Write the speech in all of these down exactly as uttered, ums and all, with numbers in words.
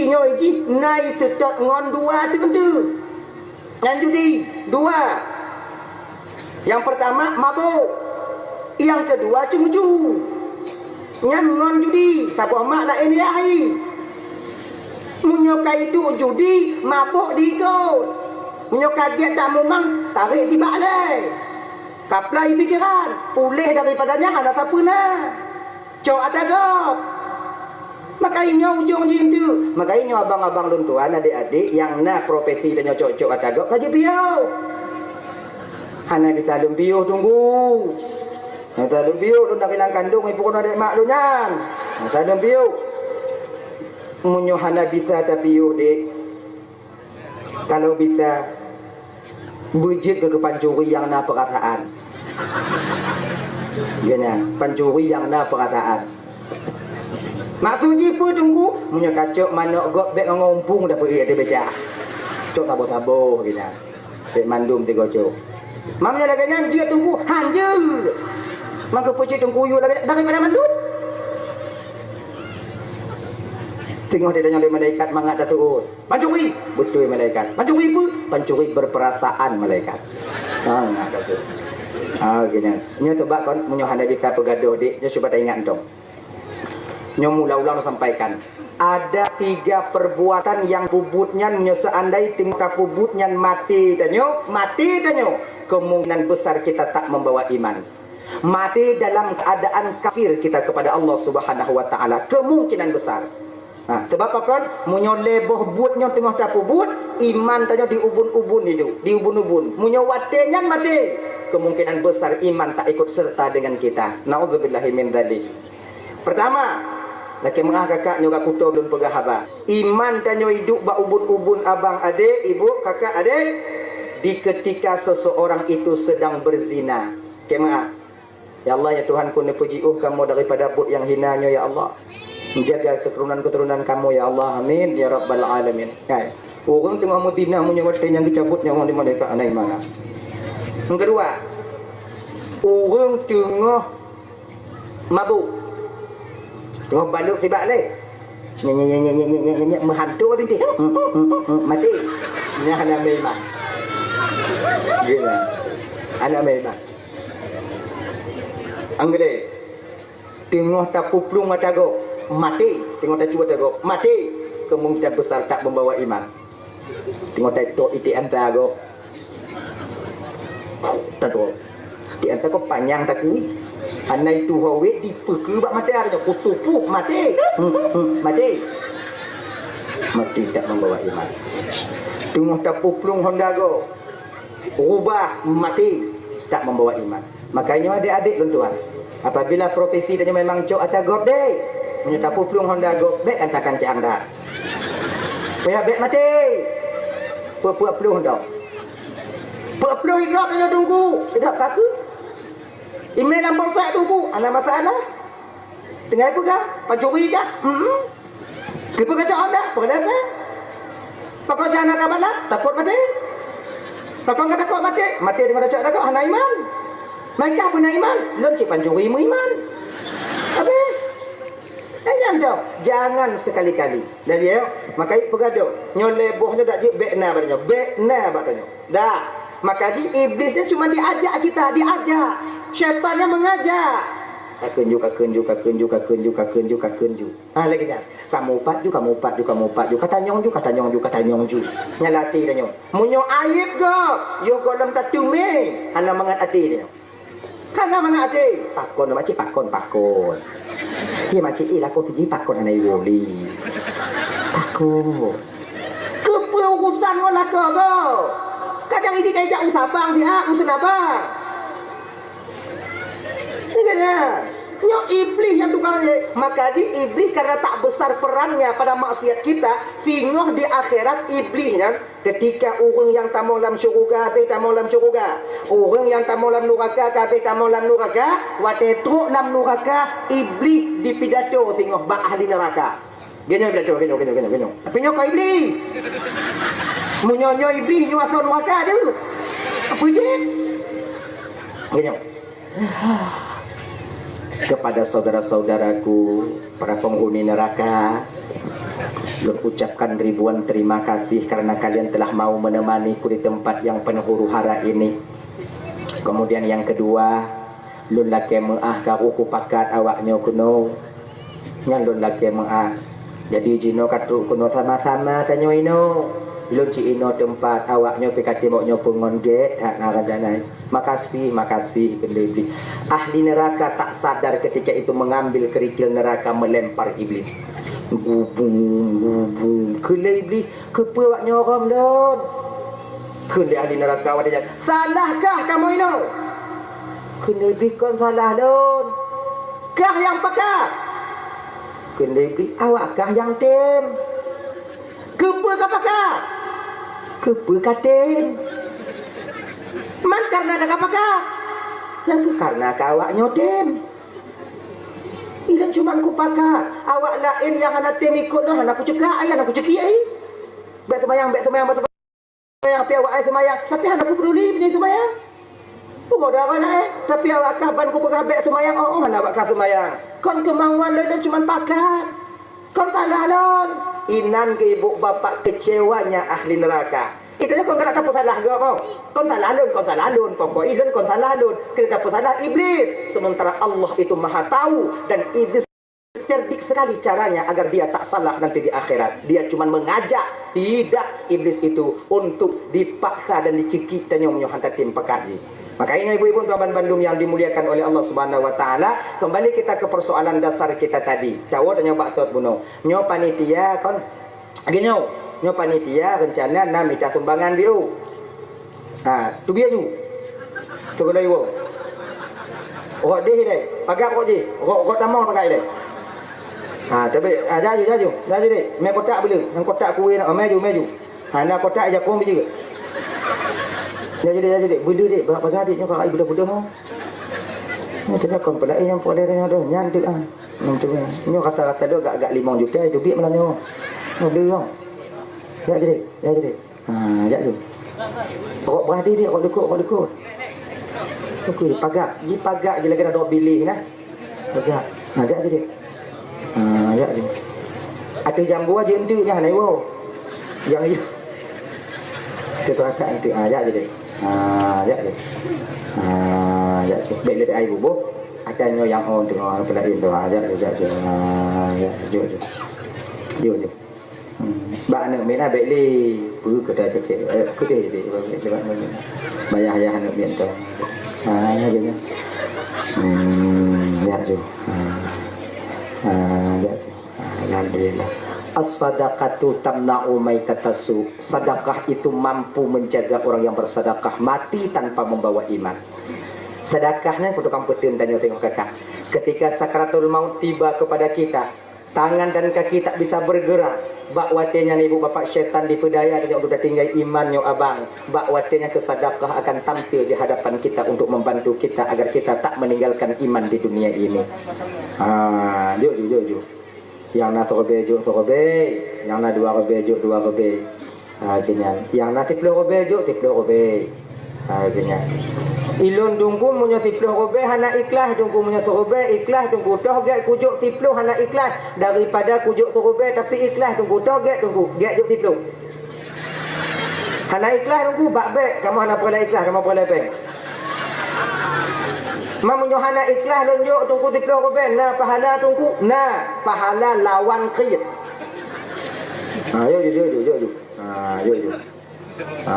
Nyoe jih na iseutôt ngon dua teuk-teuk. Nyan judi, dua. Nyang peurtama mabök, nyang keudua ceumeucue. Nyan ngon judi, saboh mak laén yah. Meunyoe ka iduek judi, mabök diikot. Meunyoe ka gét tamumang, tarék sibak lé. Kaplai pikeran, puléh daripada nyan hana sapeue na. Cok ata gob. Maka nyoe ujong jih enteuk. Maka nyoe abang-abang lôn tuan, adék-adék nyang na profesi tanyoe cok-cok ata gob, ka jipiôh. Hana bisa lôn piôh, Teungku. Hana bisa lôn piôh, lôn dari lam kandông, ibu keunoe adék mak lôn nyan. Hana bisa lôn piôh. Meunyoe hana bisa tapiôh, Dek, kalau bisa, beujeuet keu pancuri nyang na peurasaan. Geuhnyan, pancuri nyang na peurasaan. Maksud jih peue, Teungku? Meunyoe tacok manok gob, bék ngon umpung dapeuék ateueh becak. Cok saboh-saboh geuhnyan. Bék mandum tiga cok. Meunyoe lagée nyan jeuet, Teungku, han jeuet. Maka peucit Teungku yue lagée daripada mandum. Teungoh ditanyong lé malaikat mangat taseuôt. Pancuri! Beutôi malaikat. Pancuri peue? Pancuri berperasaan malaikat. Ha, nah, ka tu. Ha, gini. Nyoe coba kon, meunyoe hana bisa peugadôh, Dek, nyoe cuba taingat entong. Nyoe mula ulang sampaikan. Ada tiga perbuatan nyang peubuet nyan, nyoe seandai teungoh tapeubuet nyan maté tanyoe, maté tanyoe, kemungkinan besar kita tak membawa iman. Maté dalam keadaan kafir kita kepada Allah Subhanahu wa Ta'ala, kemungkinan besar. Ha, sebab pakon? Meunyoe lhée boh buet nyoe teungoh tapeubuet, iman tanyoe diubun-ubun idup, diubun-ubun. Meunyoe watée nyan maté, kemungkinan besar iman tak ikut serta dengan kita. Naudzubillahi min dzalik. Pertama, lakée meuah kakak nyoe ka kuto lôn peugah haba. Iman tanyoe idup bak ubun-ubun abang adék, ibu, kakak adék, di ketika seseorang itu sedang berzina. Lakée meuah. Ya Allah, ya Tuhanku, neupeujiôh kamoe daripada buet nyang hina nyoe, ya Allah. Jaga keuturonan-keuturonan kamoe, ya Allah. Amin, ya Rabbal Alamin. Hai, ureuëng teungoh meuzina meunyoe watée nyan geucabut nyawöng lé malaikat hana iman. Nyang keudua, ureuëng teungoh mabök, teungoh balok sibak lé. Nyek, nyek, nyek, nyek, nyek, nyek, nyek, nyek, meuhantu binti. Maté. Nyan hana meuiman. Gila. Hana meuiman. Anggere. Teungoh tapeuplueng ata gob, maté. Teungoh tacuba ata gob, maté. Kemungkinan besar tak membawa iman. Teungoh tatok iték anta gob. Tatok. Iték anta gob panyang takui. Hana itu hawét dipeukeue bak mata nyoe. Kutupuh maté. Hmm, hmm, maté. Maté tak membawa iman. Teungoh tapeuplueng honda gob. Rubah maté tak membawa iman. Makanya adék-adék lôn tuan, apabila profesi tanyoe memang cok ata gob deh, meunyoe tapeuplueng honda gob, bék kanca-kanca anda. Payah bék maté. Peuet-peuet plueng dong. Peuet plueng idrop nyoe Teungku. Idrop kaki. Imé lam polsek Teungku, hana masalah. Tinggai peugah, pancuri kah? Hmm. Keupeue kacok anda? Peugah lé. Pakon jana ka bala, takot maté. Pakon ka takot maté, maté deungon tacok takot hana iman. Meukah pun na iman, lôn cit pancuri meuiman. Habéh. Eh, nyan dong, jangan sekali-kali. Dan ya, maka peugah dong, nyoe lhée boh nyoe dak jeuet bék na bak tanyoe, bék na bak tanyoe. Dah, maka jih iblis nyan cuma diajak kita, diajak. Syaitan nyan mengajak. Kakeunju, kakeunju, kakeunju, kakeunju, kakeunju, kakeunju. Ha, lagée nyan. Kamu upat ju, kamu upat ju, kamu upat ju, katanyong ju, katanyong ju, katanyong ju. Nyan latih tanyoe. Meunyoe aib gob, yoh gob lom tateumé, hana mangat até tanyoe. Hana mangat até. Pakon, makcik, pakon, pakon. Ye, makcik, eh, lakoe siji pakon hana iwoe lé. Pakon. Keupeue urusan ngon lakoe gob? Kadang ijih ka ijak u Sabang siat, u Seunabang. Ingat ya, nyoe iblis nyang tukang je. Maka jih iblis karena tak besar perannya pada maksiat kita, singoh di akhirat iblis nyan, ketika ureuëng nyang tamong lam syeuruga, habéh tamong lam syeuruga. Ureuëng nyang tamong lam nuraka, ka habéh tamong lam nuraka. Watée trok lam nuraka, iblis dipidato singoh bak ahli nuraka. Geuhnyoe pidato, geuhnyoe, geuhnyoe, geuhnyoe, geuhnyoe. Tapi nyoe kon iblis. Meunyoe nyoe iblis, nyoe asoe nuraka je. Apa je? Geuhnyoe. Kepada saudara-saudaraku, para penghuni neraka, Lôn ucapkan ribuan terima kasih karena kalian telah mau menemaniku di tempat yang penuh huru-hara ini. Kemudian yang kedua, lôn lakée meuáh ka rôh kupakat awak nyoe keunoe. Nyan lôn lakée meuáh. Jadi jinoe ka trok keunoe sama-sama tanyoe inoe. Lôn cit inoe teumpat awak nyoe pih ka teurimong nyoe peue ngon gét that na raja nyan. Makasih, makasih, kheun lé Iblih. Ahli neraka tak sadar ketika itu mengambil kerikil neraka melempar Iblis. Gubung, gubung. Kheun lé Iblih, "Keupeue awak nyoe rhom lôn?" Kheun lé ahli neraka watée nyan, "Salahkah kamoe inoe?" Kheun lé Iblih, "Kon salah lôn. Kah nyang pakat." Kheun lé Iblih, "Awak kah nyang tem." "Keupeue ka pakat?" "Keupeue ka tem?" "Man kareuna ka, ka pakat?" "Nyang keuh kareuna ka awak nyoe tem. Ilôn cuman kupakat, awak laén nyang hana tem ikot lôn hana kuceukak, ai hana kuceukik ai. Bék seumayang, bék seumayang, bék seumayang, pih awak ai seumayang, tapi hana kupeuduli meunyoe seumayang. Peugah dara laén, tapi awak kah ban kupeugah bék seumayang, oh, oh, hana awak kah seumayang. Kon keumauan lôn, lôn cuman pakat." Kon salah lôn. Inan keuh ibu bapak kecewanya ahli neraka. Itu kon keuneuk tapeusalah gob, oh. Kon salah lôn, kon salah lôn, pokok ilôn kon salah lôn. Keuneuk tapeusalah Iblis. Sementara Allah itu Maha Tahu dan Iblis cerdik sekali caranya agar dia tak salah nanti di akhirat. Dia cuma mengajak, tidak, Iblis itu untuk dipaksa dan dicekik tanyoe meunyoe hana tem pakat jih. Maka ingat ibu-ibu dan tuan bandum yang dimuliakan oleh Allah Subhanahu wa taala, kembali kita ke persoalan dasar kita tadi. Tahu tanya bak tot bunoe. Nyoe panitia kon. Lagi nyoe, nyoe panitia rencana na mita sumbangan biu. Ha, tu biar ju. Tu kalau iwo. Rot deh deh. Pagar rot deh. Rot, rot tamong pakai deh. Ha, tapi, ha, jaju, jaju. Jaju deh. Meh kotak bela. Nang kotak kue nak. Ha, maju, maju. Ha, na kotak jakong biji. Jaju deh, jaju deh. Bela deh. Ba-, pagar deh. Nyoe pakai bela-bela mau. Nyoe tanya kon pula yang boleh dengan tu. Nyan tu ah. Nyan tu. Nyoe kata-kata tu agak-agak limong juta itu biar mana nyoe. Nyoe bela nyoe. Ya jadi, ya jadi. Ha, jak tu. Rot berhati dia, rot dekat, rot dekat. Okey, pagak. Di pagak je lagi ada bilih nah. Pagak. Ha, jak tu dia. Ha, jak tu. Ateueh jambu aja entu dah nai wo. Yang iya. Tu tu akak entu. Ha, jak tu dia. Ha, jak tu. Ha, jak tu. Baik letak air bubuk. Akan nyoe yang on tu. Ha, pelain tu. Ha, jak tu, jak tu. Ha, jak tu. Jom tu. Jom tu. Hmm. Bak aneuk miet na bék lé. Peue keu ta cakap, eh, keudeh deh, bak aneuk miet, bak aneuk miet. Bak yah-yah aneuk miet tu. Ha, ya, ya. Hmm, ya, tu. Ha. Ha, ya, tu. Ha, alhamdulillah. As-sadaqatu tamna'u maitatasu. Sedekah itu mampu menjaga orang yang bersedekah mati tanpa membawa iman. Sedekah nyan kutukang peuteun tanyoe tengok kakak. Ketika sakaratul maut tiba kepada kita, tangan dan kaki tak bisa bergerak. Bak watée nyan ibu bapak syaitan dipeudaya tanyoe duda tinggai iman nyoe abang. Bak watée nyan keusadakah akan tampil di hadapan kita untuk membantu kita agar kita tak meninggalkan iman di dunia ini. Ha, jok, jok, jok, jok. Yang na seureubai jok seureubai, yang na dua reubai jok dua reubai. Ha, keu nyan. Nyang na siploh rubée jok siploh rubée. Ha, keu nyan. Ilôn Teungku meunyoe siploh rubée hana ikhlas, Teungku meunyoe seurubée ikhlas, Teungku toh gét kujok siploh hana ikhlas, daripada kujok seurubée tapi ikhlas, Teungku toh gét, Teungku gét jok siploh. Hana ikhlas Teungku, bak bék, kamoe hana peureulee ikhlas, kamoe peureulee péng. Ma meunyoe hana ikhlas lôn jok Teungku siploh rubée, na pahala Teungku? Na, pahala lawan kriet. Ha, yo, yo, yo, yo, yo, yo. Ha, jok, jok. Ha,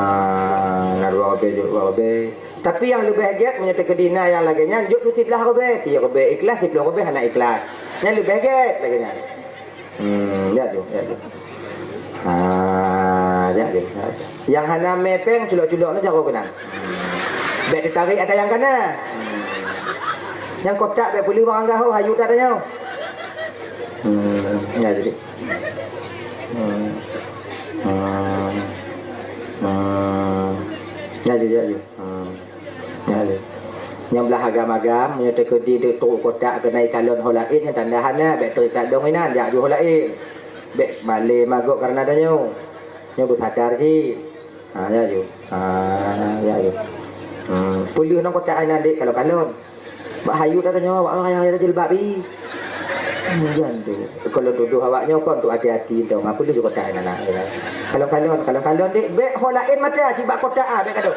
na dua rubée, jok dua rubée. Tapi nyang leubeh gét, meunyoe teukeudi na nyang lagée nyan, jok dua siblah rubée. Tiga rubée ikhlas, siploh rubée hana ikhlas. Nyan leubeh gét lagée nyan. Hmm, ya tu, ya tu. Ha, ya tu, ya tu. Nyang hana mé péng, culok-culok na jaroe keunan. Bék teutarek ata nyang kana. Nyang kotak bék peuleueh barang gahoe, hayeu that tanyoe. Hmm, ya jadi. Hmm. Hmm. Hmm. Ya, ya, ya, ya. Hmm. Ya, ya. Nyang blah agam-agam, meunyoe teukeudi trok kotak keunai kalon ho laén, nyang tanda hana, bék teuikat dong inan, jak ju ho laén. Bék malée magok kareuna tanyoe. Nyoe beusadar cit. Ha, ya, ju. Ha, ya, ju. Hmm. Peuleueh nong kotak inan dek kalon-kalon. Bak hayeu that tanyoe, bak raya-raya jilbab ih. Nyan tu. Kalau tudoh awak nyoe kon tu hati-hati tu. Apa lu kota anak-anak, ya. Kalau kalon, kalau kalon dek, bek ho lain mata, cibak kota ah, bek kadok.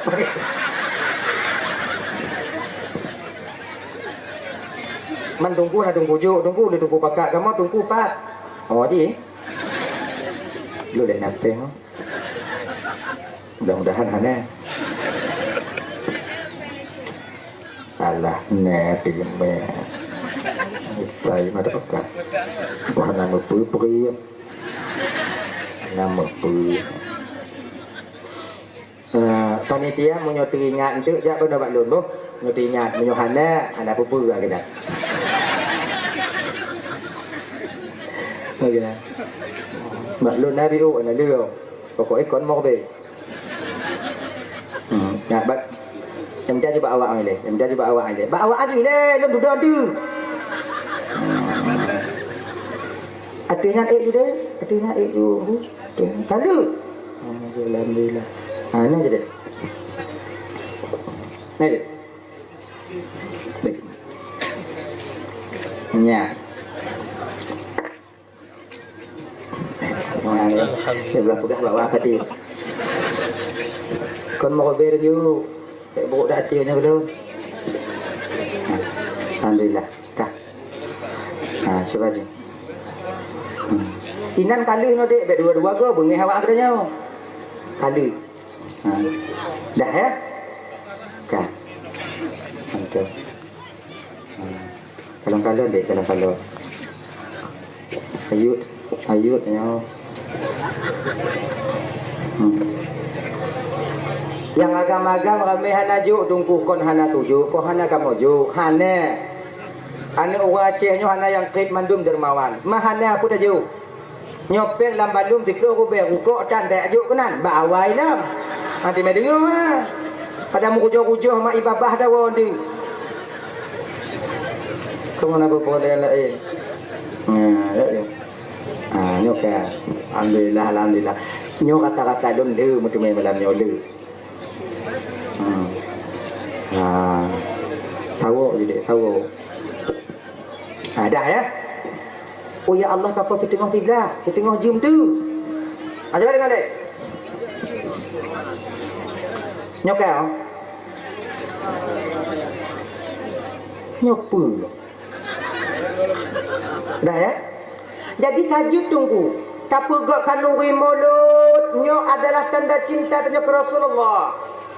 Man tungku na tungku juk, tungku le tungku pakak, kamoe tungku pat. Oh, ji. Lu dah nampeng. Mudah-mudahan hana. Alah, nè, tiga mè. Utai mata pekat. Wah, nama peue-peue. Nama peue. Eh, panitia, meunyoe teuingat enteuk, jak beuna bak lôn boh. Meunyoe teuingat, meunyoe hana, hana peue-peue lagèe nyan. Lagèe nyan. Bak lôn na riuk, na leueng. Pokok e kon moh be. Hmm, nyak bat. Em, jaju bak awak ilèe. Em, jaju bak awak ilèe. Bak awak aju ilèe, lôn dudoe tu. Ateueh nyan ék ju deh. Ateueh nyan ék ju. Ateueh nyan. Kaleue. Alhamdulillah. Ha, nyan je deh. Nyan deh. Baik. Nyan. Alhamdulillah. Peugah-peugah bak wak hati. Kon meukober ju. Bèk buruk dah hati nyoe dulu. Alhamdulillah. Ka. Ha, cuba je. Hmm. Inan kali nyoe dek, bèk dua-dua go, beungèh awak geutanyoe. Kali. Ha. Dah ya? Ka. Mantap. Ha. Kalon-kalon deh, kalon-kalon. Ayut, ayut nyoe. Hmm. Nyang agam-agam ramè hana jok, teungku kon hana tujoh, kon hana kamoe jok. Hana. Aneuk ureueng Aceh nyoe hana nyang krit mandum dermawan. Mah hana peue tajok. Nyoe péng lam balum siplôh rubèe, rukok tan tajak jok keunan, bak awai lom. Hana teuma deungoe, ha. Pada meukujoh-kujoh mak ibabah dawa tu. Keumun na peue-peue laén-laén. Nah, ya, ya. Ha, nyoe ka. Alhamdulillah, alhamdulillah. Nyoe rata-rata lôn le meuteumé malam nyoe le. Hmm. Ha. Sawo je dek, sawo. Ha, dah ya. Oh ya Allah, ka po siteungoh siblah, siteungoh jeuem tu. Ha, cuba deungoe dek. Nyoe ka. Nyoe peue? Dah ya? Jadi ka jeuet teungku, tapeugot khanuri mulod nyoe adalah tanda cinta tanyoe keu Rasulullah.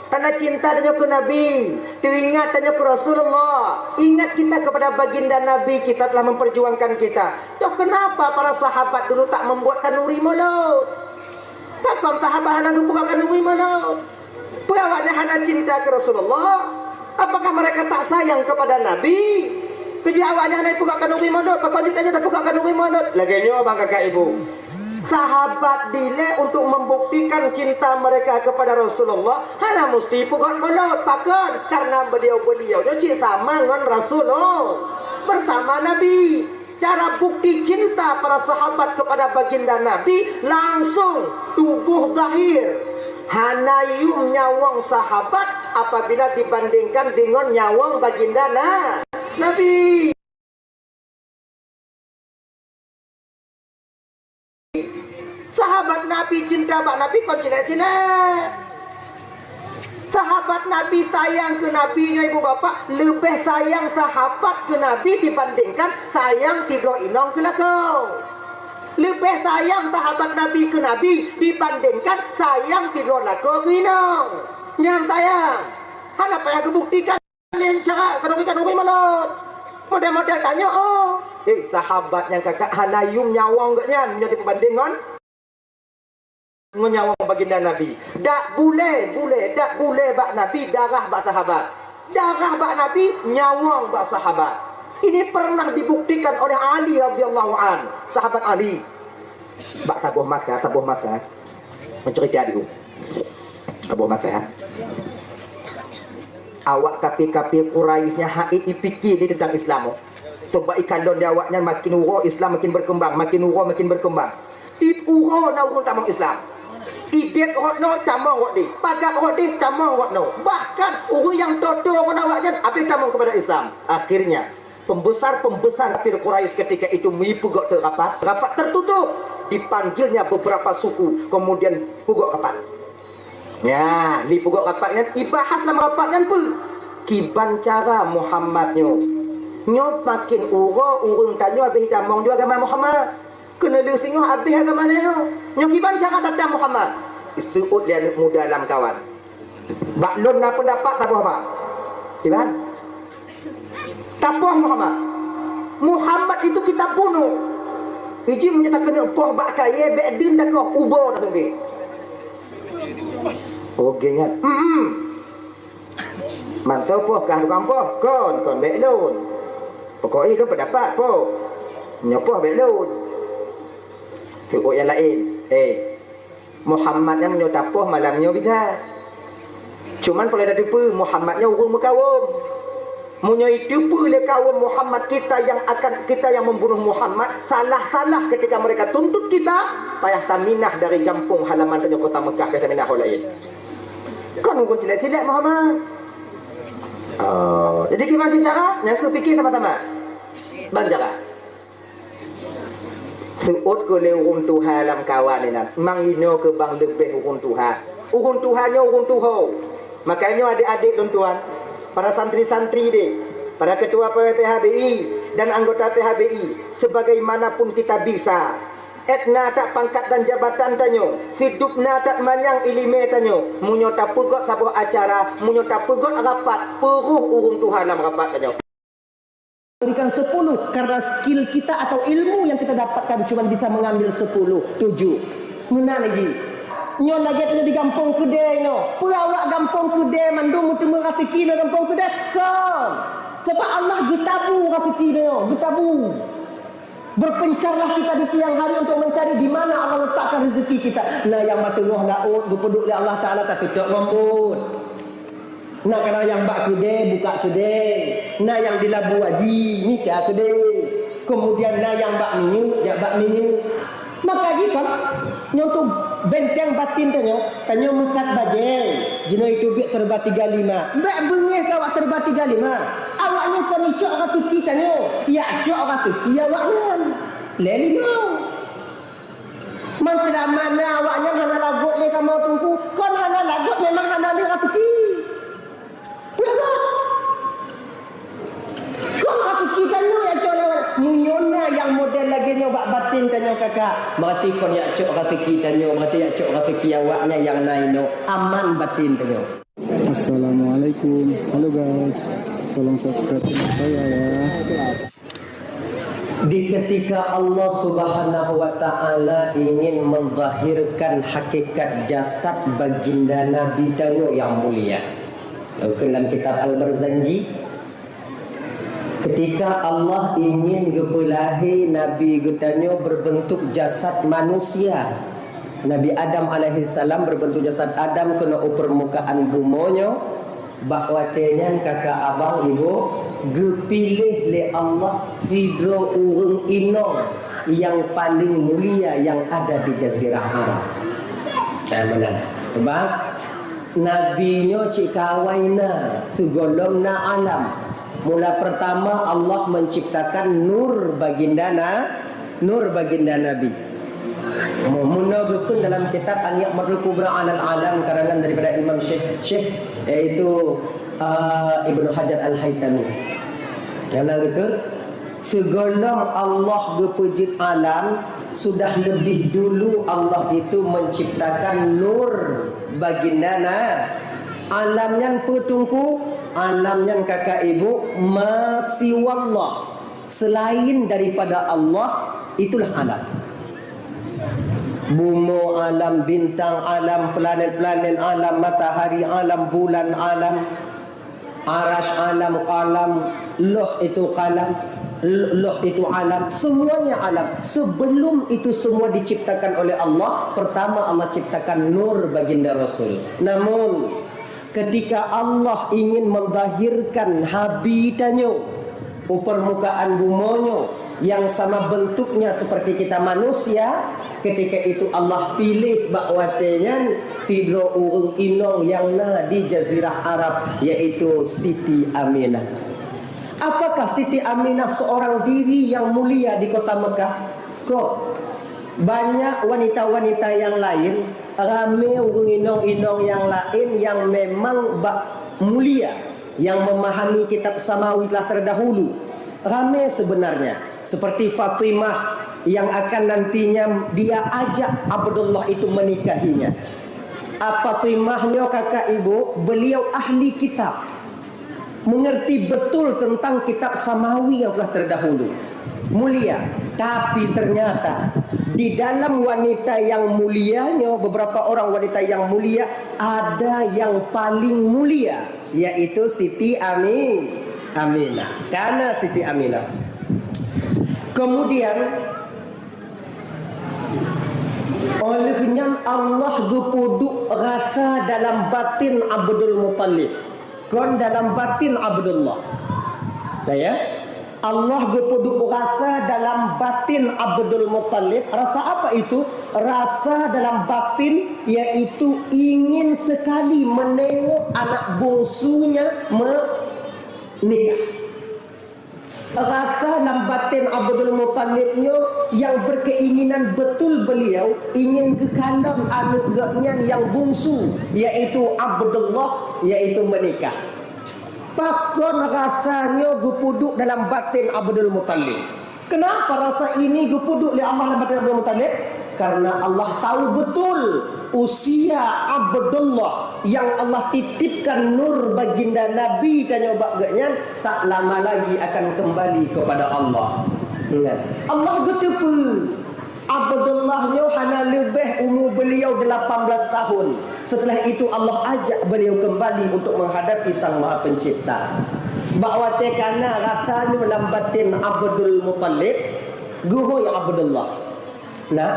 Tanda cinta tanyoe keu Nabi. Teuingat tanyoe keu Rasulullah. Ingat kita kepada baginda Nabi, kita telah memperjuangkan kita. Toh kenapa para sahabat dulu tak membuat khanuri mulod? Pakon sahabat hana geupeugot khanuri mulod? Peue awaknyan hana cinta keu Rasulullah? Apakah mereka tak sayang kepada Nabi? Keu jih awaknyan hana peugot khanuri mulod, pakon jih tanyoe tapeugot khanuri mulod? Lagèe nyoe bang kakak ibu. Sahabat dilèe untuk membuktikan cinta mereka kepada Rasulullah, hana musti peugot mulod. Pakon? Karena beliau-beliau nyoe cit sama ngon Rasulullah, bersama Nabi. Cara bukti cinta para sahabat kepada baginda Nabi langsung tuboh zahir. Hana yum nyawöng sahabat apabila dibandingkan deungon nyawöng baginda Na-, Nabi. Sahabat Nabi cinta bak Nabi kon cilék-cilék. Sahabat Nabi sayang keu Nabi nyoe ibu bapak, leubeh sayang sahabat keu Nabi dibandingkan sayang sidroe inong keu lakoe. Leubeh sayang sahabat Nabi keu Nabi dibandingkan sayang sidroe lakoe keu inong. Nyan sayang. Hana payah geubuktikan. Laén cara khanuri-khanuri mulod. Model-model tanyoe, oh. Eh, sahabat nyang kakak hana yum nyawöng geuh nyan, meunyoe jipeubandeng ngon, ngon nyawöng baginda Nabi. Dak bulèe, bulèe, dak bulèe bak Nabi, darah bak sahabat. Darah bak Nabi, nyawöng bak sahabat. Ini pernah dibuktikan oleh Ali radhiyallahu an, sahabat Ali. Bak saboh masa, saboh masa. Mencerita dulu. Saboh masa. Awak kafé-kafé Quraisy nyan hana jipike lé teuntang Islam. Coba ikalon di awaknyan makin uroe Islam makin berkembang, makin uroe makin berkembang. Tiep uroe na ureueng tamong Islam. Idék rot nyoe tamong rot deh, pagat rot deh tamong rot nyoe. Bahkan ureueng nyang toe-toe ngon awaknyan habéh tamong kepada Islam. Akhirnya, Pembesar-pembesar kafir Quraisy ketika itu meupeugöt teuk rapat, rapat tertutup, dipanggilnya beberapa suku, kemudian peugöt rapat. Ya, di peugöt rapat nyan, ibahas lam rapat nyan peue? Kiban cara Muhammad nyoe. Nyoe makin uroe ureuëng tanyoe habéh tamong ju agama Muhammad. Keuneulheueh singoh habéh agama nyoe. Nyoe kiban cara tata Muhammad. Seuôt lé aneuëk muda lam kawan. Bak lôn na peundapat taboh bak. Kiban? Tapoh Muhammad. Muhammad itu kita bunuh. Iji meunyoe takeuneuk poh bak kayée, bék deuh takoh ubo taseubi. Oke nyan. Hmm. Mantong poh kah tukang poh, kon, kon bék lôn. Pokok jih lôn peundapat poh. Nyoe poh bék lôn. Seuôt nyang laén. Eh. Muhammad nyan meunyoe tapoh malam nyoe bisa. Cuman peue lé tateupeue, Muhammad nyoe ureuëng meukawöm. Meunyoe jiteupeue lé kawöm Muhammad kita yang akan, kita yang membunuh Muhammad, salah-salah ketika mereka tuntut kita, payah taminah dari gampông halaman tanyoe kota Mekah, payah taminah ho laén. Kon ureuëng cilek-cilek Muhammad. Oh, jadi gimana cara? Nyang keu pikir sama-sama. Ban cara. Seuôt keu lé ureuëng tuha lam kawan inan, mang inoe keu bang leubeh ureuëng tuha. Ureuëng tuha nyoe ureuëng tuho. Makajih nyoe adék-adék lôn tuan, para santri-santri deh, para ketua P P H B I dan anggota P H B I, sebagaimanapun kita bisa, ét na that pangkat dan jabatan tanyoe, sidub na that manyang iéleumé tanyoe, meunyoe tapeugöt saboh acara, meunyoe tapeugöt rapat, peuruh ureuëng tuha lam rapat tanyoe. Berikan sepuluh, karena skill kita atau ilmu yang kita dapatkan cuma bisa mengambil sepuluh, tujuh. Meunan jih. Nyoe lagée tanyoe di gampông keudée nyoe. Peue awak gampông keudée mandum meuteumé raseuki nyoe gampông keudée? Kon. Sebab Allah geutabu raseuki nyoe, geutabu. Berpencarlah kita di siang hari untuk mencari di mana Allah letakkan rezeki kita. Na nyang bak teungoh laôt geupeuduek lé Allah Taala taseutôt ngon buet. Na kadang nyang bak keudée, buka keudée. Na nyang di Labu Aji, mita keudée. Keumudian na nyang bak minyeuk, jak bak minyeuk. Maka jih kon, nyoe tu benteng batin tanyoe, tanyoe meukat bajée, jinoe itu biet serba tiga lima. Bék beungéh keu awak serba tiga lima. Awaknyan kon jicok raseuki tanyoe, jak cok raseuki awaknyan. Lé lima. Man seulama na awaknyan hana lagot lé kamoe Teungku, kon hana lagot memang hana lé raseuki. Peue lagot? Kon raseuki tanyoe nyang cok lé awaknyan. Meunyoe na nyang model lagée nyoe bak batin tanyoe kakak, berarti kon jak cok raseuki tanyoe, berarti jak cok raseuki awaknyan nyang na inoe. Aman batin tanyoe. Assalamualaikum. Halo guys, tolong subscribe channel saya ya. Di ketika Allah Subhanahu wa Ta'ala ingin menzahirkan hakikat jasad baginda Nabi tanyoe yang mulia. Lalu dalam kitab Al-Barzanji, ketika Allah ingin geupeulahé Nabi geutanyoe berbentuk jasad manusia, Nabi Adam alaihissalam berbentuk jasad Adam keunoe u permukaan bumoe nyoe, bak watée nyan kakak abang ibu geupiléh lé Allah sidroe ureuëng inong nyang paleng mulia nyang ada di Jazirah Arab. Nah, meunan. Sebab Nabi nyoe cit ka awai na, sigohlom na alam. Mula pertama Allah menciptakan nur baginda na, nur baginda Nabi. Mu-, muna geukheun dalam kitab An-Ni'matul Kubra 'alal Alam karangan daripada Imam Syekh, Syekh, yaitu, uh, Ibnu Hajar Al-Haytami. Nyang na geukheun, sigohlom Allah geupeujeuet alam, sudah lebih dulu Allah itu menciptakan nur baginda na. Alam nyan peue Teungku? Alam nyan kakak ibu, ma siwallah. Selain daripada Allah, itulah alam. Bumoe alam, bintang alam, planet-planet alam, matahari alam, bulan alam, arasy alam, qalam, loh itu qalam, l-, loh itu alam, semuanya alam. Sebelum itu semua diciptakan oleh Allah, pertama Allah ciptakan nur baginda Rasul. Namun, ketika Allah ingin menzahirkan Nabi tanyoe u permukaan bumoe nyoe nyang sama bentuknya seperti kita manusia, ketika itu Allah piléh bak watée nyan sidroe ureuëng inong nyang na di Jazirah Arab, yaitu Siti Aminah. Apakah Siti Aminah seorang diri yang mulia di kota Mekah? Kok banyak wanita-wanita yang lain, ramé ureuëng inong-inong yang lain yang memang bak mulia, yang memahami kitab samawi telah terdahulu. Ramé sebenarnya, seperti Fatimah yang akan nantinya dia ajak Abdullah itu menikahinya. Fatimah nyoe kakak ibu, beliau ahli kitab. Mengerti betul tentang kitab samawi yang telah terdahulu. Mulia. Tapi ternyata di dalam wanita yang mulia nyoe, beberapa orang wanita yang mulia, ada yang paling mulia, yaitu Siti Ami-, Aminah. Karena Siti Aminah. Kemudian, oleh nyan Allah geupeuduek rasa dalam batin Abdul Muttalib. Kon dalam batin Abdullah. Nah, ya. Allah geupeuduek rasa dalam batin Abdul Muttalib. Rasa apa itu? Rasa dalam batin, yaitu ingin sekali menengok anak bungsunya menikah. Rasa lam batin Abdul Muttalib nyoe yang berkeinginan betul beliau ingin geukalon aneuk geuh nyan nyang bungsu, yaitu Abdullah, yaitu menikah. Pakon rasa nyoe geupeuduek dalam batin Abdul Muttalib? Kenapa rasa ini geupeuduek lé Allah lam batin Abdul Muttalib? Karena Allah tahu betul usia Abdullah yang Allah titipkan nur baginda Nabi tanyoe bak geuh nyan tak lama lagi akan kembali kepada Allah. Ingat, Allah geuteupeue Abdullah nyoe hana leubeh umu beliau delapan belas tahun. Setelah itu Allah ajak beliau kembali untuk menghadapi Sang Maha Pencipta. Bak watée kana rasa nyoe lam batin Abdul Muttalib, geuhôi Abdullah. Nak,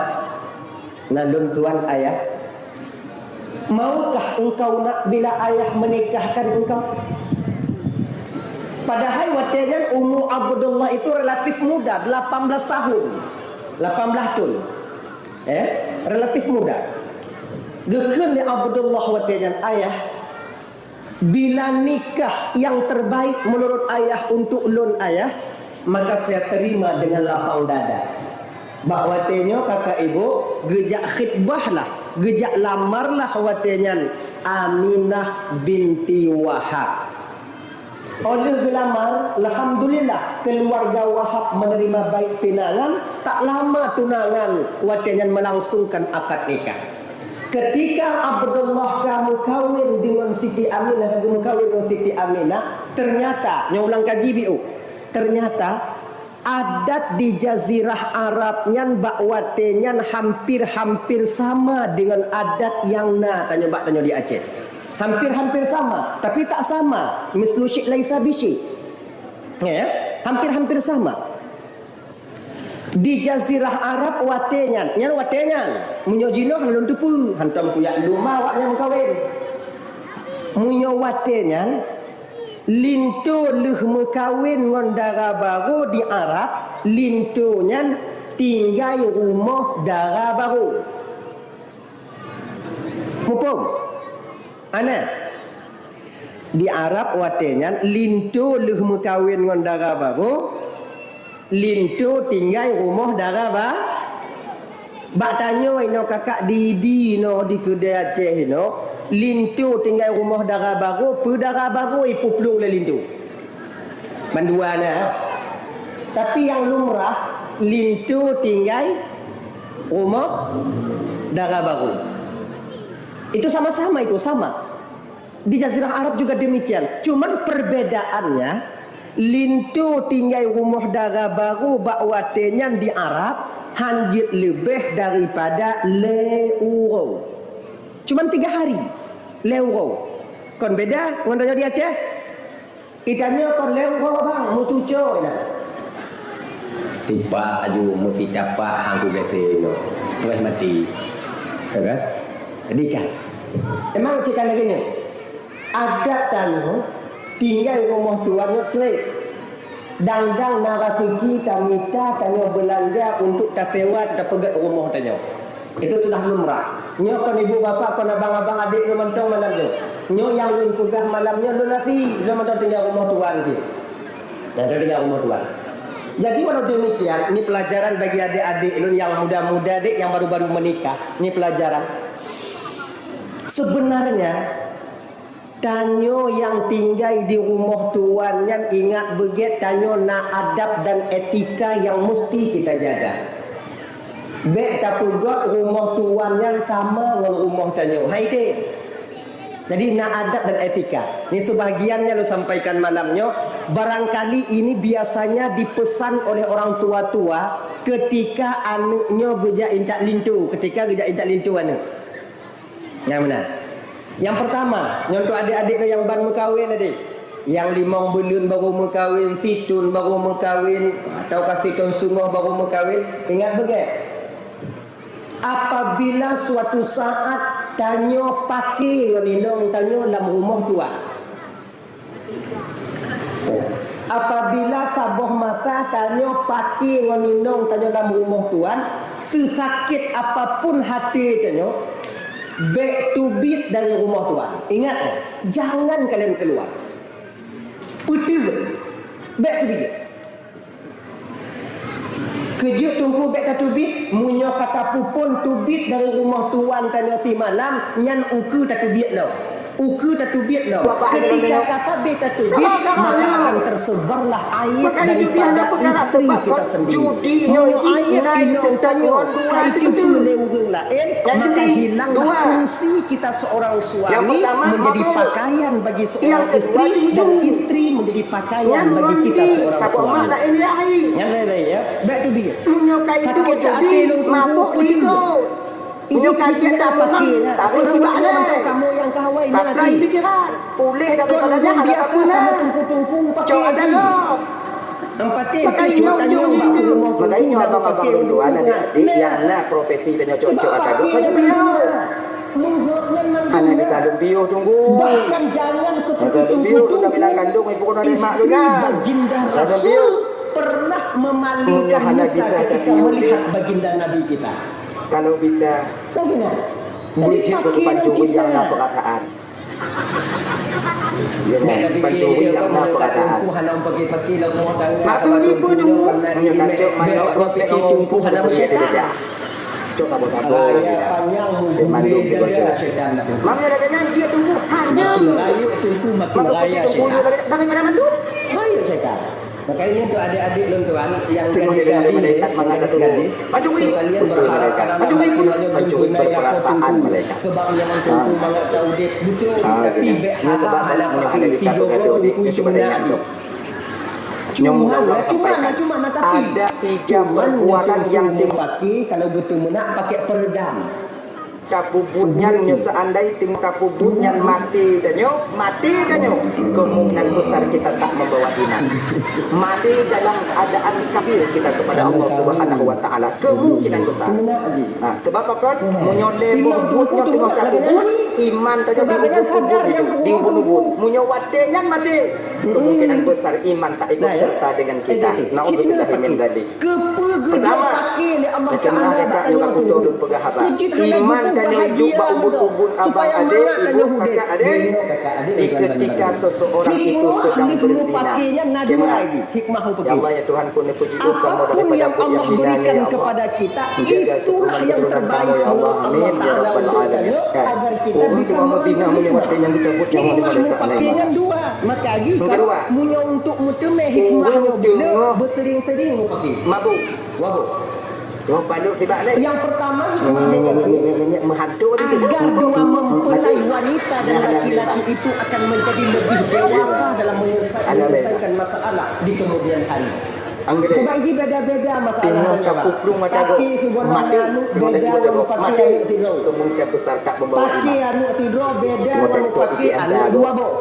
nak lôn tuan ayah, maukah engkau nak bila ayah menikahkan engkau? Padahai watée nyan umu Abdullah itu relatif muda, delapan belas tahun, delapan belas tahun. Eh, relatif muda. Geukheun lé Abdullah watée nyan, "Ayah, bila nikah yang terbaik menurut ayah untuk lôn ayah, maka saya terima dengan lapang dada." Bak watée nyoe kakak ibu geujak khitbah lah, geujak lamar lah watée nyan Aminah binti Wahab. Óh lheueh geulamar, alhamdulillah, keluarga Wahab menerima baik pinangan, tak lama tunangan watée nyan melangsungkan akad nikah. Ketika Abdullah ka meukawen deungon Siti Aminah, ka geumeukawen deungon Siti Aminah, ternyata, nyoe ulang kaji biôh, ternyata adat di Jazirah Arab nyan bak watée nyan hampir-hampir sama deungon adat nyang na tanyoe bak tanyoe di Aceh. Hampir-hampir sama, tapi tak sama. Mislu syik laisa bisyik. Ya, hampir-hampir sama. Di Jazirah Arab watée nyan, nyan watée nyan. Meunyoe jinoe hana lôn teupeue, hantom kuyak lôn ma awak nyan meukawen. Meunyoe watée nyan, linto lheueh meukawen ngon dara barô di Arab, linto nyan tinggai rumoh dara barô. Muphom? Ana, di Arab watée nyan linto lheueh meukawen ngon dara barô, linto tinggai rumoh dara ba-, bak tanyoe inoe kakak di, di inoe di keudée Aceh inoe, linto tinggai rumoh dara barô, peue dara barô ipeuplueng lé linto. Bandua na. Tapi nyang lumrah, linto tinggai rumoh dara barô. Itu sama-sama, itu sama. Di Jazirah Arab juga demikian. Cuman perbedaannya, linto tinggai rumoh dara barô bak watée nyan di Arab hanjeuet leubeh daripada lhée uroe. Cuman tiga hari, lhée uroe. Kon beda ngon tanyoe di Aceh? Itanyoe kon lhée uroe bang, meucucoe na. Sipak aju meusitak pak hang ku geuseue nyoe. Preh maté. Ya kan? Jadi kan. Emang cit kan lagée nyoe. Adat tanyoe tinggai rumoh tuan nyoe treb. Dang-dang na raseuki tamita tanyoe beulanja untuk tasewa tapeugét rumoh tanyoe. Itu sudah lumrah. Nyoe kon ibu bapak, kon abang-abang, adék lôn mantong malam nyoe. Nyoe nyang lôn peugah malam nyoe lôn asie, lôn mantong tinggai rumoh tuan cit. Ada tinggal rumoh tuan. Jadi walau demikian, ini pelajaran bagi adik-adik lôn yang muda-muda dek, yang baru-baru menikah. Ini pelajaran. Sebenarnya, tanyoe nyang tinggai di rumoh tuan nyan, ingat beugét, tanyoe na adab dan etika nyang musti kita jaga. Bék tapeugét rumoh tuan nyan sama ngon rumoh tanyoe. Hai dek. Jadi na adab dan etika. Ni sebahagian nyang lôn sampaikan malam nyoe, barangkali ini biasanya dipesan oleh orang tua-tua ketika aneuk nyoe geujak intat linto, ketika geujak intat linto aneuk. Nyang meunan. Nyang pertama, nyoe untuk adik-adik nyang ban meukawen tadi. Nyang limong buleuen baru meukawen, sithon baru meukawen, atau ka sithon seungoh baru meukawen, ingat beugét. Apabila suatu saat tanyoe paké ngon inong tanyoe lam rumoh tuan, apabila saboh masa tanyoe paké ngon inong tanyoe lam rumoh tuan, seusakét apapun haté tanyoe, bék teubiet dari rumoh tuan. Ingat, jangan kalian keluar. Peuteubiet, bék teubiet. Keujeuet teungku bék tateubiet, meunyoe ka tapuphon teubiet dari rumoh tuan tanyoe simalam, nyan ukeue tateubiet lom. Ukeue tateubiet lom. Ketika ka sabé tateubiet, maka akan tersebarlah aib daripada istri kita sendiri. Meunyoe aib inong tanyoe ka jiteupeue lé ureueng laén, maka hilanglah fungsi kita seorang suami menjadi pakaian bagi seorang istri, dan istri menjadi pakaian bagi kita seorang suami. Nyan laén-laén, ya. Bék teubiet. Sakét até lôn tunggu, beutôi. Itu ciri khas paké, ya. Kalau bukan kamu yang kawai, nyan ciri. Kon ureueng biasa, kamu tunggu-tunggu paké ciri. Nyang patéh cucu tanyoe bak peurumoh tunggu, lalu paké untuk Tuhan. Nyang na profesi tanyoe cocok atau paké. Hana bisa leumpiyôh tunggu. Bahkan jangan seperti tunggu-tunggu. Istri Baginda Rasul pernah memalingkan muka ketika melihat Baginda Nabi kita. Kalau bisa, bujur ke pancuri yang na perasaan. Ya, kan? Pancuri yang na perasaan. Maka tipu tunggu, hanya kacau main rokok, pakai tunggu, hana bersyaitan. Cok kabur-kabur. Memandung di bocor. Mami ada kenyang, dia tunggu. Hanya. Maka kucing tunggu daripada mandum. Rayu syaitan. Maka ini untuk adik-adik lôn tuan yang gadis-gadis, gadis-gadis, kalian berharap karena laki lôn tunai lakoe tunggu. Sebab nyan tunggu mangat taudép beutôi, tapi bék hana pakai tiga orang tunggu cuma nyan. Cuma, cuma, cuma, tapi ada tiga perbuatan yang pakai kalau beutôi meunak pakai peredam. Kapubuet nyan, nyoe seuandai teungoh kapubuet nyan maté tanyoe, maté tanyoe, kemungkinan besar kita tak membawa iman. Maté dalam keadaan kafir kita kepada Allah Subhanahu wa Taala, kemungkinan besar. Ha, sebab apa? Meunyoe lé peubuet nyoe teungoh kapubuet, iman tanyoe diubun-ubun, diubun-ubun. Meunyoe watée nyan maté, kemungkinan besar iman tak ikut serta dengan kita. Naudzubillahi min dzalik. Pertama, keupeue geujok paké lé Allah Taala bak tanyoe tubuh? Keucit hana geupeubahagia lom, supaya mangat tanyoe udeb. Ketika seseorang itu sedang berzina. Hikmah, hikmah. Ya Allah, ya Tuhanku, neupeujiôh kamoe daripada buet nyang hina, ya Allah. Apapun yang Allah berikan kepada kita, itulah yang terbaik menurut Allah Taala untuk tanyoe, agar kita bisa menerima. Hikmah meupaké nyan dua. Maka jika meunyoe untuk meuteumé hikmah nyoe, beuseuring-seuring meupaké. Mabuk. Mabuk. Yang pertama, hikmah meupaké agar dua mempelai wanita dan laki-laki itu akan menjadi lebih dewasa dalam menyelesaikan, menyelesaikan masalah di kemudian hari. Sebab ini beda-beda masalah. Paké seubeunaja aneuk beda ngon paké aneuk sidroe. Paké aneuk sidroe beda ngon paké aneuk dua boh.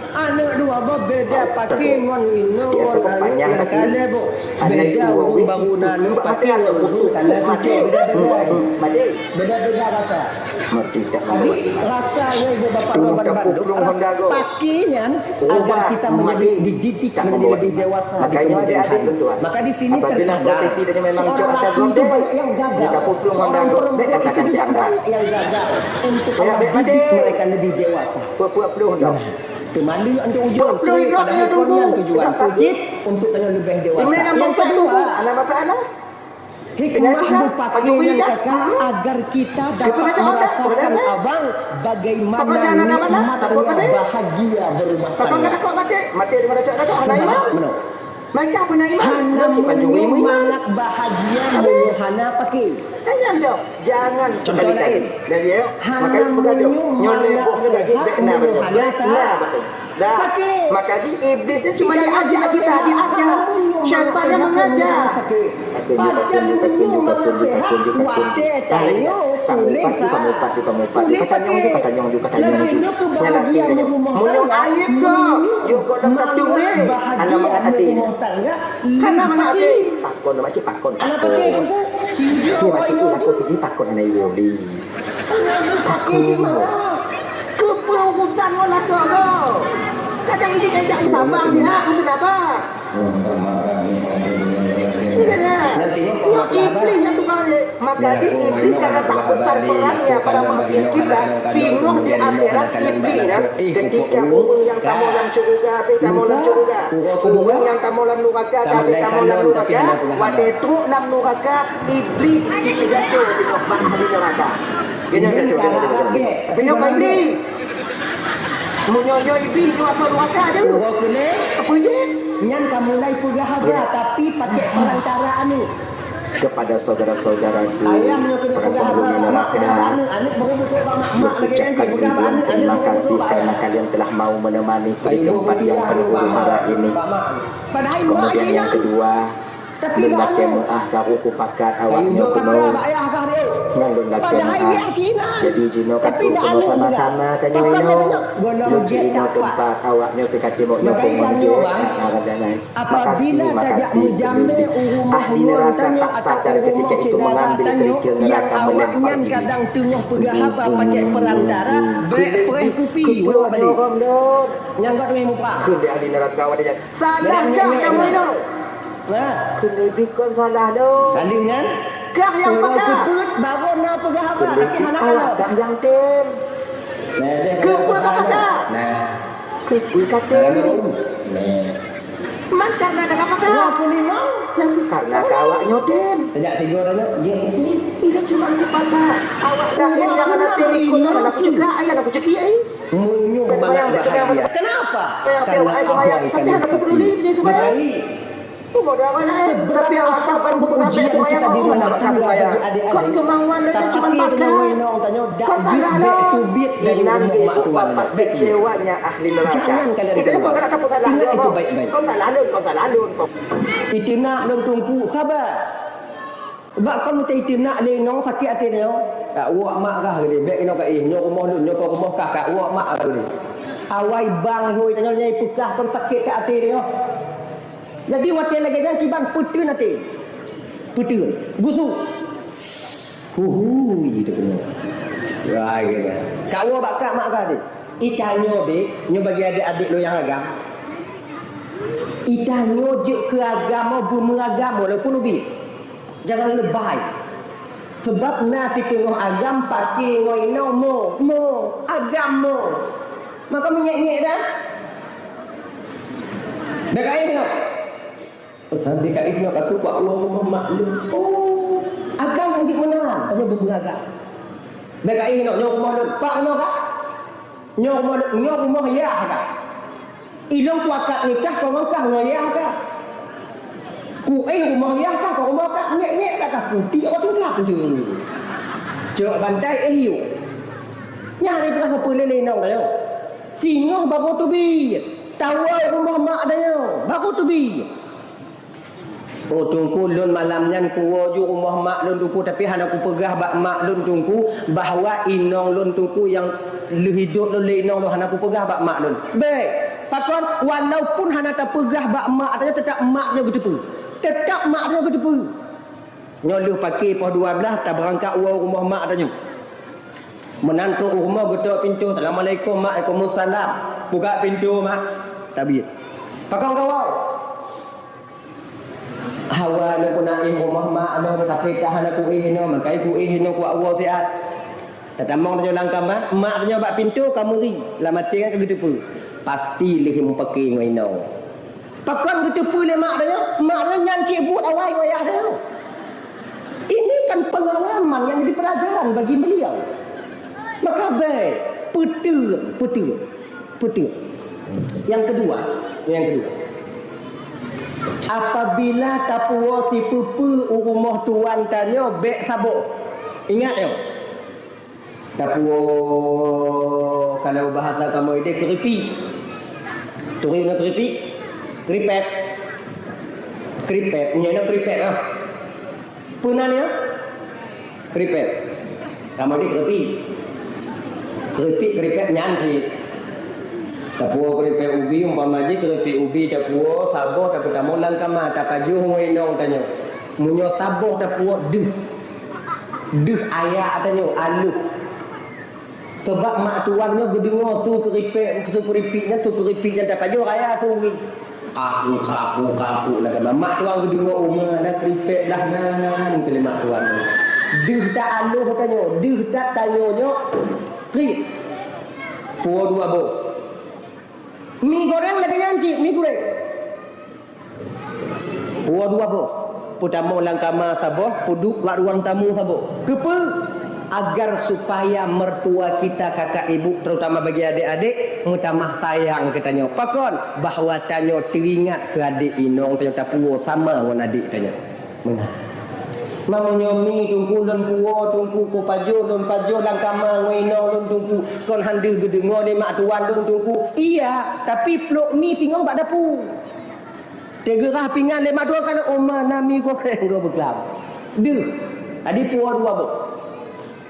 Aneuk dua boh beda paké ngon inong ngon aneuk nyang ka lhèe boh. Beda ureueng baru na aneuk paké ngon ureueng ka na cucu, beda-beda. Beda-beda rasa. Jadi rasa nyoe ibu bapa rakan bandum, paké nyan agar kita menjadi dididik menjadi lebih dewasa di kemudian hari. Maka di sini terkadang seorang laki itu banyak yang gagal, seorang perempuan itu juga banyak yang gagal untuk Allah didik mereka lebih dewasa. Teuma lé untuk ujong, padahai kon nyan tujuan. Keucit, Untuk tanyoe leubeh dewasa. Nyang kedua, hana masalah. Hikmah mupakè nyan kakak, agar kita dapat merasakan abang bagaimana nikmatnya bahagia berumah tangga. Hana meunyoe mangat bahagia meunyoe hana pakè. Jangan sekali-kali. Hana meunyoe mangat sehat meunyoe hana pakè. Dah, maka jih iblis ni cuma diajak kita, diajak. Syaitan yang mengajar. Pajan meunyoe mangat sehat, watèe tanyoe tuléh sa. Tuléh sakét. Lagèe nyoe keubahagiaan rumoh tangga. Meunyoe aib kah, yuk kau letak tuléh. Hana mangat hati. Hana mangat hati. Pakon, makcik pakon. Hana pakè, Teungku. Cium makcik, lakoe tinggi pakon hana iwoe li. Pakon. Keupeue urusan ngon lakoe kau? Kadang di ejak utama dia untuk apa? Iya, ya. Nanti iblis yang tukang. Maka di iblis karena tak besar perannya pada maksiat kita, singoh di akhirat iblis, ya. Ketika ureueng nyang tamong lam syeuruga, tapi tamong lam syeuruga. Ureueng nyang tamong lam nuraka, tapi tamong lam nuraka. Watèe trok lam nuraka, iblis di pidato di bak ahli nuraka. Dia nyoe pidato, dia nyoe pidato. Tapi nyoe iblis. Meunyoe nyoe iblis, nyoe atau nuraka dia. Apa je? Nyan ka mulai peugah haba, tapi pakè perantara aneuk. Kepada saudara-saudaraku, para penghuni neraka, kuucapkan ribuan terima kasih karena kalian telah mau menemaniku di tempat yang terhuru hara ini. Kemudian yang kedua, lôn lakèe meu'ah karu kupakat awaknyoe keunoe. Ngon lôn lakèe meu'ah. Jadi jinoe ka trôk keunoe sama-sama tanyoe inoe. Lôn keunoe teumpat awaknyoe pih ka timoh nyoe peungon jih. Nah, raja nyan. Apabila tajak meujaméh u rumoh lôn tanyoe atawa u rumoh syedara tanyoe nyang awaknyan kadang teungoh peugah haba pakè perantara, bèk preh kupi, uroe balek. Nyang gata muprah. Kheun deh ahli neraka awak nyan. Salah dah kamu itu. Nah. Kheun deh bikon salah lôn. Kali nyan. Kah nyang peugah. Kheun deh bikon, baru na peugah haba, tapi hana awak kah nyang tem. Nah, deh, kheun deh bikon salah. Nah. Keupeue ka teuh? Nah. Man karena ka pakat. Wah, aku ni mau. Yang karena ka awak nyoe tem. Tajak tiga orang nyoe, dia mesti. Tidak cuma di pakat. Awak dah ini yang ada tem ikut, nak aku cegah, ayah nak aku cekik, eh. Meunyoe mangat bahagia. Kenapa? Karena apa yang kalian peduli. Maka Seberapa apapun ujian kita di rumah tangga bagi adik-adik, tapakè tanyoe ngon inong tanyoe dak jeuet bèk teubiet dari rumoh mak tuan nyoe. Bèk jeuet. Jangan kalian keluar. Ingat itu baik-baik. Iteunak lôn Teungku, sabar. Bak kon meutai iteunak lé inong sakét até tanyoe. Kak woe mak kah geude, bèk inong ka éh, nyoe rumoh lôn, nyoe kon rumoh kah, kak woe mak kah geude. Awai bang hôi tanyoe nyang ipeugah kon sakét ka até tanyoe. Jadi watèe lagèe nyan kiban peuteun até. Peuteun. Gusuk. Huhui teukeunong. Wah, gitu. Kak woe bak kak mak kah deh. Itanyoe deh, nyoe bagi adék-adék lôn nyang agam. Itanyoe jeuet keu agam, beumeuragam walaupun ubit. Jangan lebay. Sebab na siteungoh agam pakè ngon inong mo, mo, agam mo. Maka meungék-ngék dah. Dah kain tengok. Tapi kat itu aku buat uang rumah mak lu. Oh, agam lanjut menang. Tapi beberapa. Dah kain tengok nyoe rumah lu. Pak rumah kah? Nyoe rumah lu, nyoe rumah yah kah? Ilong kuakat nikah kau ngangkah ngon yah kah? Ku éh rumah yah kah, kau rumah kah? Nyek-nyek tak kah? Kutik kau tingkah tu je. Cok bantai éh yuk. Nyang ada perasa pelele nong kayo. Singoh baru tubi. Tawa rumah mak dayo. Baru tubi. Oh, Teungku, lôn malam nyan kuwoe ju rumoh mak lôn Teungku, tapi hana kupeugah bak mak lôn Teungku bahwa inong lôn Teungku nyang lheueh idop lôn lé inong lôn, hana kupeugah bak mak lôn. Bèk, pakon, walaupun hana tapeugah bak mak tanyoe, teutap mak tanyoe geuteupeue. Teutap mak tanyoe geuteupeue. Nyoe lheueh pakè poh dua blaih, tabeurangkat woe rumoh mak tanyoe. Meunan trok u rumoh geutok pintoe, "Assalamualaikum, Mak." "Waalaikumsalam." "Buka pintoe, Mak." Tabiet. Pakon kawoe? "Hawa lôn keuneuk éh rumoh mak lôn, tapi ka hana kuéh inoe, maka kuéh inoe kuwoe siat." Tatamong tanyoe lam kama, mak tanyoe bak pintoe ka meuri, lam até nyan ka geuteupeue. Pasti lheueh mupakè ngon inong. Pakon geuteupeue lé mak tanyoe? Mak tanyoe nyan cit buet awai ngon ayah tanyoe. Ini kan pengalaman yang jadi pelajaran bagi beliau. Maka baik, peuteueng, peuteueng, peuteueng. Yang kedua, yang kedua. Apabila tapuwoe sipeue-peue u rumoh tuan tanyoe, bék saboh. Ingat nyoe. Tapuwoe, kalau bahasa kamoe idéh, keuripik. Turi ngon keuripik? Keuripek. Keuripek. Nyoe na keuripek ah. Peue nan nyoe? Keuripek. Kamoe idéh keuripik. Keuripik, keuripek nyan cit. Tapuwoe keuripek ubi, umpama jih keuripik ubi tapuwoe, saboh tapeutamong lam kama, tapajoh ngon inong tanyoe. Meunyoe saboh tapuwoe, deuh. Deuh ayah tanyoe, aloh. Sabab mak tuan nyoe geudeungoe su keuripek, su keuripik nyan, su keuripik nyan tapajoh raya su. Kaku, kaku, kaku lah kama. Mak tuan geudeungoe uma na keuripek dah nan keu lé mak tuan. Deuh that aloh tanyoe, deuh that tanyoe nyoe kriet. Puwoe dua boh. Mi goreng lagèe nyan cit, mi goreng. Puwoe dua boh. Peutamong lam kama saboh, peuduek bak ruang tamu saboh. Keupeue? Agar supaya mertua kita, kakak ibu, terutama bagi adik-adik, meutamah sayang keu tanyoe. Pakon? Bahwa tanyoe teuingat keu adik inong tanyoe, tapuwoe sama ngon adik tanyoe. Meunan. Meunyoe mi teungku lôn puwoe, teungku kupajoh, lôn pajoh lam kama ngon inong lôn teungku, kon han deuh geudeungoe lé mak tuan lôn teungku. Iya, tapi plôk mi singoh bak dapu. Teugeurah pingan lé mak tuan, kana uma na mi goreng gob beuklam. Deuh. Jadi puwoe dua boh.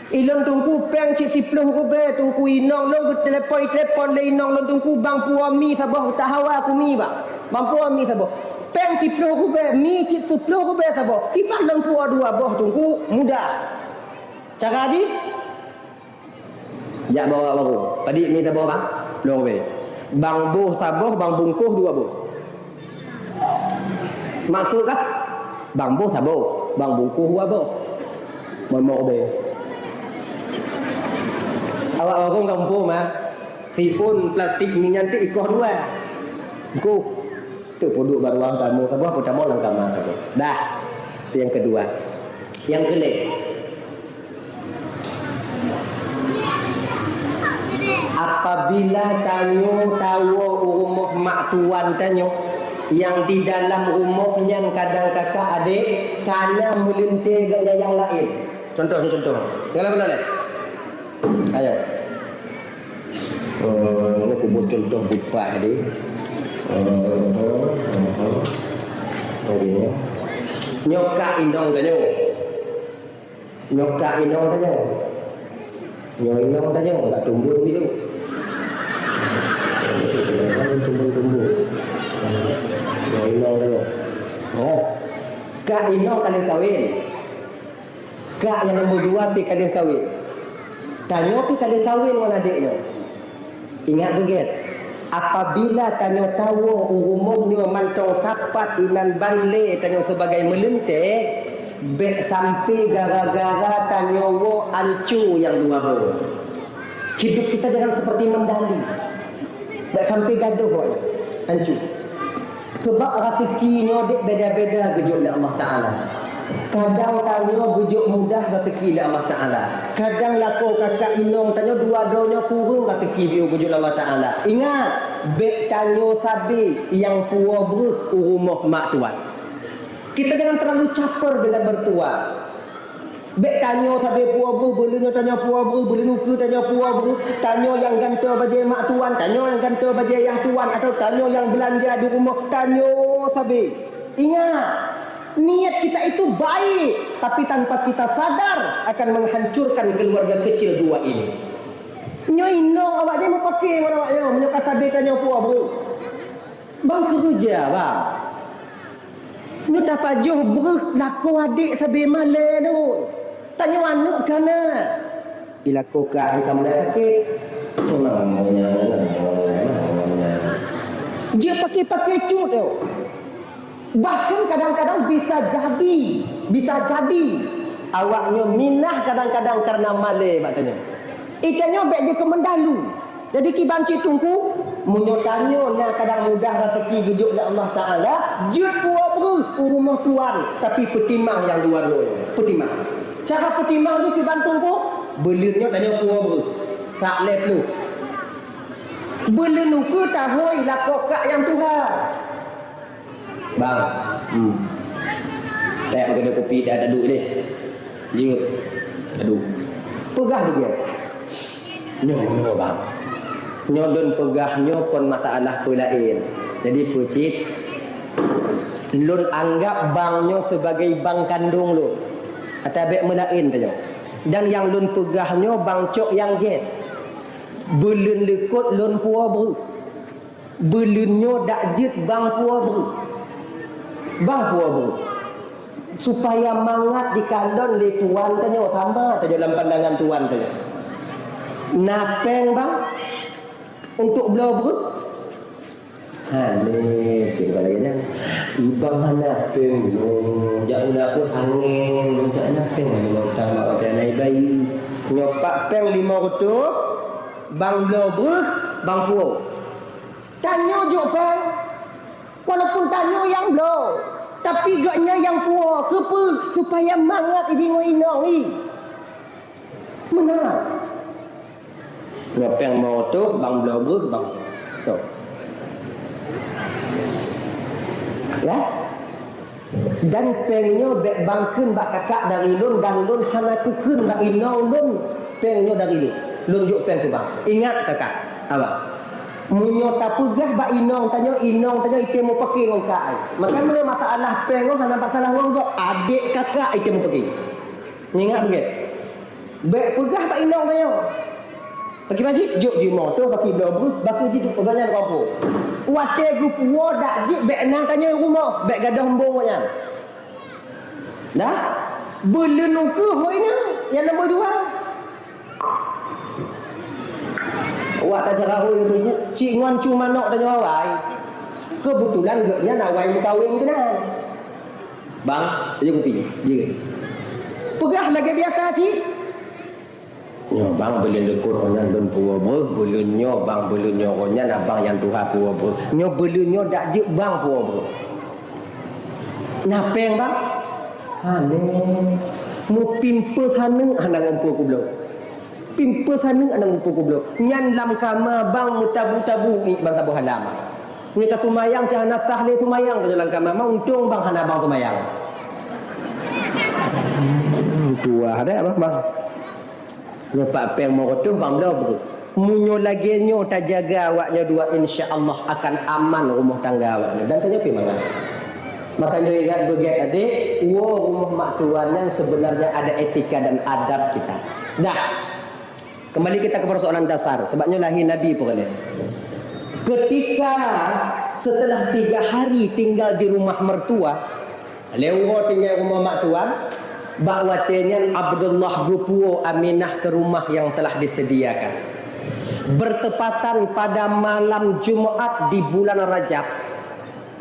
Ilôn teungku péng cit siplôh rubée, teungku inong lôn geutelepon-telepon lé inong lôn teungku, bang puwoe mi saboh, tahawa ku mi bang. Bang puwoe mi saboh. Péng siplôh rubée, mi cit siplôh rubée saboh. Kiban lôn puwoe dua boh teungku, mudah. Cara jih? Jak bawa warong. Padit mi saboh bang? Plôh rubée. Bang boh saboh, bang bungkôh dua boh. Maksud kah? Bang boh saboh, bang bungkôh dua boh. Mon mok be. Awak warong gampông mah. Siôn plastik mi nyan teuh ikoh dua. Bungkôh. Tu peuduek bak ruang tamu saboh, peutamong lam kama saboh. Dah. Itu yang kedua. Yang keulhèe. Apabila tanyoe tawoe u rumoh mak tuan tanyoe, nyang di dalam rumoh nyan kadang kakak adék ka na meuleuntée geuh nyang laén. Contoh, contoh. Dalam mana leh? Ayo. Oh, ini kubu contoh bupah tadi. Oh, oh, oh. Oke. Nyoe kak inong tanyoe. Nyoe kak inong tanyoe. Nyoe inong tanyoe, enggak tumbuh gitu. Tumbuh-tumbuh. Nyoe inong tanyoe. Oh. Kak inong ka lheueh kawin. Kak nyang nombor dua pi ka lheueh kawin. Tanyoe pi ka lheueh kawin ngon adék nyoe. Ingat beugét, apabila tanyoe tawoe u rumoh nyoe mantong sapat inan ban lé tanyoe sibagai meuleuntée, bék sampai gara-gara tanyoe woe anco nyang dua boh. Hidup kita jangan seperti mendali. Bék sampai gadoh woe anco. Sebab raseuki nyoe dek beda-beda geujok lé Allah Taala. Kadang tanyoe geujok mudah raseuki lé Allah Taala. Kadang lakoe kakak inong tanyoe dua droe nyoe kureueng raseuki geujok lé Allah Taala. Ingat, bék tanyoe sabe nyang puwoe breuh u rumoh mak tuan. Kita jangan terlalu caper dengan mertua. Bék tanyoe sabe puwoe breuh, buleuen nyoe tanyoe puwoe breuh, buleuen ukeue tanyoe puwoe breuh, tanyoe nyang gantoe bajée mak tuan, tanyoe nyang gantoe bajée yah tuan, atau tanyoe nyang beulanja di rumoh, tanyoe sabe. Ingat, niat kita itu baik, tapi tanpa kita sadar akan menghancurkan keluarga kecil dua ini. Nyoe inong awak nyoe meupaké ngon awak nyoe, meunyoe ka sabe tanyoe puwoe breuh. Bang keureuja, bang. Nyoe tapajoh breuh lakoe adék sabe malée nyoe. Tanyoe aneuk ka na. Ilakoe ka angka mulai sakét. Jeuet paké-paké cut nyoe. Bahkan kadang-kadang bisa jadi, bisa jadi awak nyoe minah kadang-kadang karena malée bak tanyoe. Itanyoe bék jeuet keu meudalu. Jadi kiban cit teungku, Meunyoe tanyoe na kadang mudah raseuki geujok lé Allah Taala, jeuet puwoe breuh u rumoh tuan, tapi peutimang nyang dua droe nyoe. Peutimang. Cara peutimang jih kiban teungku, buleuen nyoe tanyoe puwoe breuh. Sak lhèe ploh. Buleuen ukeue tahôi lakoe kak nyang tuha. Bang. Hmm. Teuh, meukeunong kupi dah taduek deh. Jeuet. Aduh. Peugah lagèe. Nyoe, nyoe, bang. Nyoe lôn peugah nyoe kon masalah peue laén. Jadi peue cit, lôn anggab bang nyoe sebagai bang kandong lôn. Ata bèk meulaén tanyoe. Dan nyang lôn peugah nyoe bang cok nyang gèt. Buleuen likot lôn puwoe breuh. Buleuen nyoe dak jeuet bang puwoe breuh. Bang puwoe breuh. Supaya mangat dikalon lé tuan tanyoe, sama tanyoe lam pandangan tuan tanyoe. Na pèng bang untuk bloe breuh? Ha, ni, pèng lagèe nyan. Ibang hana pèng, jak ulah pun angèn, jak na pèng, lima utang mak watèe na bayi. Nyoe pat pèng lima reutôh, bang bloe breuh, bang puwoe. Tanyoe jok pèng, walaupun tanyoe nyang bloe, tapi gobnyan nyang puwoe. Keupeue? Supaya mangat i deungoe inong i. Meunan. Nyoe pèng limong reutôh, bang bloe breuh, bang. Tuh. Ya? Dan pèng nyoe bèk bang kheun bak kakak dari lôn, dan lôn hana kukheun bak inong lôn pèng nyoe dari lôn. Lôn jok pèng keu bang. Ingat kakak, abang. Meunyoe tapeugah bak inong tanyoe, inong tanyoe item mupake ngon kak ai. Maka meunyoe masalah pèng nyoe hana masalah ngon gob, adek kakak item mupake. Ingat beugèt. Bèk peugah bak inong tanyoe. Pagi-pagi, jok jimoe toh, paki bloe breuh, baku jiduk peugah nyan kampung. Watèe geupuwoe dak jeuet bèk na tanyoe rumoh, bèk gadôh embong awaknyan. Dah? Buleuen ukeue hôi nyan, nyang nomor dua. Wak tajarah hôi nunggu, cit ngon cu manok tanyoe awai. Keubeutulan gobnyan awai meukawen keunan. Bang, jeuet kupi, jeuet. Peugah lagèe biasa cit. Nyoe bang, buleuen likot nyoe lôn puwoe breuh, buleuen nyoe bang, buleuen nyoe nyan abang nyang tuha puwoe breuh. Nyoe buleuen nyoe dak jeuet bang puwoe breuh. Na pèng bang? Hana. Meupimpeu saneuk hana ngumpul kubloe. Pimpeu saneuk hana ngumpul kubloe. Nyan lam kama bang meutabu-tabu ié bang saboh halam. Nyoe ka seumayang cit hana sah lé seumayang ka lam kama, ma untông bang hana bang seumayang. Tuha dak bang, bang. Nyoe pat pèng limong reutôh bang bloe breuh. Meunyoe lagèe nyoe tajaga awak nyoe dua, insya Allah akan aman rumoh tangga awak nyoe. Dan tanyoe pih mangat. Maka nyoe ingat beugèt adek, woe rumoh mak tuan nyan sebenarnya ada etika dan adab kita. Dah. Kembali kita ke persoalan dasar. Sebab nyoe lahé Nabi peureulèe. Ketika setelah tiga hari tinggal di rumah mertua, lhèe uroe tinggai rumoh mak tuan, bak watèe nyan Abdullah geupuwoe Aminah ke rumah yang telah disediakan. Bertepatan pada malam Jumat di bulan Rajab,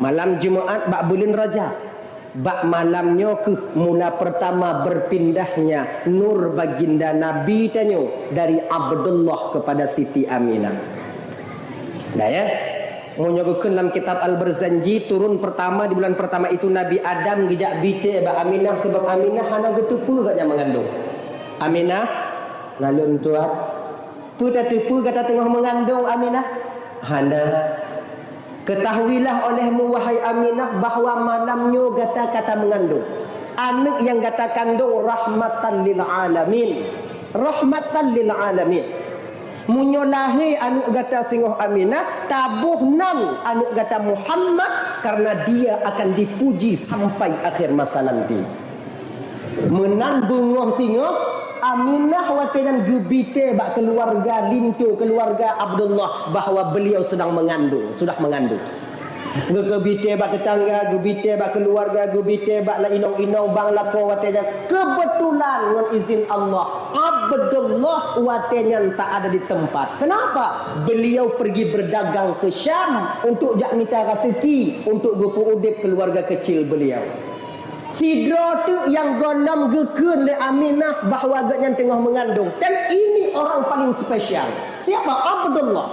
malam Jumat bak buleuen Rajab, bak malam nyoe keuh mula pertama berpindahnya nur baginda Nabi tanyoe dari Abdullah kepada Siti Aminah. Nah ya, meunyoe geukheun lam kitab Al-Barzanji, turun pertama di bulan pertama itu Nabi Adam geujak bite bak Aminah, sebab Aminah hana geuteupeue gobnyan meungandong. "Aminah, nalôn tuan, peue tateupeue gata teungoh meungandong, Aminah?" "Hana." "Ketahuilah olehmu, wahai Aminah, bahwa malam nyoe gata ka tameungandong. Aneuk nyang gata kandong rahmatan lil alamin." Rahmatan lil alamin. Meunyoe lahé aneuk gata singoh Aminah, taboh nan aneuk gata Muhammad, karena dia akan dipuji sampai akhir masa nanti. Meunan beungoh singoh, Aminah watèe nyan geubite bak keuluwarga linto, keuluwarga Abdullah, bahwa beliau sedang mengandung, sudah mengandung. Geubite bak tetangga, geubite bak keuluwarga, geubite bak inong-inong bang lakoe watèe nyan. Keubeutulan ngon izin Allah, Abdullah watèe nyan tak ada di tempat. Kenapa? Beliau pergi berdagang ke Syam untuk jak mita raseuki untuk geupeuudép keuluwarga kecil beliau. Sidroe teuk nyang gohlom geukheun lé Aminah bahwa gobnyan teungoh meungandong. Dan ini orang paling spesial. Siapa? Abdullah.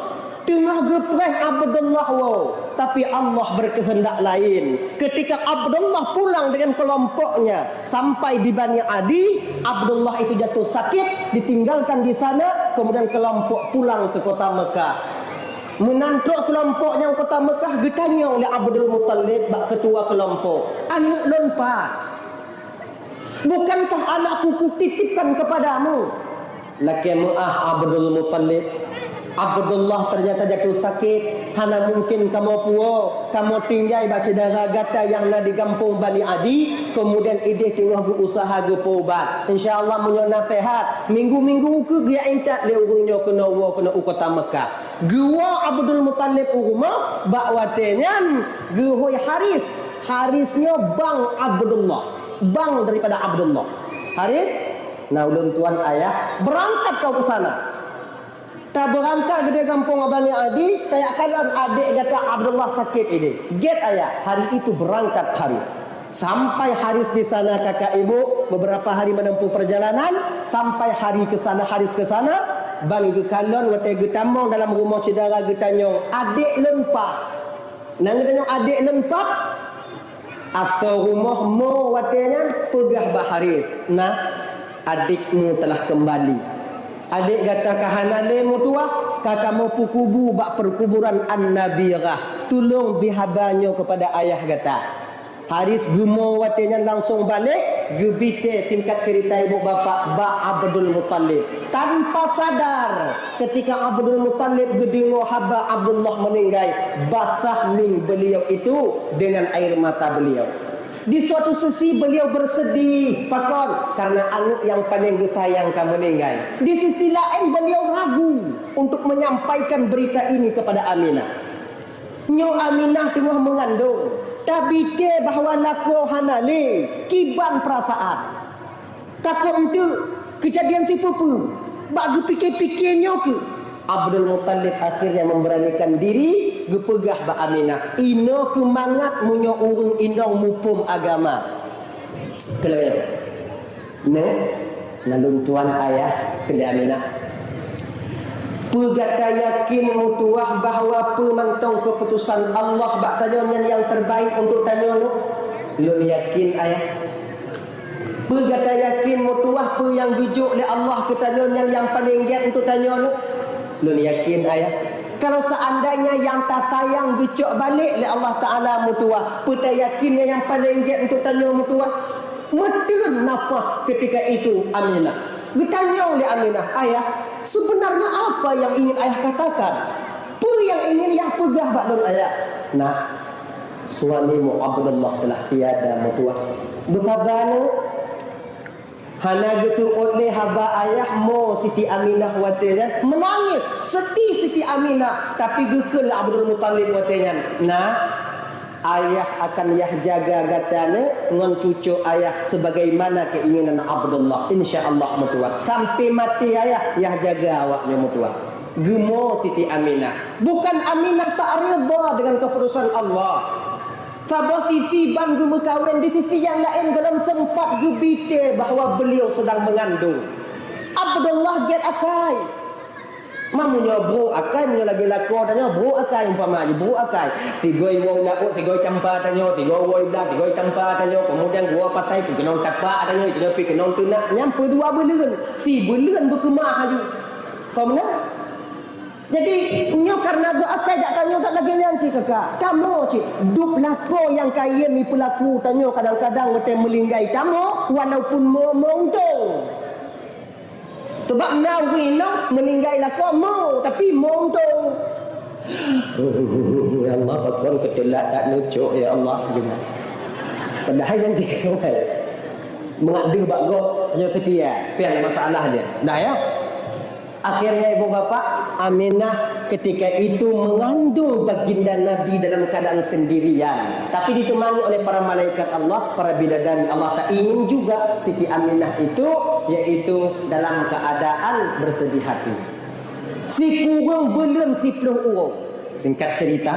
Teungoh geupreh Abdullah woe, tapi Allah berkehendak lain. Ketika Abdullah pulang dengan kelompoknya sampai di Bani Adi, Abdullah itu jatuh sakit, ditinggalkan di sana, kemudian kelompok pulang ke kota Mekah. Meunan trok kelompok nyang kota Mekah, geutanyong lé Abdul Muttalib bak ketua kelompok, "Aneuëk lôn pat? Bukankah anakku kutitipkan kepadamu?" "Lakée meuáh, Abdul Muttalib, Abdullah ternyata jatuh sakit, hana mungkin kamoe puwoe. Kamoe tinggai bak syedara gata nyang na di gampông Bani Adi, kemudian ideh teungoh geuusaha geupeuubat. Insya Allah, meunyoe na seuhat, minggu-minggu keuh geujak intat lé ureuëng nyoe keunoe woe keunoe u kota Mekah." Geuwoe Abdul Muttalib u rumoh, bak watée nyan geuhôi Haris. Haris nyoe bang Abdullah, bang daripada Abdullah. "Haris, na ulôn tuan ayah, beurangkat kamoe ke sana." Tabeurangkat geude gampông Bani Adi, tajak kalon adék gata Abdullah sakét idéh. "Gét ayah." Hari itu berangkat Haris. Sampai Haris di sana, kakak ibu, beberapa hari menempuh perjalanan, sampai hari ke sana, Haris ke sana, ban geukalon watée geutamong dalam rumoh syedara geutanyong, "Adék lôn pat?" Nyang geutanyong, "Adék lôn pat?" Asoe rumoh mo watée nyan peugah bak Haris, "Nah, adikmu telah kembali. Adék gata ka hana lé meutuwah, ka kamoe peukubu bak peukuburan An-Nabirah. Tulông bri haba nyoe keupada ayah gata." Haris geumo watée nyan langsong balek, geubite singkat cerita ibu bapak bak Abdul Muttalib. Tanpa sadar, ketika Abdul Muttalib geudeungoe haba Abdullah meuninggai, basah mieng beliau itu dengan air mata beliau. Di suatu sisi beliau bersedih, pakon? Karena aneuk yang paling geusayang ka meuninggai. Di sisi laén beliau ragu untuk menyampaikan berita ini kepada Aminah. Nyoe Aminah teungoh meungandong, tabite bahwa lakoe hana lé, kiban peurasaan. Takot enteuk keujadian sipeue-peue, bak geupike-pike nyoe keuh. Abdul Muttalib akhirnya memberanikan diri geupeugah bak Aminah, "Inoe keuh mangat meunyoe ureuëng inong muphom agama." Keuleue. Neh, na lôn tuan ayah keu lé Aminah. Peue gata yakin meutuwah bahwa peue mantong keuputosan Allah bak tanyoe nyan nyang terbaik untuk tanyoe nyoe? Lôn yakin ayah. Peue gata yakin meutuwah peue nyang geujok lé Allah keu tanyoe nyan nyang paleng gét untuk tanyoe nyoe? Lôn yakin ayah. Kalau seandainya nyang tasayang geucok balek lé Allah Taala meutuwah, peue tayakin nyang paleng gét untuk tanyoe meutuwah? Meuteun nafah ketika itu Aminah. Geutanyong lé Aminah, "Ayah, sebenarnya apa yang ingin ayah katakan? Peue nyang ingin yah peugah bak lôn ayah?" "Nak, suamimu Abdullah telah tiada meutuwah." Beusaba nyoe, hana geuseuôt lé haba ayah mo Siti Aminah watée nyan, meunangis, sedih Siti Aminah, tapi geukheun lé Abdul Muttalib watée nyan, "Nak, ayah akan yah jaga gata nyoe ngon cucok ayah sebagaimana keinginan Abdullah. Insya Allah meutuwah. Sampai maté ayah, yah jaga awak nyoe meutuwah." Geumo Siti Aminah. Bukan Aminah tak reda dengan keputusan Allah. Saboh sisi ban geumeukawen, di sisi nyang laén gohlom sempat geubite bahwa beliau sedang mengandung. Abdullah gét akai. Meunyoe brok akai, meunyoe lagée lakoe tanyoe brok akai, umpama jih brok akai. Sigoe woe u laôt, sigoe campa tanyoe, sigoe woe u blah, sigoe campa tanyoe, keumudian geuwoe pasai pih keunong tapak tanyoe, tanyoe pih keunong teunak, nyan peue dua beuleuen. Sibeuleuen beukeumah laju. Kon meunan? Jadi, nyoe kareuna geuakai dak tanyoe dak lagée nyan cit kakak. Kamoe cit, dub lakoe nyang kayém jipeulaku tanyoe kadang-kadang watée meulinggai kamoe, walaupun mo-mo untông. Teubak na ureuëng inong meuninggai lakoe mo, tapi mo untông. Ya Allah, pakon keuteulat that neucok, ya Allah. Padahai nyan cit keuhai. Mangat deuh bak gob, hanya seutia. Pian masalah je. Dah ya? Akhirnya ibu bapak, Aminah ketika itu mengandung baginda Nabi dalam keadaan sendirian. Tapi ditemani oleh para malaikat Allah, para bidadari. Allah tak ingin juga Siti Aminah itu, yaitu dalam keadaan bersedih hati. Sikureueng buleuen siplôh uroe. Singkat cerita,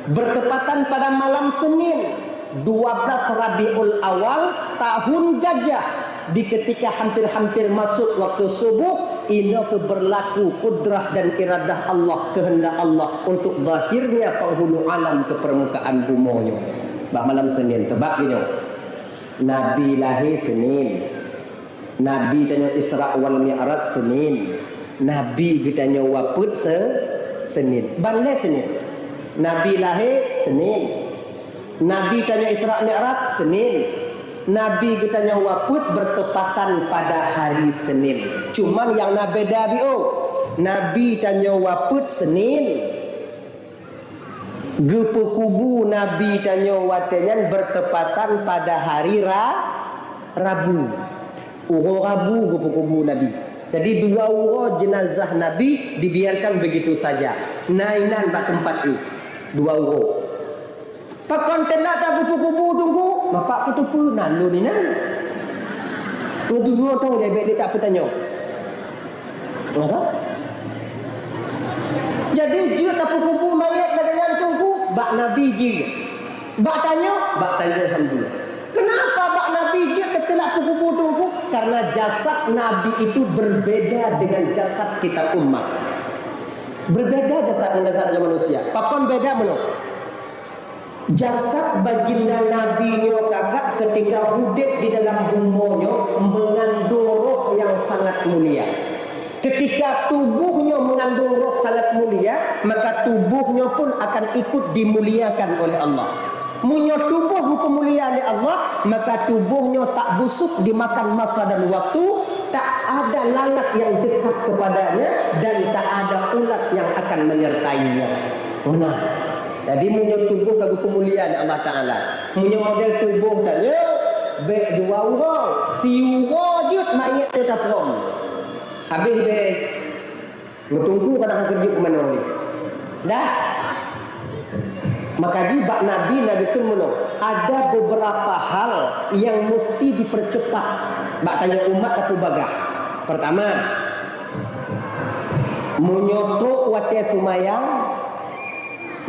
bertepatan pada malam Senin, dua belas Rabiul Awal, tahun Gajah, di ketika hampir-hampir masuk waktu subuh, Inoe keuh beurlaku kudrah dan iradah Allah, keuheundak Allah untuk zahirnya penghulu alam keu peurmukaan bumoe nyoe. Bak malam Senin, teubak nyoe. Nabi lahé Senin. Nabi tanyoe Isra wal Mi'raj Senin. Nabi geutanyoe wafeuet se-, Senin. Ban lé Senin. Nabi lahé Senin. Nabi tanyoe Isra Mi'raj Senin. Nabi geutanyoe wafeuet bertepatan pada hari Senin. Cuman nyang na beda biôh. Nabi tanyoe wafeuet Senin. Geupeukubu Nabi tanyoe watée nyan bertepatan pada hari Ra-, Rabu. Uroe Rabu geupeukubu Nabi. Jadi dua uroe jenazah Nabi dibiarkan begitu saja. Na inan bak teumpat éh. Dua uroe. Pakon teulat tageupeukubu Teungku? Bapak kuteupeue nan lôn inan. Ngeudunyoe tong jai bék lé tak peutanyoe. Maka, jadi jeuet tapeukubu manyét lagée nyan Teungku, bak Nabi jih. Bak tanyoe, bak tanyoe han jeuet. Kenapa bak Nabi jeuet teulat peukubu Teungku? Karena jasad Nabi itu berbeda dengan jasad kita umat. Berbeda jasad dengan jasad manusia. Pakon beda meunoe? Jasad baginda Nabi nyoe kakak ketika udeb di dalam bumoe nyoe mengandung roh yang sangat mulia. Ketika tubuh nyoe mengandung roh sangat mulia, maka tubuh nyoe pun akan ikut dimuliakan oleh Allah. Meunyoe tubuh geupeumulia lé Allah, maka tubuh nyoe tak busuk dimakan masa dan waktu, tak ada lalat yang dekat kepadanya, dan tak ada ulat yang akan menyertainya. Nah, jadi meunyoe tuboh ka geupeumulia lé Allah Taala, meunyoe model tuboh tanyoe, bék dua uroe, siuroe jeuet manyét teuh taprom. Habéh bék. Meuteungku kadang keujeuet keu manoe ni. Dah. Maka jih bak Nabi na geukheun meunoe, ada beberapa hal yang mesti dipercepat bak tanyoe umat atau bagah. Pertama, meunyoe trok watée seumayang,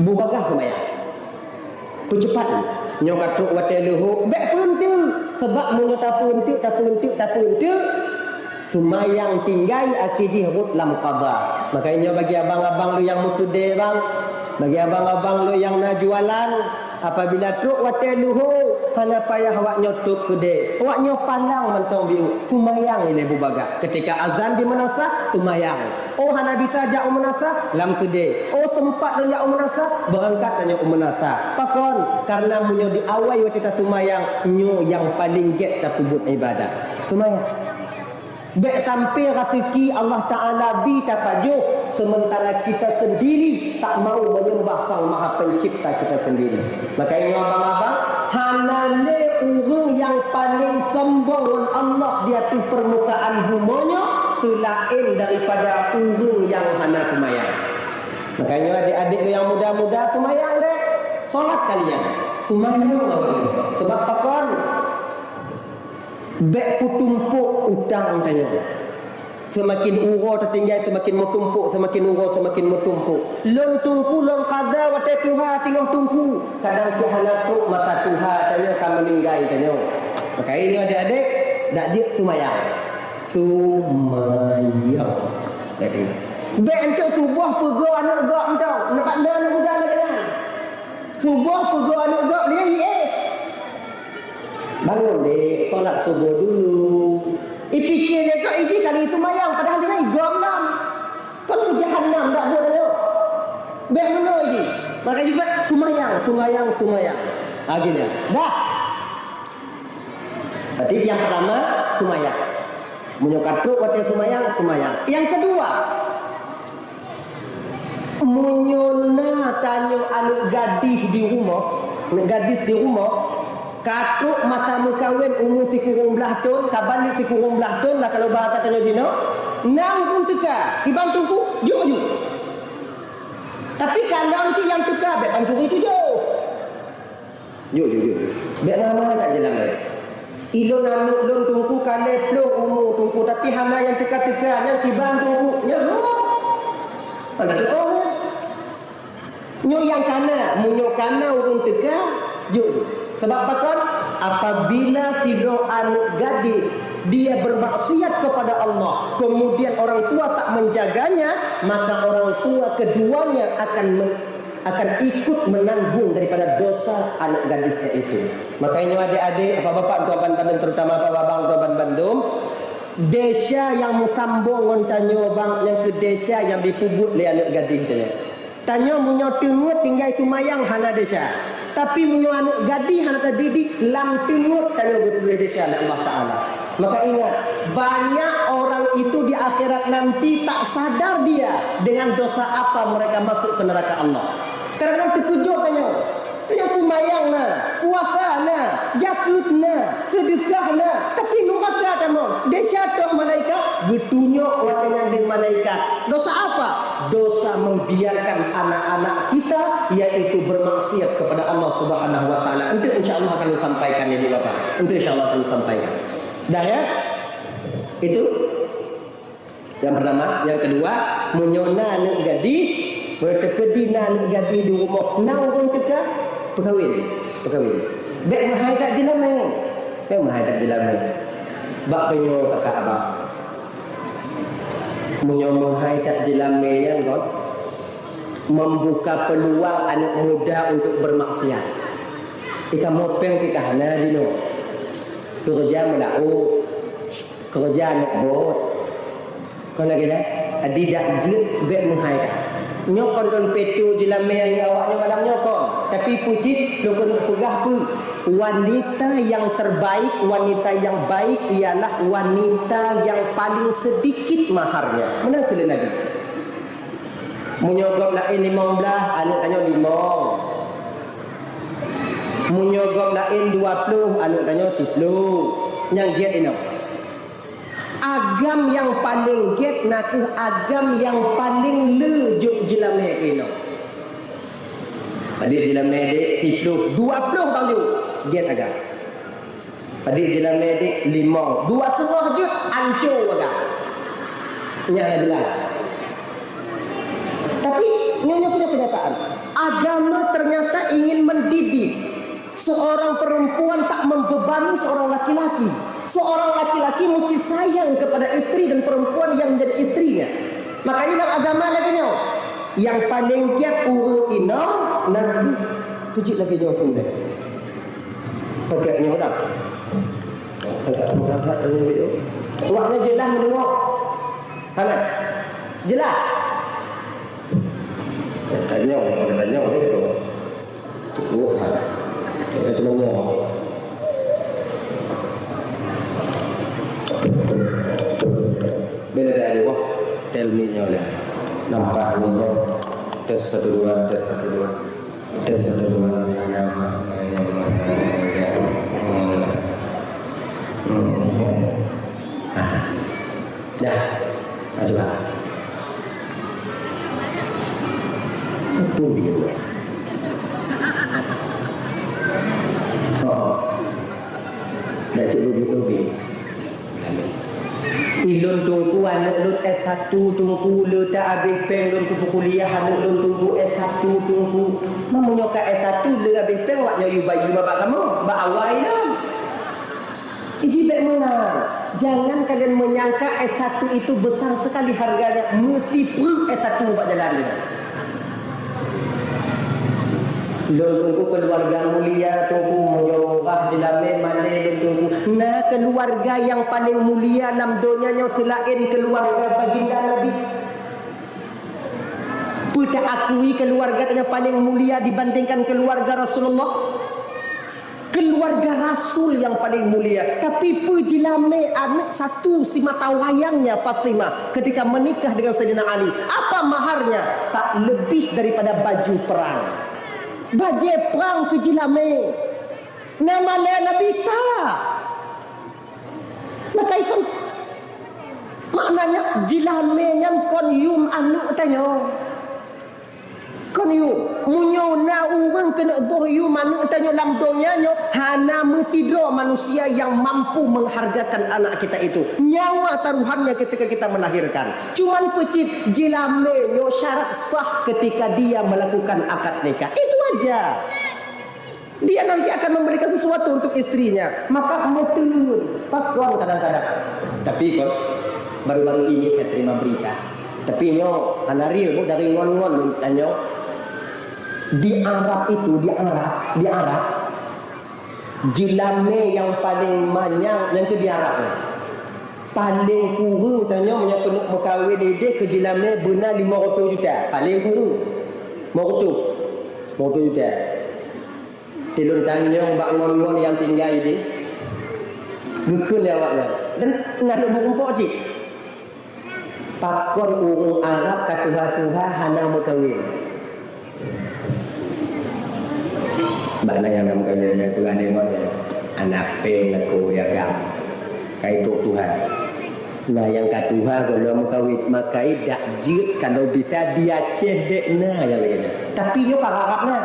bubagah seumayang. Peucepat. Nyoe ka trok watée leuhô, bék peunteuk. Sabab meunyoe tapeunteuk, tapeunteuk, tapeunteuk, seumayang tinggai akhé jih rhot lam qadha. Maka nyoe bagi abang-abang lôn nyang meukeudée bang, bagi abang-abang lôn nyang na jualan, apabila trok watée leuhô, hana payah awak nyoe tôb keudée. Awak nyoe palang mantong biôh, seumayang ilée bubagah. Ketika azan di meunasah, seumayang. Oh, hana bisa jak u meunasah, lam keudée. Oh, seumpat lôn jak u meunasah, beurangkat tanyoe u meunasah. Pakon? Karena meunyoe di awai watée taseumayang, nyoe nyang paleng gét tapeubuet ibadat. Seumayang. Bék sampai raseuki Allah Taala bi tapajoh, sementara kita sendiri tak mau menyembah Sang Maha Pencipta kita sendiri. Maka nyoe abang-abang, hana lé ureuëng nyang paleng sombong ngon Allah di ateueh peurmukaan bumoe nyoe seulaén daripada ureuëng nyang hana seumayang. Maka nyoe adék-adék nyang muda-muda seumayang deh. Solat kalian. Seumayang awaknyan. Sebab pakon? Bék peutumpok utang tanyoe. Seumaken uroe tatinggai, seumaken meutumpok, seumaken uroe seumaken meutumpok. Lôn teungku, lôn kaza watée tuha singoh teungku. Kadang cit hana trok masa tuha tanyoe ka meuninggai tanyoe. Maka nyoe adék-adék, dak jeuet seumayang. Seumayang. Jadi, bék enteuk suboh peugoe aneuk gob mantong. Nampak na aneuk muda lagée nyan. Suboh peugoe aneuk gob lé, eh. Bangun dek, solat suboh dulu. Ipike lé kok iji kali seumayang, padahal dia igom nam. Kon u jahannam dak buet ayo. Bék meunoe iji. Maka jibat seumayang, seumayang, seumayang. Ha, gitu. Dah. Berarti yang pertama, seumayang. Meunyoe ka trok watée seumayang, seumayang. Yang kedua, meunyoe na tanyoe aneuk gadih di rumoh, aneuk gadis di rumoh, ka trok masa meukawen umu sikureueng blaih thon, ka baligh sikureueng blaih thon, lah kalau bahasa tanyoe jinoe, na ureuëng teuka, iban teungku, jok-jok. Tapi kalau cit nyang teuka, bék pancuri tujoh. Jok, jok, jok. Bék ramai nak jalan laén. Ilôn aneuk lôn teungku ka lhée ploh umu teungku, tapi hana nyang teuka-teuka, nyang kiban teungku, nyan. Hana teuka. Nyoe nyang kana, meunyoe kana ureuëng teuka, jok. Sebab pakon? Apabila sidroe aneuk gadis Dia bermaksiat kepada Allah, kemudian orang tua tak menjaganya, maka orang tua keduanya akan men-, akan ikut menanggung daripada dosa anak gadisnya itu. Makanya adek-adek, bapak-bapak, tuan bandum, terutama bapak abang, tuan bandum, desya nyang meusambong ngon tanyoe bang, nyang keu desya nyang jipeubuet lé aneuk gadih tanyoe. Tanyoe meunyoe teungeut tinggai seumayang hana desya. Tapi meunyoe aneuk gadih hana tadidik, lam teungeut tanyoe geupeuleueh desya lé Allah Taala. Maka ingat, banyak orang itu di akhirat nanti tak sadar dia dengan dosa apa mereka masuk ke neraka Allah. Kadang-kadang teukeujot tanyoe. Tanyoe seumayang na, puasa na, jakeuet na, seudeukah na, tapi nuraka tamong. Desya troh malaikat, geutunyok watée nyan lé malaikat. Dosa apa? Dosa membiarkan anak-anak kita, yaitu bermaksiat kepada Allah Subhanahu wa Taala. Enteuk, insya Allah, akan sampaikan ini, Bapak. Enteuk, insya Allah, akan sampaikan. Dah, ya? Itu yang pertama. Yang kedua, meunyoe na aneuk gadih, meunyoe teukeudi na aneuk gadih di rumoh, na ureuëng teuka, peukawén, peukawén. Bék meuhai that jeulamé. Bék meuhai that jeulamé. Bak peunyoe kakak abang. Meunyoe meuhai that jeulamé nyan kon membuka peluang aneuk muda untuk bermaksiat. Di kamoe péng cit ka hana jinoe. Keureuja meulaôt, keureuja aneuk bot. Kon lagée nyan, jadi dak jeuet bék meuhai that. Nyoe kon lôn peue jeulamé ngon awak nyoe malam nyoe kon. Tapi peue cit lôn keuneuk peugah peue? Wanita yang terbaik, wanita yang baik ialah wanita yang paling sedikit maharnya. Meunan keuh lé Nabi. Meunyoe gob laén limong blaih, aneuk tanyoe limong. Meunyoe gob laén dua ploh, aneuk tanyoe siploh. Nyang giet inong. Agam nyang paleng giet na kheueh agam nyang paleng le jok jeulamé keu inong. Padit jeulamé dek siploh, dua ploh bang jok, giet agam. Padit jeulamé dek limong, dua seungoh jeuet, anco agam. Nyan adalah. Tapi nyoe, nyoe punya kenyataan. Agama ternyata ingin mendidik. Seorang perempuan tak membebani seorang laki-laki. Seorang laki-laki mesti sayang kepada istri dan perempuan yang menjadi istrinya. Makanya dalam agama lagi nyoe, yang paling giat ureueng inong, nah, keujiek lagi nyoe tu deh. Pakai nyoe dah. Pakai apa, pakai nyoe. Awak nyoe jelas mendengar. Hana? Jelas? Tanya, tanya, tanya. Tuh, ha. Kita tanya. Bila dah ada, wah, tell me-nya oleh. Nampak ni, ya. Tes satu, dua, tes satu, dua. Tes satu, dua. Nama, nama, nama, nama. Ah. Dah. Ah, cuba. Apa dia buat? Oh. Dah cikgu betul. Ilôn Teungku, aneuk lôn S satu Teungku, le ta abéh péng lôn keu peukuliah aneuk lôn Teungku S satu Teungku. Meunyoe ka S satu le abéh péng, awak nyoe yue bayeue bak kamoe, bak awai lôn. Iji bék meunan. Jangan kalian menyangka S satu itu besar sekali harganya, meusipreuk S satu bak jalan nyoe. Lôn Teungku keuluwarga mulia Teungku, meunyoe murah jeulamé malée lôn Teungku. Na keuluwarga nyang paleng mulia lam donya nyoe seulaén keuluwarga Baginda Nabi? Peue ta akui keuluwarga tanyoe paleng mulia dibandingkan keuluwarga Rasulullah? Keuluwarga Rasul nyang paleng mulia, tapi peue jeulamé aneuk satu simata wayangnya Fatimah ketika menikah dengan Saidina Ali. Apa maharnya? Tak lebih daripada baju perang. Bajée prang keu jeulamé. Na malée Nabi ta. Maka ikon maknanya jeulamé nyan kon yum aneuk tanyoe. Kon yum, meunyoe na ureueng keuneuk boh yum aneuk tanyoe lam donya nyoe, hana meusidroe manusia nyang mampu menghargakan anak kita itu. Nyawa taruhannya ketika kita melahirkan. Cuman peucit jeulamé nyoe syarat sah ketika dia melakukan akad nikah. Itu aja. Dia nanti akan memberikan sesuatu untuk istrinya. Maka meuteun, pakon kadang-kadang. Tapi kon, baru-baru ini saya terima berita. Tapi nyoe hana real, bu, dari ngon-ngon lôn tanyoe. Di Arab itu, di Arab, di Arab, jeulamé nyang paling manyang nyan tu di Arab nyan. Paling kureueng tanyoe meunyoe keuneuk meukawen idéh keu jeulamé beuna limong reutôh juta. Paling kureueng. Limong reutôh. Limong reutôh juta. Di lôn tanyong bak ngon-ngon nyang tinggai di, geukheun lé awaknyan. Dan na lôn meurumpok cit. Pakon ureueng Arab ka tuha-tuha hana meukawen? Bak na nyang na meukawen, nyang peugah lé ngon nyan, hana péng lakoe agam. Ka ipok tuha. Na nyang ka tuha gohlom meukawen, makai dak jeuet kalau bisa di Aceh dek na nyang lagée nyan. Tapi nyoe ka rab-rab na.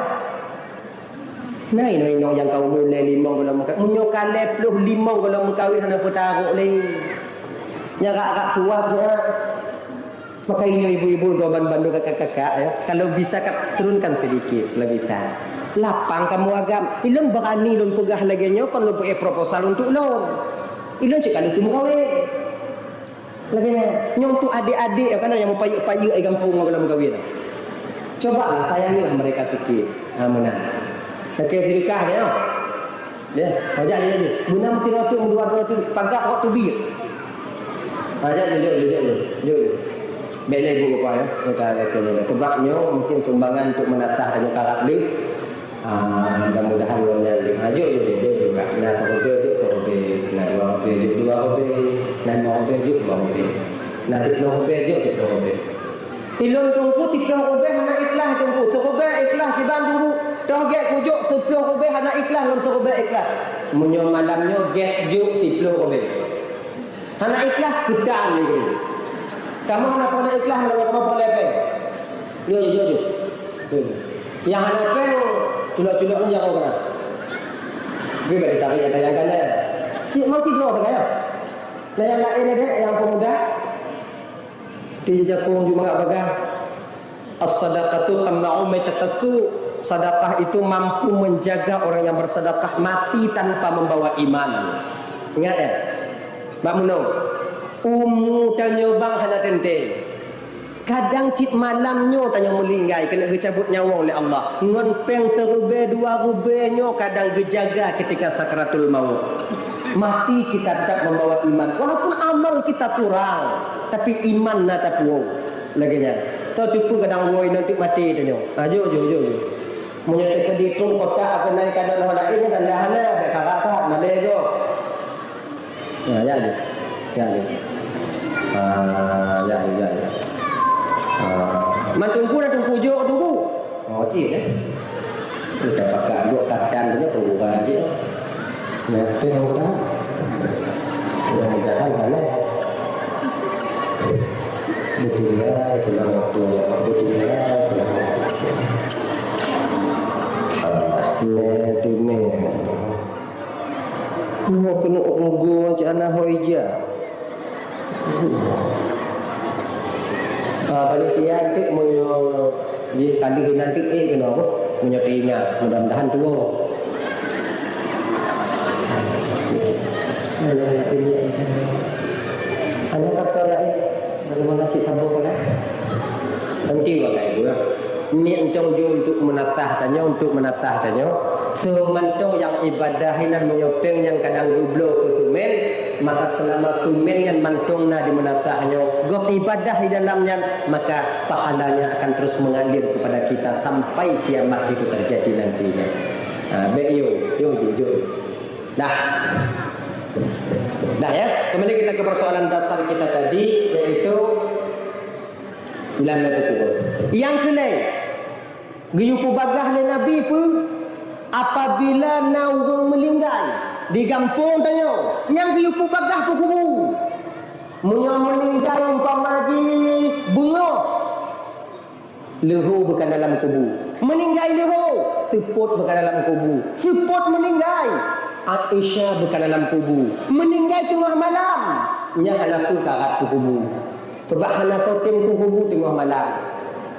Na inong-inong nyang ka umu lhée limong gohlom meukawen. Meunyoe ka lhée ploh limong gohlom meukawen hana peutarok lé. Nyan rak-rak suwab nyan. Maka inyoe ibu-ibu doban bandum kakak-kakak ya, kalau bisa ka turunkan sedikit lebih tak. Lapang kamu agam. Ilôn berani lôn peugah lagée nyoe kon lôn peuék proposal untuk lôn. Ilôn cit ka lôn meukawen. Lagée nyoe, nyoe untuk adék-adék, kan, nyang meupayeuk-payeuk di gampông ngon gohlom meukawen. Cobalah sayangilah mereka sikit. Ha, meunan. Lakée seudeukah dia, oh. Dia, oh, jak, jak, jak. Beuna meusidroe teuk, meudua droe teuk, pagat rot teubiet. Ha, jak, jak, jak. Bèk lé bu apa ya. Kita, kita, kita. Sebab nyoe mungkin sumbangan untuk meunasah dan karab lé. Ah, mudah-mudahan ngon nyan lé. Ah, jok, jok, jok, jok juga. Na siribèe, jok siribèe. Na dua ribèe, jok dua ribèe. Na limong ribèe, jok limong ribèe. Na siplôh ribèe, jok siplôh ribèe. Ilôn teungku siplôh ribèe hana ikhlas teungku. Siribèe ikhlas kiban teungku. Toh gèt kujok siplôh ribèe hana ikhlas ngon siribèe ikhlas. Meunyoe malam nyoe gèt jok siplôh ribèe. Hana ikhlas, keutan lé. Kamoe hana peureulèe ikhlas, hana kamoe peureulèe péng. Yo, yo, yo, yo. Yo, yo. Nyang hana péng, culok-culok ni jago keunan. Tapi bèk ditarék nyang kaya-kaya. Cit mau tiga sagai ya. Nah, nyang laén deh, nyang pemuda. Di jakong ju mangat bagah. As-sadaqatu tamna'u maitatas su'. Sedekah itu mampu menjaga orang yang bersedekah mati tanpa membawa iman. Ingat ya, Mak Munong, umu tanyoe bang hana teuntèe. Kadang cit malam nyoe tanyoe meulinggai keuneuk geucabut nyawöng lé Allah. Ngon péng siribèe dua ribèe nyoe kadang geujaga ketika sakaratul maut. Mati kita tetap membawa iman. Walaupun amal kita kurang, tapi iman na tapuwoe. Lagèe nyan. Toh teupeue kadang woe nyan teuk maté tanyoe. Ha, jok, jok, jok, jok. Meunyoe teukeudi tueng kotak akeunai kadang ho laén nyan tanda hana, bèk karap that, malèe gob. Ya, ya, ya. Ya, ya. Ah, ya, ya, ya. Ah, man teungku dah teungku jok teungku. Oh, cit, eh. Kita pakai dua katan punya pengurai je. Nyamping orang. Mudah-mudahan sana. Betul ya, pulang waktu. Betul ya, pulang waktu. Ah, ne, tu ne. Nyoe keuneuk rugoe cit hana ho ija. Ah, panitia nanti meunyoe jih ka lheueh nanti, eh, keunoe apa? Meunyoe teuingat, mudah-mudahan tuwoe. Aneuk kata lain, bagaimana cik sambung kan? Nanti bagai gula. Niet mantong jeuet untuk meunasah tanyoe, untuk meunasah tanyoe. Soe mantong nyang ibadah inan meunyoe péng nyan kadang geubloe keu sumén, maka seulama sumén nyan mantong na di meunasah nyoe, gob ibadah di dalam nyan, maka pahalanya akan terus mengalir kepada kita sampai kiamat itu terjadi nantinya. Ha, bèk yo, yo, yo, yo. Dah. Dah ya, kembali kita ke persoalan dasar kita tadi, yaitu Lam buku. Nyang keulhèe, geuyue peubagah lé Nabi peue? Apabila na ureueng meuninggai di gampông tanyoe, nyang geuyue peubagah peukubu. Meunyoe meuninggai umpama jih beungoh, leuhô beuka dalam kubu. Meuninggai leuhô, seupôt beuka dalam kubu. Seupôt meuninggai, Aisyah beuka dalam kubu. Meuninggai teungoh malam, nyan hana peue ka rab keu kubu. Sabab hana soe tem keu kubu teungoh malam.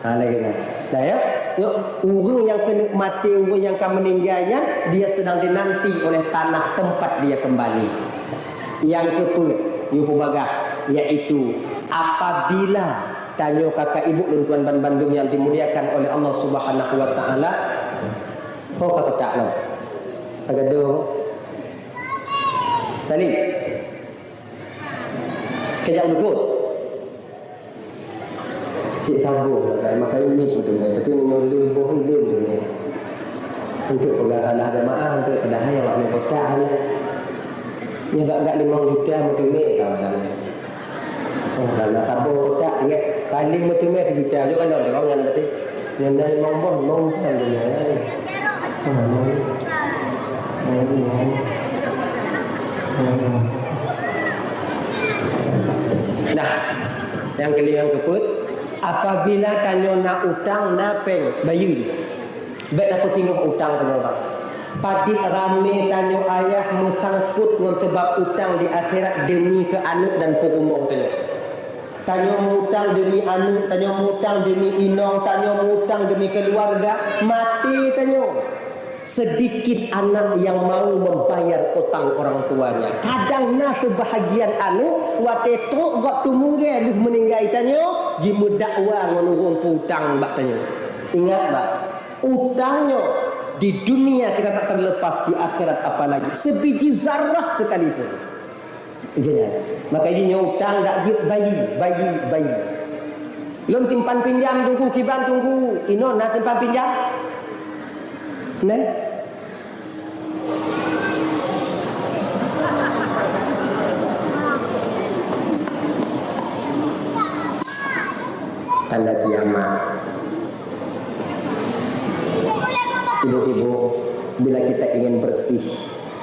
Ha, lagèe nyan. Nah, ya. Nyoe, ureueng nyang keuneuk maté, ureueng nyang ka meuninggai nyan, dia sedang dinanti oleh tanah tempat dia kembali. Nyang keupeuet, yue peubagah, yaitu apabila tanyoe kakak ibu lôn tuan ban bandum nyang dimuliakan oleh Allah Subhanahu wa Taala, ho ka keutak lom. Ka gadoh. Tali. Kejak ulukut. Cit saboh lah, kai makai unik beutôi, tapi meunyoe leuh boh leuh beutôi. Untuk peugah salah jamaah, untuk padahai awak ni kotak hana. Ni gak-gak limong juta meuteumé kawan. Oh, kalau saboh kotak, ingat, paling meuteumé sejuta. Jok kan, dong, dong, kan, berarti. Nyang dari limong boh, limong juta meuteumé. Nah, nyang keulhèe nyang keupeuet, apabila tanyoe na utang, na péng, bayeue jih. Bèk tapeusingoh utang tanyoe, bah. Padit ramé tanyoe ayah meusangkot ngon seubab utang di akhirat deumi keu aneuk dan peurumoh tanyoe. Tanyoe mutang demi aneuk, tanyoe mutang demi inong, tanyoe mutang demi keuluwarga, maté tanyoe. Sedikit anak yang mau membayar utang orang tuanya. Kadang na seubahagian aneuk, watèe trok gob teumeunggèe lheueh meuninggai tanyoe, jimeudakwa ngon ureueng peu-utang bak tanyoe. Ingat, bah, utang nyoe di dunia kita tak terlepas, di akhirat apalagi. Sebiji zarah sekalipun. Iya, ya. Maka jih nyoe utang dak jeuet bayeue, bayeue, bayeue. Lôn simpan pinjam Teungku kiban Teungku, inoe na simpan pinjam? Neh? Tanda kiamat. Ibu-ibu, bila kita ingin bersih,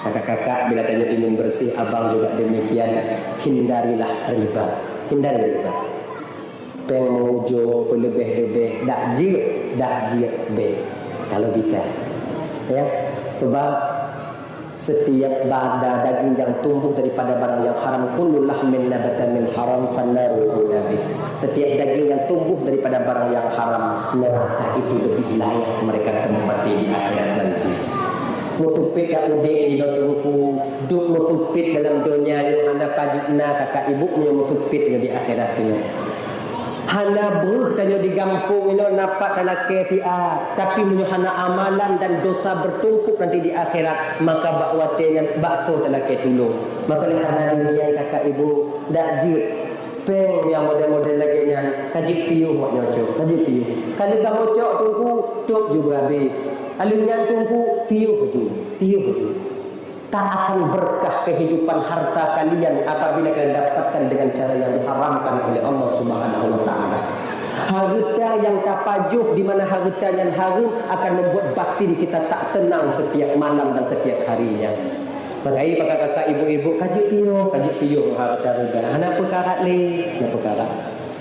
kakak-kakak, bila tanyoe ingin bersih, abang juga demikian, hindarilah riba. Hindari riba. Péng meuujoe peuleubeh-leubeh, dak jeuet, dak jeuet bèk, kalau bisa. Ya, sebab setiap bada daging yang tumbuh daripada barang yang haram, kullu lahmin nabata min haram, fannaru aula bih. Setiap daging yang tumbuh daripada barang yang haram, neraka itu lebih layak mereka tempati di akhirat nanti. Meuseumpét dak udép nyoe Teungku, duek meuseumpét dalam donya nyoe hana pajoh na kakak ibu meunyoe meuseumpét nyoe di akhirat nyoe. Hana breuh tanyoe di gampông inoe na pat talakèe siat, tapi meunyoe hana amalan dan dosa bertumpuk nanti di akhirat, maka bak watèe nyan bak soe talakèe tulông. Maka lé hana nyan kakak ibu, dak jeuet péng nyang model-model lagèe nyan, ka jeuet piôh awak nyoe cok, ka jeuet piôh. Ka lheueh kamoe cok Teungku, tôb ju beurabé. Ka lheueh nyan Teungku, piôh ju, piôh ju. Tak akan berkah kehidupan harta kalian apabila kalian dapatkan dengan cara yang diharamkan oleh Allah Subhanahu wa Taala. Harta yang tapajoh di mana harta nyan hareuem akan membuat batin kita tak tenang setiap malam dan setiap harinya. Maka, kakak-kakak, ibu-ibu, ka jeuet piôh, ka jeuet piôh harta riba. Hana peukarat lé, hana peukarat.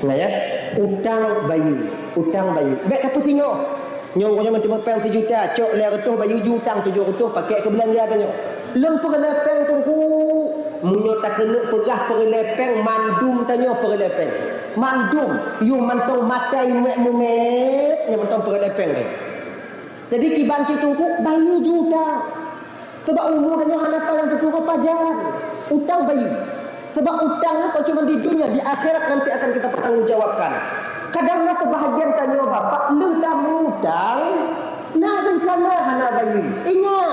Nah, ya, utang bayeue, utang bayeue. Bèk tapeusingoh. Nyoe uroe nyoe meuteumé péng sijuta, cok lhèe reutôh bayeue ju utang tujoh reutôh pakèk keu beulanja tanyoe. Lôn peureulèe péng Teungku, meunyoe takeuneuk peugah peureulèe péng, mandum tanyoe peureulèe péng. Mandum, yôh mantong maté mumet-mumet, nyoe mantong peureulèe péng deh. Jadi kiban cit Teungku, bayeue ju utang. Sabab umu tanyoe hana tahu nyang teuturoh pajan. Utang bayeue. Sabab utang nyoe kon cuma di dunia, di akhirat nanti akan kita pertanggungjawabkan. Kadang na sebahagian tanyoe bapak lheueh tamutang, na rencana hana bayeue. Ingat,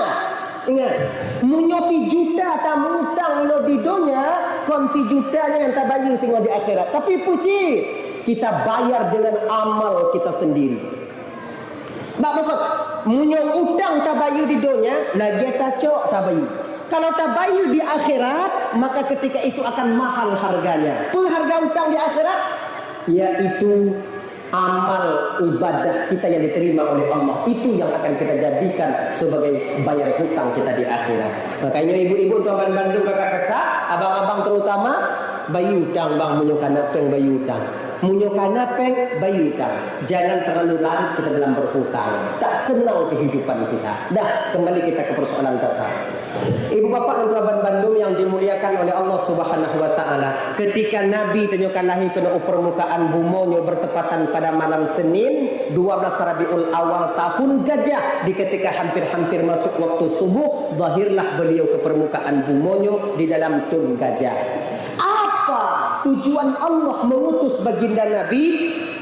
ingat. Meunyoe sijuta tamutang inoe di dunia, kon sijuta nyan nyang tabayeue singoh di akhirat. Tapi peucit, kita bayar dengan amal kita sendiri. Bak meukeue, meunyoe utang tabayeue di donya, lagèe tacok tabayeue. Kalau tabayeue di akhirat, maka ketika itu akan mahal harganya. Peue harga utang di akhirat? Yaitu amal ibadah kita yang diterima oleh Allah. Itu yang akan kita jadikan sebagai bayar hutang kita di akhirat. Makanya ibu-ibu, tuan bandum, kakak-kakak, abang-abang terutama, bayeue utang bang, meunyoe kana péng bayeue utang. Meunyoe kana péng, bayeue utang. Jangan terlalu larut kita dalam berhutang. Tak tenang kehidupan kita. Dah, kembali kita ke persoalan dasar. Ibu bapak dan tuan bandum yang dimuliakan oleh Allah Subhanahu wa taala, ketika Nabi tanyoe ka lahé keunoe u permukaan bumoe nyoe bertepatan pada malam Senin, dua belas Rabiul Awal tahun Gajah, di ketika hampir-hampir masuk waktu subuh, zahirlah beliau ke permukaan bumoe nyoe di dalam thon Gajah. Apa tujuan Allah mengutus baginda Nabi?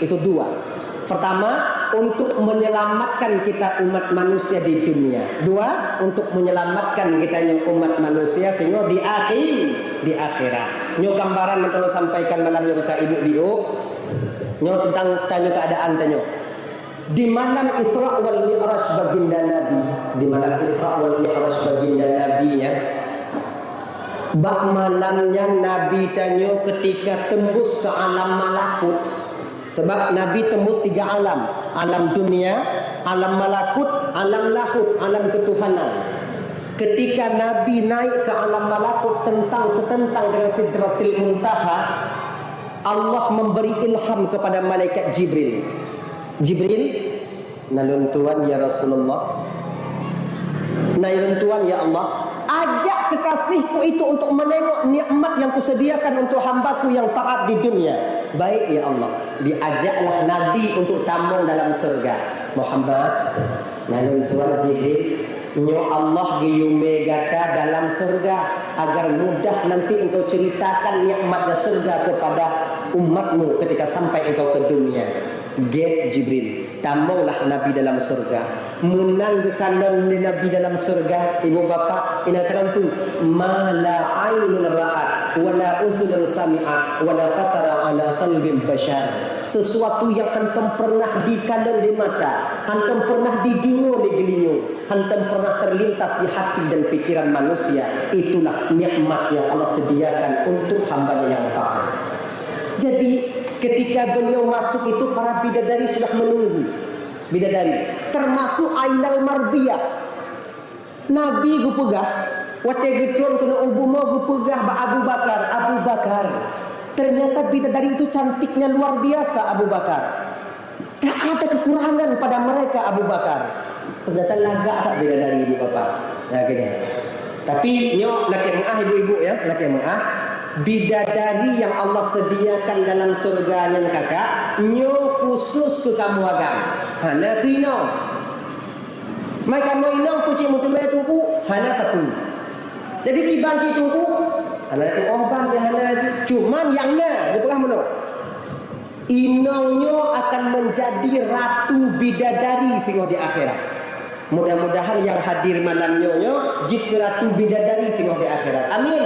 Itu dua. Pertama, untuk menyelamatkan kita umat manusia di dunia. Dua, untuk menyelamatkan kita nyoe umat manusia singoh di akhir, di akhirat. Nyoe gambaran nyang ulôn sampaikan malam nyoe keu ibu-ibu. Nyoe tentang tanyoe keadaan tanyoe. Di malam Isra wal Mi'raj baginda Nabi, di malam Isra wal Mi'raj baginda Nabi nyan, bak malam nyan Nabi tanyoe ketika tembus ke alam malakut. Sebab Nabi tembus tiga alam, alam dunia, alam malakut, alam lahut, alam ketuhanan. Ketika Nabi naik ke alam malakut tentang setentang dengan Sidratil Muntaha, Allah memberi ilham kepada malaikat Jibril. "Jibril, na lôn tuan ya Rasulullah. Na lôn tuan ya Allah. Ajak kekasihku itu untuk menengok nikmat yang kusediakan untuk hambaku yang taat di dunia." Baik ya Allah. Diajaklah Nabi untuk tamong dalam surga. "Muhammad, na lôn tuan Jibril, nyoe Allah geuyue gata dalam surga agar mudah nanti engkau ceritakan nikmat surga kepada umatmu ketika sampai engkau ke dunia." Gét Jibril. Tamonglah Nabi dalam surga. Meunan geukalon lé Nabi dalam surga, ibu bapak, inan kalon tu, "Ma la ainun ra'at, wa la uzunun sami'at, wa la khatara ala qalbin bashar." Sesuatu yang hantom pernah dikalon lé mata, hantom pernah dideungoe lé geulinyueng, hantom pernah terlintas di hati dan pikiran manusia, itulah nikmat yang Allah sediakan untuk hamba-Nya yang taat. Jadi, ketika beliau masuk itu, para bidadari sudah menunggu. Bidadari, termasuk Ainal Mardiyah. Nabi geupeugah, watée geutrön keunoe u bumoe geupeugah bak Abu Bakar, "Abu Bakar, ternyata bidadari itu cantiknya luar biasa, Abu Bakar. Tak ada kekurangan pada mereka, Abu Bakar." Ternyata lagak that bidadari, ibu bapak. Nah, gini. Tapi nyoe lakée meu'ah ibu-ibu ya, lakée meu'ah. Bidadari yang Allah sediakan dalam surga nyan kakak, nyoe khusus keu kamoe agam. Hana keu inong. Mai kamoe inong peucit meuteumé teungku, hana sapeue. Jadi kiban cit teungku, hana teungku, oh ban cit hana cit. Cuman nyang na, geupeugah meunoe. Inong nyoe akan menjadi ratu bidadari singoh di akhirat. Mudah-mudahan nyang hadir malam nyoe nyoe jeuet keu ratu bidadari singoh di akhirat. Amin.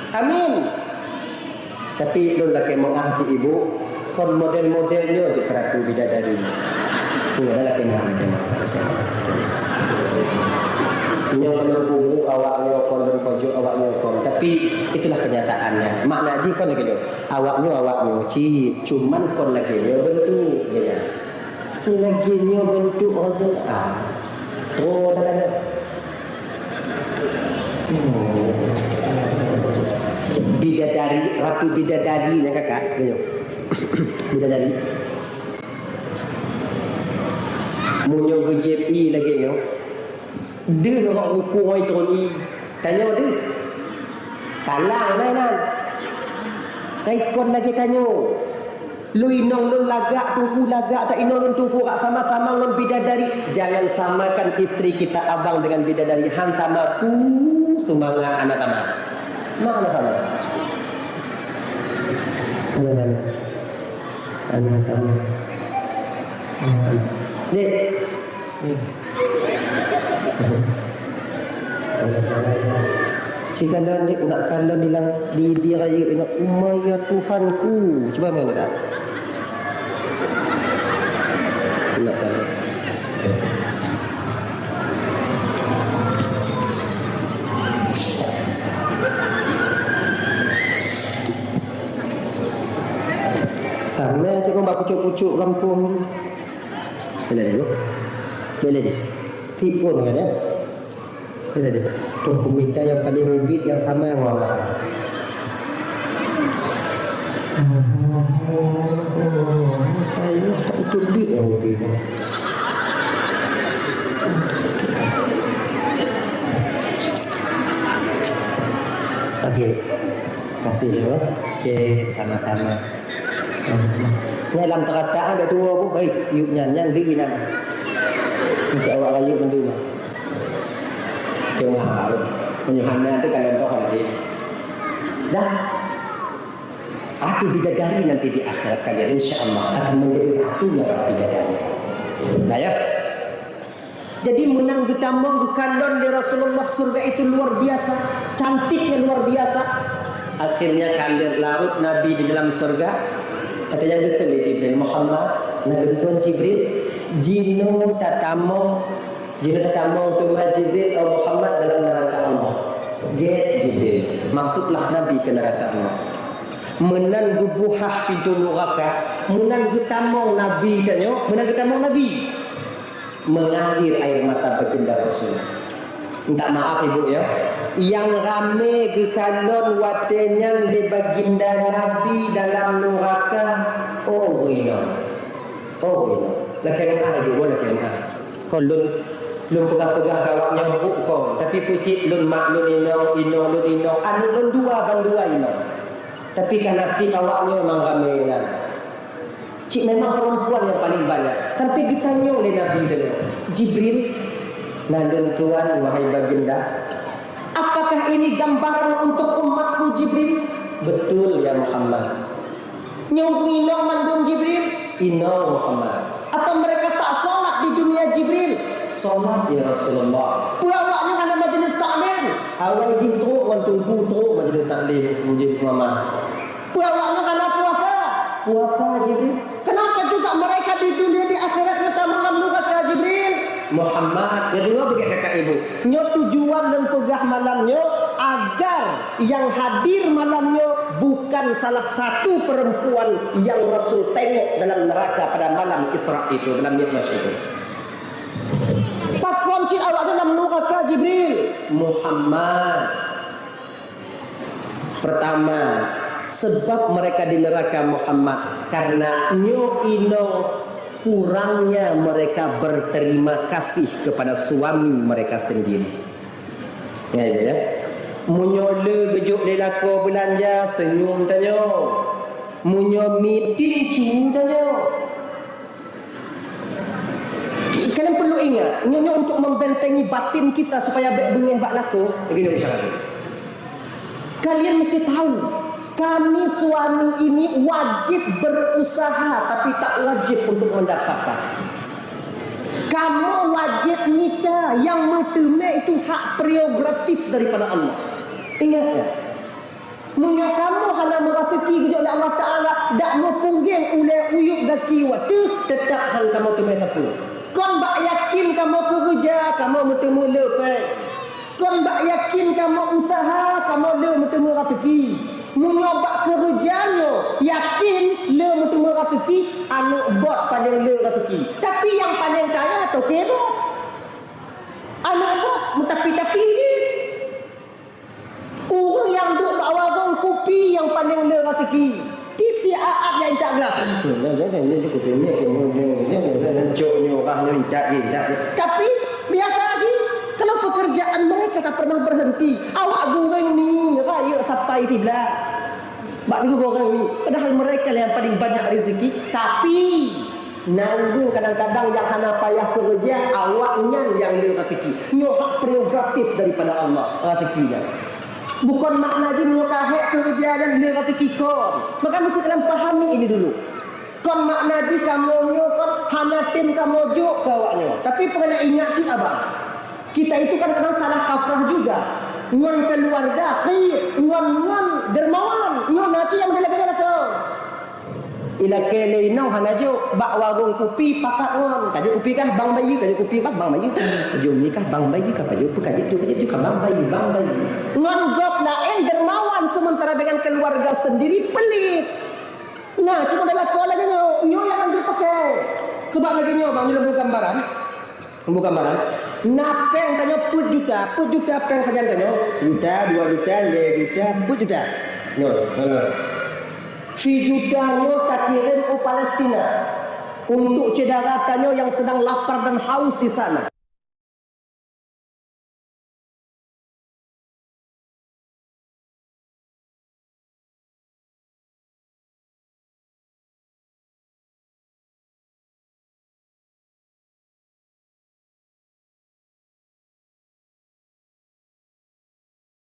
Amin. Tapi lôn lakée meu'ah cit ibu, kon model-model nyoe jeuet keu ratu bidadari. Nyoe dah lakée meu'ah, lakée meu'ah, lakée meu'ah. Nyoe lôn kubu awak nyoe kon, lôn pojok awak nyoe kon. Tapi itulah kenyataannya. Makna jih kon lagée nyoe. Awak nyoe, awak nyoe cit, cuman kon lagée nyoe bentuk, ya. Lagée nyoe bentuk orang tu, ah. Oh, dah, dah, dah. Bidadari, ratu bidadari nyan kakak, lagée nyoe. Bidadari. Meunyoe geujieb ié lagée nyoe, deuh rot ruku ngon tron ié. Tanyoe deuh. Kalang nai nan. Kai kon lagée tanyoe. Lôn inong lôn lagak, teungku lagak, ta inong lôn teungku rak sama-sama ngon bidadari. Jangan samakan istri kita abang dengan bidadari. Han sama ku seumangat hana sama. Ma hana sama. Hana sama. Hana sama. Hana sama. Dek. Sikalon ni nak kalon di lang-, di, di raya ingat, "Umai ya Tuhanku." Cuba main dekat. Nak kalon. Sama cakap bak pucuk-pucuk kampung. Bila dia? Bila dia? Tipu dengan dia. Bila dia? Tuh, ku minta yang paling ubit, yang sama ngon awak. Ayo, tak itu ubit yang ubit. Sini, oke, sama-sama. Nyan lam teuka-teuka ada dua bu, hei, yuk nyan, nyan lhi nyan. Insya Allah, yuk mandum. Cuma harus menyuhana tu kalau kau lagi. Dah. Ratu bidadari nanti di akhirat kalian, insya Allah, akan menjadi ratunya para bidadari. Nah, ya. Jadi, meunan geutamong geukalon lé Rasulullah, surga itu luar biasa, cantiknya luar biasa. Akhirnya, kalon larot Nabi di dalam surga. Katanya, geukheun lé Jibril, "Muhammad, na geutuan Jibril, jinoe tatamong, jinoe tatamong teuma Jibril, oh Muhammad, dalam neraka Allah." Gét Jibril, masuklah Nabi ke neraka Allah. Meunan geubuhah pintoe nuraka, meunan geutamong Nabi tanyoe, meunan geutamong Nabi. Mengalir air mata baginda Rasul. Minta maaf, Ibu, ya. Nyang ramé geukalon watée nyan lé baginda Nabi dalam nuraka, oh, ureuëng inong. Oh, ureuëng inong. Lakée meu'ah, Ibu, lakée meu'ah. Kon lôn, lôn peugah-peugah keu awaknyoe buet kon, tapi peucit lôn mak lôn inong, inong lôn inong, aneuk lôn dua ban dua inong. Tapi ka naseb awaknyoe memang ramé nyan. Cit memang perempuan yang paling banyak. Sampai geutanyong lé Nabi tadi, "Jibril, na lôn tuan, wahai baginda, apakah ini gambaran untuk umatku, Jibril?" "Betul, ya Muhammad." "Nyoe inong mandum, Jibril?" "Inong, Muhammad." "Apa mereka tak sholat di dunia, Jibril?" "Sholat, ya Rasulullah." "Peue awaknyan hana majelis taklim?" "Awai jih trok ngon teungku trok majelis taklim, Muhammad." "Peue awaknyan hana puasa?" "Puasa, Jibril." "Kenapa juga mereka di dunia, di akhirat, meutamong lam nuraka, Jibril?" "Muhammad, nyoe deungoe beugét kakak ibu. Nyoe tujuan lôn peugah malam nyoe agar nyang hadir malam nyoe bukan salah satu perempuan yang Rasul tengok dalam neraka pada malam Isra itu, dalam Mi'raj itu." "Pakon cit awaknyan lam nuraka, Jibril?" "Muhammad, pertama, sebab mereka di neraka, Muhammad, karena nyoe inong kurangnya mereka berterima kasih kepada suami mereka sendiri." Ya, ya, ya. Meunyoe le geujok lé lakoe beulanja, senyum tanyoe. Meunyoe miet, tincu tanyoe. Kalian perlu ingat, nyoe, nyoe untuk membentengi batin kita supaya bék beungéh bak lakoe. Begini misalnya. Kalian mesti tahu, kami suami ini wajib berusaha, tapi tak wajib untuk mendapatkan. Kamoe wajéb mita, nyang meuteumé itu hak prerogatif daripada Allah. Ingat ya, meunyoe kamoe hana meuraseuki geujok lé Allah Taala, dak meupeunggeng ulée uyueb gaki watée, teutap han kamoe teumé sapeue. Kon bak yakin kamoe keureuja, kamoe meuteumé le péng. Kon bak yakin kamoe useuha, kamoe le meuteumé raseuki. Meunyoe bak keureuja nyoe yakin le meuteumé raseuki, aneuk bot paleng le raseuki. Tapi nyang paleng kaya toke bot. Aneuk bot meutapi-tapi jih. Ureuëng nyang duek bak warong kupi nyang paleng le raseuki. Tiep-tiep aat nyang intat glah. Cok nyoe, kah nyoe, intat jih, intat jih. Tapi, biasa jih, kalau pekerjaan mereka tak pernah berhenti. Awak goreng mi, rayeuk sampai siblah. Bak teungoh goreng mi. Padahal mereka yang paling banyak rezeki. Tapi, nanggung kadang-kadang nyang hana payah keureuja, awaknyan nyang le raseuki. Nyoe hak prerogatif daripada Allah, raseuki nyan. Bukon makna jih meunyoe ka hék keureuja nyan le raseuki kon. Maka meusti kalian pahami ini dulu. Kon makna jih kamoe nyoe kon hana tem kamoe jok keu awaknyoe. Tapi peureulée ingat cit abang. Kita itu kan kadang salah kafrah juga. Ngon keluarga, qir, ngon, ngon dermawan. Nyoe na cit nyang lagée nyoe lakoe. Ilakée lé inong hana jok, bak warong kupi pakat ngon. Ka jok kupi kah Bang Bayu, ka jok kupi kah Bang Bayu. Ka jok mi kah Bang Bayu, ka jok, ka jok, ka jok, ka Bang Bayu, Bang Bayu. Ngon gob laén dermawan sementara dengan keluarga sendiri pelit. Nah, cuma ada lakoe lagée nyoe, nyoe nyang hana jipakai. Coba lagée nyoe, Bang, nyoe gambaran. Bukan barang. Na péng tanyoe peuet juta, peuet juta péng sajan tanyoe. Juta, dua juta, lhée juta, peuet juta. Nyoe, nyoe. Sijuta nyoe takirém u Palestina untuk syedara tanyoe nyang sedang lapar dan haus di sana.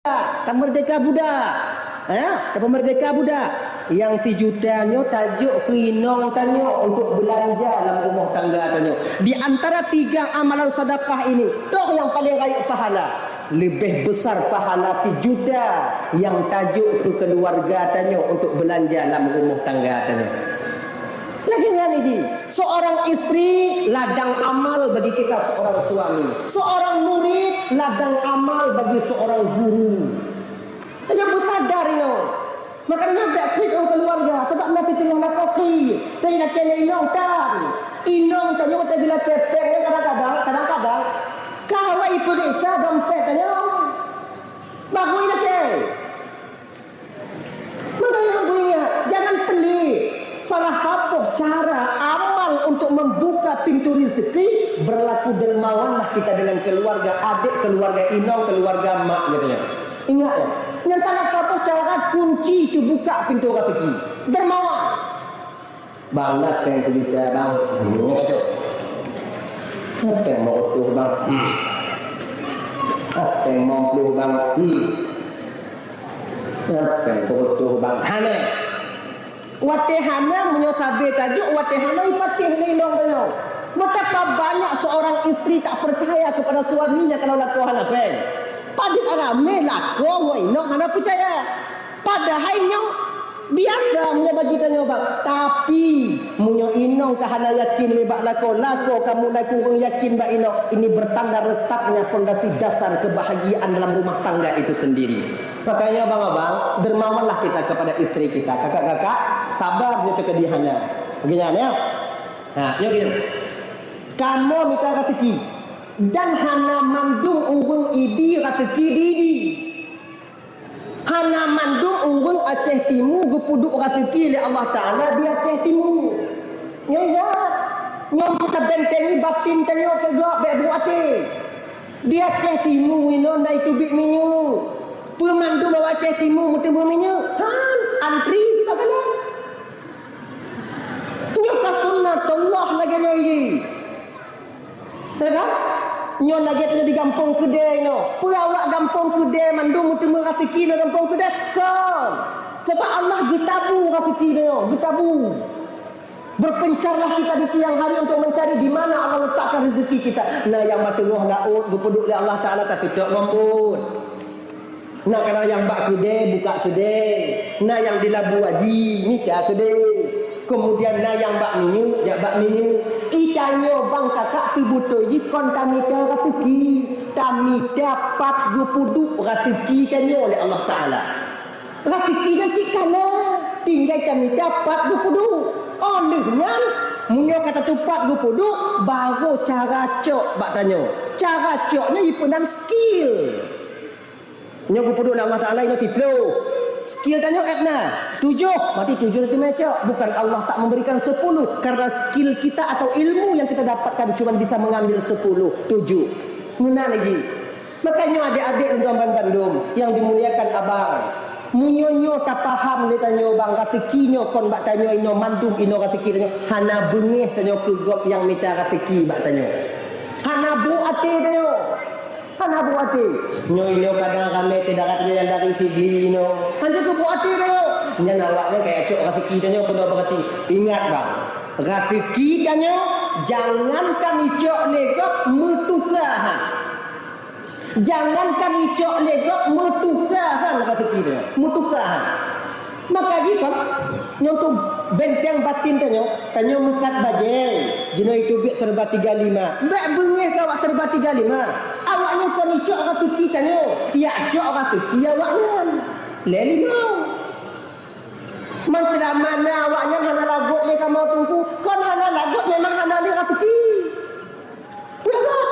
Tameurdeka budak. Ya, tapeumerdeka budak. Nyang sijuta nyoe tajok keu inong tanyoe untuk beulanja lam rumoh tangga tanyoe. Di antara tiga amalan sedekah ini, toh nyang paleng rayeuk pahala. Leubeh besar pahala sijuta nyang tajok keu keuluwarga tanyoe untuk beulanja lam rumoh tangga tanyoe. Lagèe nyan jih, seorang istri ladang amal bagi kita seorang suami, seorang murid ladang amal bagi seorang guru. Tanyoe beusadar inoe. Makanya bèk kriet ngon keuluwarga, sabab na siteungoh lakoe kriet. Tapi lakèe lé inong tan. Inong tanyoe tabila kepeng kadang-kadang, kadang-kadang ka awai peuriksa dompet tanyoe. Baru ilakèe. Makanya beuingat, jangan pelit. Salah satu cara amal untuk membuka pintu rezeki, berlaku dermawanlah kita dengan keluarga, adik, keluarga inong, keluarga mak, katanya. Ingat ya, nyan salah satu cara kunci itu buka pintu rezeki. Dermawan. Bang, na péng sijuta, Bang. Hmm, nyoe ka cok. Na péng limong reutôh, Bang. Hmm. Na péng limong ploh, Bang. Hmm. Na péng sireutôh, Bang. Hana. Watèe hana, meunyoe sabé tajok, watèe hana, ipatéh lé inong tanyoe. Betapa banyak seorang istri tak percaya kepada suaminya kalau lakoe hana péng. Padit ramé lakoe ngon inong hana peucaya. Padahai nyoe biasa meunyoe bagi tanyoe, Bang. Tapi, meunyoe inong ka hana yakin lé bak lakoe, lakoe ka mulai kurang yakin bak inong, ini bertanda retaknya pondasi dasar kebahagiaan dalam rumah tangga itu sendiri. Makanya, abang-abang, dermawanlah kita kepada istri kita. Kakak-kakak, sabar meunyoe teukeudi hana. Begitu, ya? Ha, nyoe gini. Kamoe mita raseuki, dan hana mandum ureueng ibi raseuki di-ibi. Hana mandum ureueng Aceh Timu geupeuduek raseuki lé Allah Taala di Aceh Timu. Nyoe ingat, nyoe meutabénténgi batin tanyoe keu gob, bèk buet até. Di Aceh Timu inoe na iteubiet minyeuk. Peue mandum awak Aceh Timu meuteumé minyeuk? Han, antri sibagoe. Nyoe ka sunnatullah lagèe nyoe jih. Ya kan? Nyoe lagèe tanyoe di gampông keudè nyoe. Peue awak gampông keudè mandum meuteumé raseuki ngon gampông keudè? Kon. Sabab Allah geutabu raseuki nyoe, geutabu. Berpencarlah kita di siang hari untuk mencari di mana Allah letakkan rezeki kita. Na nyang bak teungoh laôt geupeuduek lé Allah Taala taseutôt ngon bot. Na kadang nyang bak keudè, buka keudè. Na nyang di Labu Aji, mita keudè. Kemudian na nyang bak minyeuk, jak bak minyeuk. Itanyoe bang kakak seubeutôi jih kon tamita raseuki. Tamita pat geupeuduek raseuki tanyoe lé Allah Taala. Raseuki nyan cit kana, tinggai tamita pat geupeuduek. Óh lheueh nyan, meunyoe ka tatupat geupeuduek, barô cara cok bak tanyoe. Cara cok nyoe jipeunan skill. Nyoe geupeuduek lé Allah Taala inoe siplôh. Skill tanyoe ék na tujoh, berarti tujoh teuma cok. Bukan Allah tak memberikan sepuluh, karena skill kita atau ilmu yang kita dapatkan cuma bisa mengambil sepuluh, tujuh. Meunan jih. Makanya adék-adék lôn tuan bandum yang dimuliakan abang. Meunyoe nyoe tapaham lé tanyoe bang, raseuki nyoe kon bak tanyoe inoe mandum inoe raseuki tanyoe, hana beungéh tanyoe keu gob nyang mita raseuki bak tanyoe. Hana bu até tanyoe. Hana bu até. Nyoe inoe kadang ramé syedara tanyoe nyang dari Sigli inoe. Hanjeuet keu bu até tanyoe. Nyan awaknyan ka cok raseuki tanyoe keunoe berarti. Ingat bang, raseuki tanyoe jangankan icok lé gob, meutuka han. Jangankan icok lé gob, meutuka han raseuki tanyoe. Meutuka han. Maka jih kon, nyoe untuk benteng batin tanyoe, tanyoe meukat bajèe, jinoe iteubiet serba tiga lima. Bèk beungéh keu awak serba tiga lima. Awaknyan kon icok raseuki tanyoe, jak cok raseuki awaknyan. Lé limong. Man seulama na awaknyan hana lagot lé kamoe teungku, kon hana lagot memang hana lé raseuki. Peue lagot?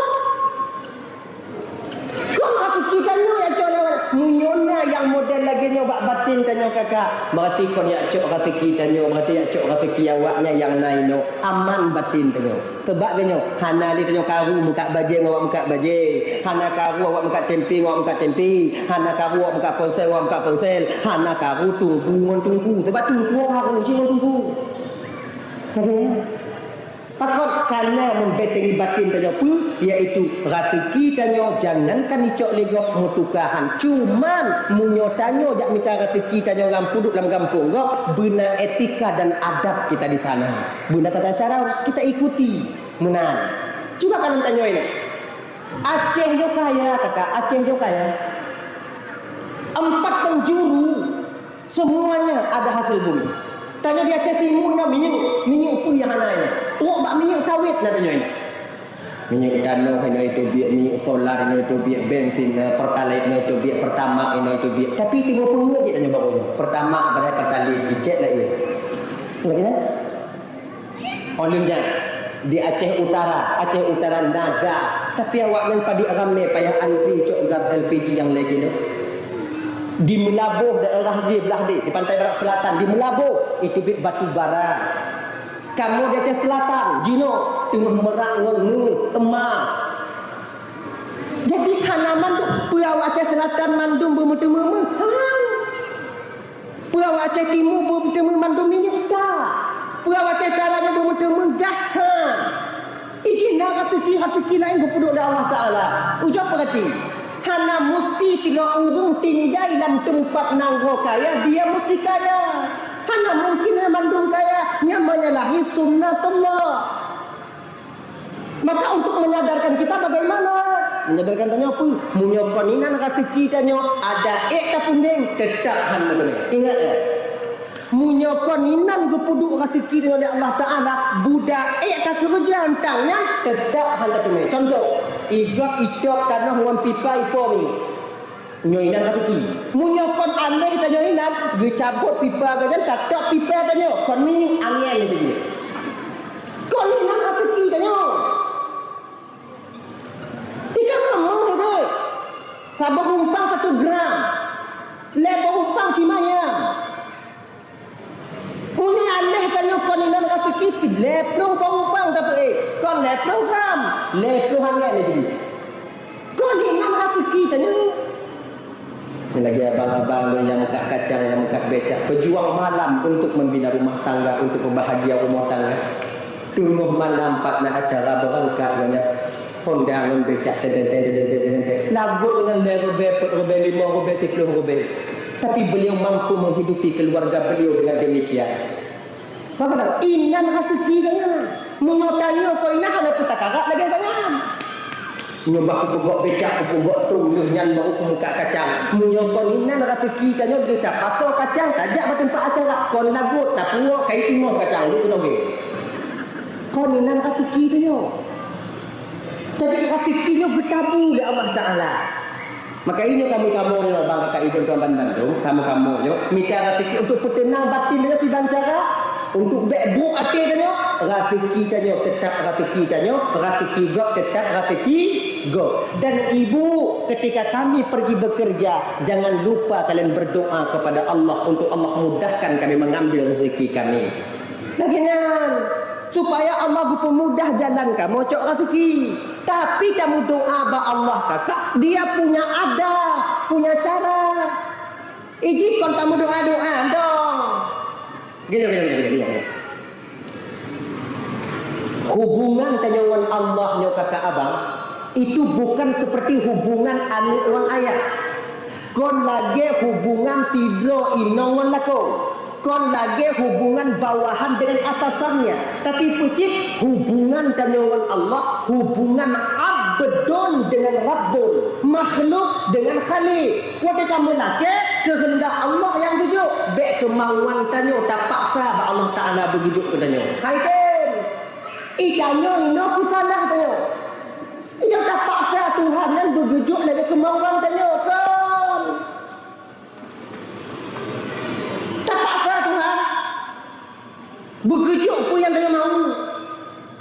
Kon raseuki tanyoe jak cok lé awaknyan. Meunyoe na nyang model lagèe nyoe bak batin tanyoe kakak, berarti kon jak cok raseuki tanyoe, berarti jak cok raseuki awaknyan nyang na inoe. Aman batin tanyoe. Sabab geutanyoe hana lé tanyoe karu meukat bajèe ngon awak meukat bajèe, hana karu awak meukat tempe ngon awak meukat tempe, hana karu awak meukat ponsel ngon awak meukat ponsel, hana karu teungku ngon teungku. Sabab teungku karu cit ngon teungku. Ka lheueh? Takot Kana meubeuteng batin tanyoe peue, yaitu raseuki tanyoe jangankan icok lé gob meutukahan. Cuman meunyoe tanyoe jak mita raseuki tanyoe lam puduk lam gampông gob, beuna etika dan adab kita di sana. Beuna tata cara harus kita ikuti. Meunan. Cuba kalon tanyoe ini. Aceh nyoe kaya, kakak, Aceh nyoe kaya. Empat penjuru, semuanya ada hasil bumi. Tanyoe di Aceh Timu na minyeuk, minyeuk peue nyang hana nyan. Trok bak minyeuk sawit na tanyoe nyan. Minyeuk tanoh inoe teubiet, minyeuk solar inoe teubiet, bensin, eh, pertalite inoe teubiet, Pertamax inoe teubiet. Tapi timu peue cit tanyoe baroe nyoe. Pertamax, padahai pertalite, icet laén. Lagèe nyan. Óh lheueh nyan, di Aceh Utara, Aceh Utara na gas, tapi awaknyan padit ramé payah antri cok gas L P G nyang lhèe kilo. Di Meulaboh daerah jih blah deh, di Pantai Barat Selatan, di Meulaboh, iteubiet batu bara. Kamoe di Aceh Selatan, jinoe teungoh meurak ngon meuh, emas. Jadi hana mandum peue awak Aceh Selatan mandum beumeuteumé meuh. Hai. Peue awak Aceh Timu beumeuteumé mandum minyeuk ka? Peue awak Aceh Utara nyoe beumeuteumé gas? Ha. Ijih na raseuki-raseuki laén geupeuduek lé Allah Taala. Ujoe peurati, hana musti sidroe ureueng tinggai lam teumpat nanggroe kaya, dia musti kaya. Hana mungkin mandum kaya, nyan menyalahi sunnatullah. Maka untuk menyadarkan kita bagaimana? Menyadarkan tanyoe peue? Meunyoe kon inan raseuki tanyoe, ada ék tapeundeng, teutap han meuteumé. Ingat ya, meunyoe kon inan geupeuduek raseuki tanyoe lé Allah Taala, budak ék takeureuja tang nyan, teutap han tateumé. Contoh, i gob itôb tanoh ngon pipa ipo minyeuk. Nyoe inan raseuki. Meunyoe kon aléh tanyoe inan, geucabot pipa geuh nyan, tatôb pipa tanyoe, kon minyeuk angén lé jih. Kon inan raseuki tanyoe. Ikan ramah lagèe. Saboh rumpang satu gram. Lhèe boh rumpang simayang. Meunyoe aléh tanyoe kon inan raseuki, lhèe ploh boh rumpang tapeuék, kon lhèe ploh gram, lhèe ploh angén lé jih. Kon inan raseuki tanyoe. Lagèe abang-abang nyang meukat kacang, nyang meukat becak, pejuang malam untuk membina rumah tangga, untuk membahagia rumah tangga. Teungoh malam pat na acara beurangkat nyan. Honda ngon becak, teng, teng, teng. Lagot ngon lhèe ribèe, peuet ribèe, limong ribèe, siplôh ribèe. Tapi beliau mampu menghidupi keluarga beliau dengan demikian. Maka inan raseuki geuh nyan. Meunyoe tanyoe kon inan hana peue takarab lagèe geuh nyan. Nyoe bah kupeugok becak, kupeugok tong, lheueh nyan baru kumeukat kacang. Meunyoe kon inan raseuki tanyoe, lheueh tapasoe kacang, tajak bak teumpat acara. Kon lagot, tapuwoe, kayèe timoh kacang, lheueh keunoe. Kon inan raseuki tanyoe. Jadi, raseuki nyoe geutabu lé Allah Taala. Maka inyoe kamoe-kamoe nyoe, bang, kakak, ibu, tuan, ban, bandum, kamoe-kamoe nyoe mita raseuki untuk peuteunang batin tanyoe kiban cara, untuk bèk brôk até tanyoe, raseuki tanyoe teutap raseuki tanyoe, raseuki gob teutap raseuki gob. Dan ibu, ketika kami pergi bekerja, jangan lupa kalian berdoa kepada Allah untuk Allah mudahkan kami mengambil rezeki kami. Lagèe nyan, supaya Allah geupeumudah jalan kamoe cok raseuki. Tapi tameudoa bak Allah kakak, Dia punya ada, punya cara. Ijih kon tameudoa-doa dong. Gini, gini, gini, gini, gini. Hubungan tanyoe ngon Allah nyoe kakak abang, itu bukan seperti hubungan aneuk ngon ayah. Kon lagèe hubungan sidroe inong ngon lakoe. Kon lagèe hubungan bawahan dengan atasannya. Tapi peucit hubungan tanyoe ngon Allah, hubungan abdun dengan rabbun, makhluk dengan khaliq. Watèe kamoe lakèe, keuheundak Allah nyang geujok, bèk keumauan tanyoe tapaksa bak Allah Taala beugeujok keu tanyoe. Hai tem! I tanyoe inoe peusalah tanyoe. Nyang tapaksa Tuhan nyan beugeujok lagèe keumauan tanyoe, kon. Tapaksa Tuhan. Beugeujok peue nyang tanyoe mau.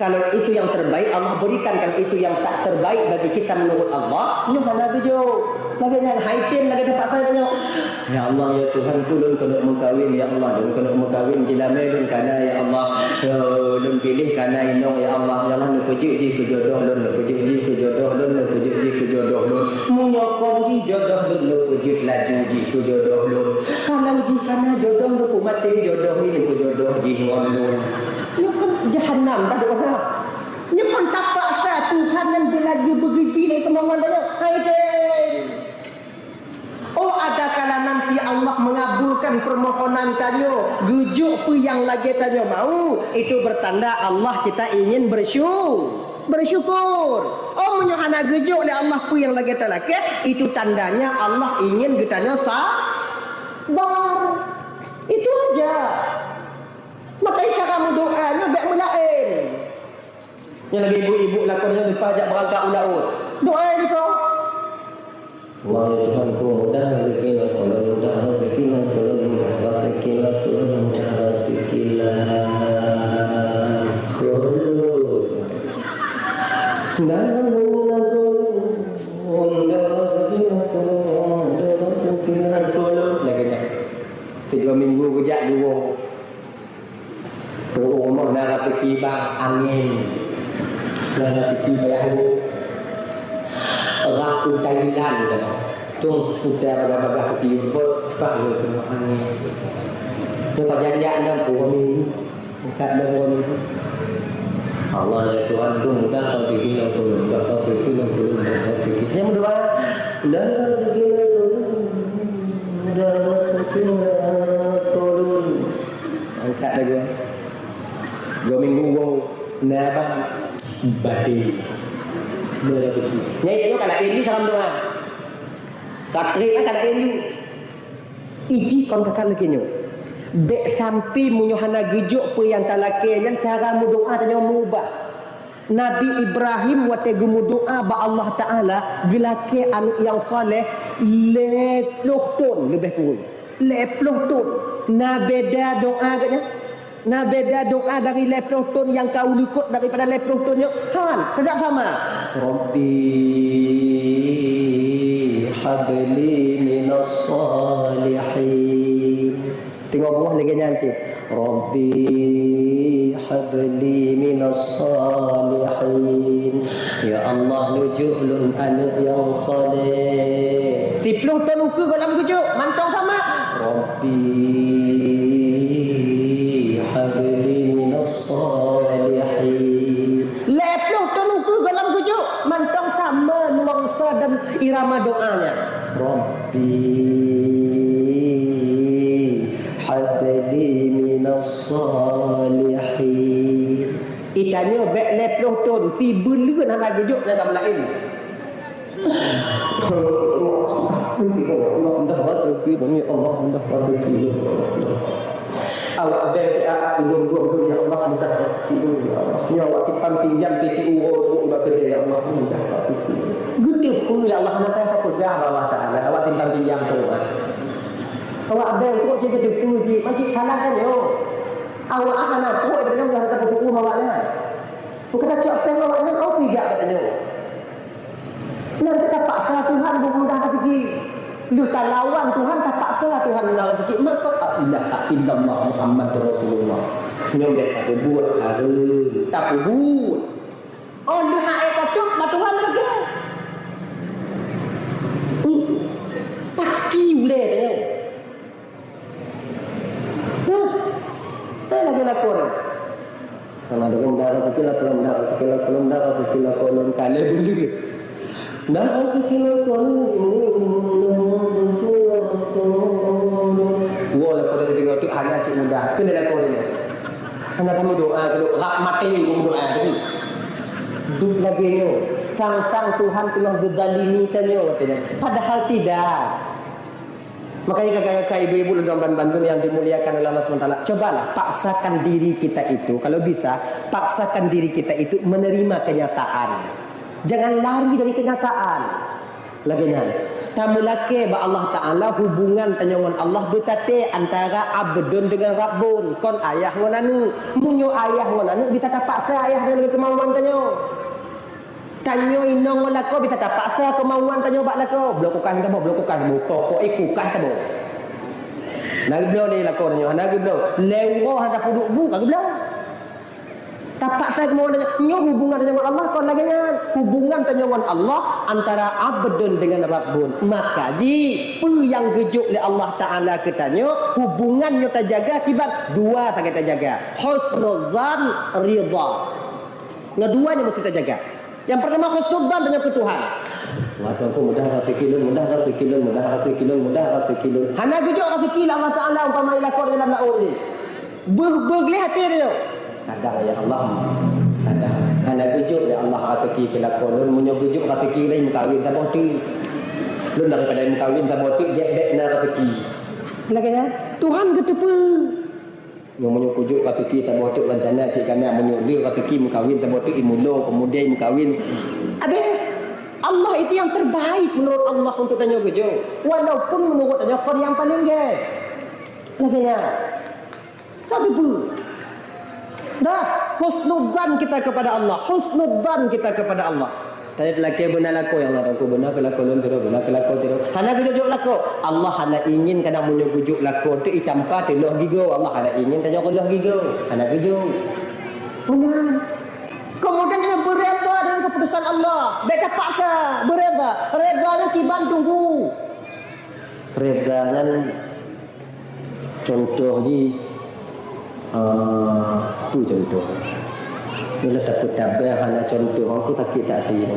Kalau itu yang terbaik, Allah berikan. Kalau itu yang tak terbaik bagi kita menurut Allah, nyoe hana geujok. Lagèe nyan, hai tem lagèe tapaksa tanyoe. Ya Allah, ya Tuhanku, lôn keuneuk meukawen, ya Allah, lôn keuneuk meukawen, jilamé lôn kana, ya Allah. Ya, lôn piléh kana inong, ya Allah. Ya Allah, neupeujeuet jih keu jodoh lôn, neupeujeuet jih keu jodoh lôn, neupeujeuet jih keu jodoh lôn. Meunyoe kon jih jodoh lôn, neupeujeuet laju jih keu jodoh lôn. Kalau jih kana jodoh lôn, peumaté jodoh nyoe keu jodoh jih ngon lôn. Nyoe kan jahanam dah dosa. Mohon tanyoe, hai deh. Oh, ada kala nanti Allah mengabulkan permohonan tanyoe, geujok peue nyang lagée tanyoe mau, itu bertanda Allah kita ingin bersyu-, bersyukur. Oh, meunyoe hana geujok lé Allah peue nyang lagée talakée, itu tandanya Allah ingin geutanyoe sabar. Itu aja. Maka cara meudoa nyoe bék meulaén. Nyoe lagée ibu-ibu lakoe nyoe leupah jak beurangkat u laôt. Doa di ko. Wahai Tuhanku, mudah rezeki lôn, mudah rezeki lôn, mudah rezeki lôn, mudah rezeki lôn. Mudah rezeki lôn, mudah rezeki lôn, mudah rezeki lôn. Lagée nyan. Sidua minggu geujak dua. Ureueng rumoh na raseuki bang angén, na raseuki bayah rot, rab u Thailand ka na. Tueng utai bagah-bagah keu tiyeue bot, bah lé teuma angén. Nyoe pajan jak na puluh minggu, angkat na puluh minggu. Allah ya Tuhan, tu mudah kau fikir lom tu, mudah kau fikir lom tu, mudah kau fikir. Nyang meudoa, mudah kau fikir lom tu, mudah kau fikir lom tu. Angkat lagu. Dua minggu woe na bang badi. Dua minggu. Nyai nyoe ka laén ni salam doa. Ka trép kan ka laén ni. Iji kon kakak lagée nyoe. Bék sampai meunyoe hana geujok peue nyang talakée nyan cara meudoa tanyoe meubah. Nabi Ibrahim watée geumeudoa bak Allah Taala geulakée aneuëk nyang saleh lhée ploh thon leubeh kureueng. Lhée ploh thon. Na beda doa geuh nyan? Na beda doa dari lhée ploh thon nyang ka u likot daripada lhée ploh thon nyoe? Han, tidak sama. Rabbi habli minas salihin. Teungoh buah lagée nyan cit. Rabbi habli minas salihin. Ya Allah, neujok lôn aneuëk nyang saleh. Siploh thon ukeue goh lom geujok, mantong sama. Rabbi habli minas salihin. Lhée ploh thon ukeue goh lom geujok, mantong sama nuansa dan irama doanya. Rabbi habli minas salihin. Itanyoe bék lhée ploh thon, sibuleuen hana geujok nyang ka meulaén. Allah, Allah, Allah, Allah, Allah, Allah, Allah, Allah, Allah. Awak bèe siat-at lôn, lôn, lôn, ya Allah, mudah rezeki lôn, ya Allah. Nyoe awak simpan pinjam piti uroe bak keudè, ya Allah, mudah rezeki lôn. Geuteupeue lé Allah, hana tapeugah bak Allah Taala, awak simpan pinjam tu, ah. Awak bèe trok cit geuteupeue cit, macam salah kan nyoe. Awak hana trok, dia dah kata suku awak nyan. Bukan tak cok awak nyan, oh, tidak kata nyoe. Nyan tapaksa Tuhan beu mudah rezeki. Lheueh talawan Tuhan, tapaksa Tuhan na rezeki. Maka, la ilaha illallah Muhammadur Rasulullah. Nyoe bèk tapeubuet hareuem. Tapeubuet. Oh, lheueh hana ék ka trok, bak Tuhan lagèe. Hmm. Paki ulèe tanyoe. Huh. Eh, lagèe lakoe nyan. Sama dengan darah sikila kolom, darah sikila kolom, darah sikila kolom, kali bulu. Darah sikila kolom, darah sikila kolom. Wah, lakoe dari tengok tu hana cik muda. Kena lakoe dia. Hana kamu doa tu, rak mati kamu doa tu. Dup lagèe nyoe. Sang-sang Tuhan teungoh geuzalimi tanyoe, katanya. Padahal tidak. Makanya kakak-kakak, ibu-ibu, dan bandum yang dimuliakan oleh Allah subhanahu wa taala, cobalah paksakan diri kita itu, kalau bisa, paksakan diri kita itu menerima kenyataan. Jangan lari dari kenyataan. Lagèe nyan. Tameulakèe bak Allah Taala, hubungan tanyoe ngon Allah beutaté antara abdun dengan rabbun, kon ayah ngon aneuk. Meunyoe ayah ngon aneuk bisa tapaksa ayah dengan kemauan tanyoe. Tanyoe inong ngon lakoe bisa tapaksa keumauan tanyoe bak lakoe. Bloe kulkas saboh, bloe kulkas saboh. Pokok ék kulkas saboh. Na geubloe lé lakoe tanyoe, hana geubloe. Lhèe uroe hana tapeuduek bu, ka geubloe. Tapaksa keumauan tanyoe. Nyoe hubungan tanyoe ngon Allah kon lagèe nyan. Hubungan tanyoe ngon Allah antara abdun dengan rabbun. Maka jih, peue nyang geujok lé Allah Taala keu tanyoe, hubungan nyoe tajaga kiban dua sagai tajaga. Husnuzan, ridha. Nyoe dua nyang meusti tajaga. Nyang pertama, husnuzan tanyoe keu Tuhan. Wah, Tuhanku, mudah raseuki lôn, mudah raseuki lôn, mudah raseuki lôn, mudah raseuki lôn. Hana geujok raseuki lé Allah Taala umpama ilakot dalam laôt nyoe. Beuh-, beugleh até dia. Kadang, ya Allah, kadang. Hana geujok, ya Allah, raseuki keu lakoe lôn. Meunyoe geujok raseuki lé meukawen saboh teuk. Lôn daripada meukawen saboh teuk, gét bèk na raseuki. Lagèe nyan, Tuhan geuteupeue. Nyoe meunyoe kujok raseuki saboh teuk rencana cit kana, meunyoe le raseuki meukawen saboh teuk imulo, kemudian meukawen. Abeh, Allah itu yang terbaik menurut Allah untuk tanyoe geujok. Walaupun menurut tanyoe kon nyang paleng gèt. Lagèe nyan. Ka teupeue. Dah, husnudzan kita kepada Allah. Husnudzan kita kepada Allah. Tadi lakèe beuna lakoe, ya Allah, Tuhanku, beuna keu lakoe lôn sidroe, beuna keu lakoe sidroe. Hana geujok-jok lakoe. Allah hana ingin kadang meunyoe geujok lakoe tu itampa teuloh gigoe. Allah hana ingin tanyoe teuloh gigoe. Hana geujok. Beuna. Kemudian kita beureda dengan keputusan Allah. Bèk tapaksa. Beureda. Reda nyan kiban tunggu. Reda nyan Contoh jih, eh, peue contoh? Bila tapeutabah hana contoh, aku sakét that até.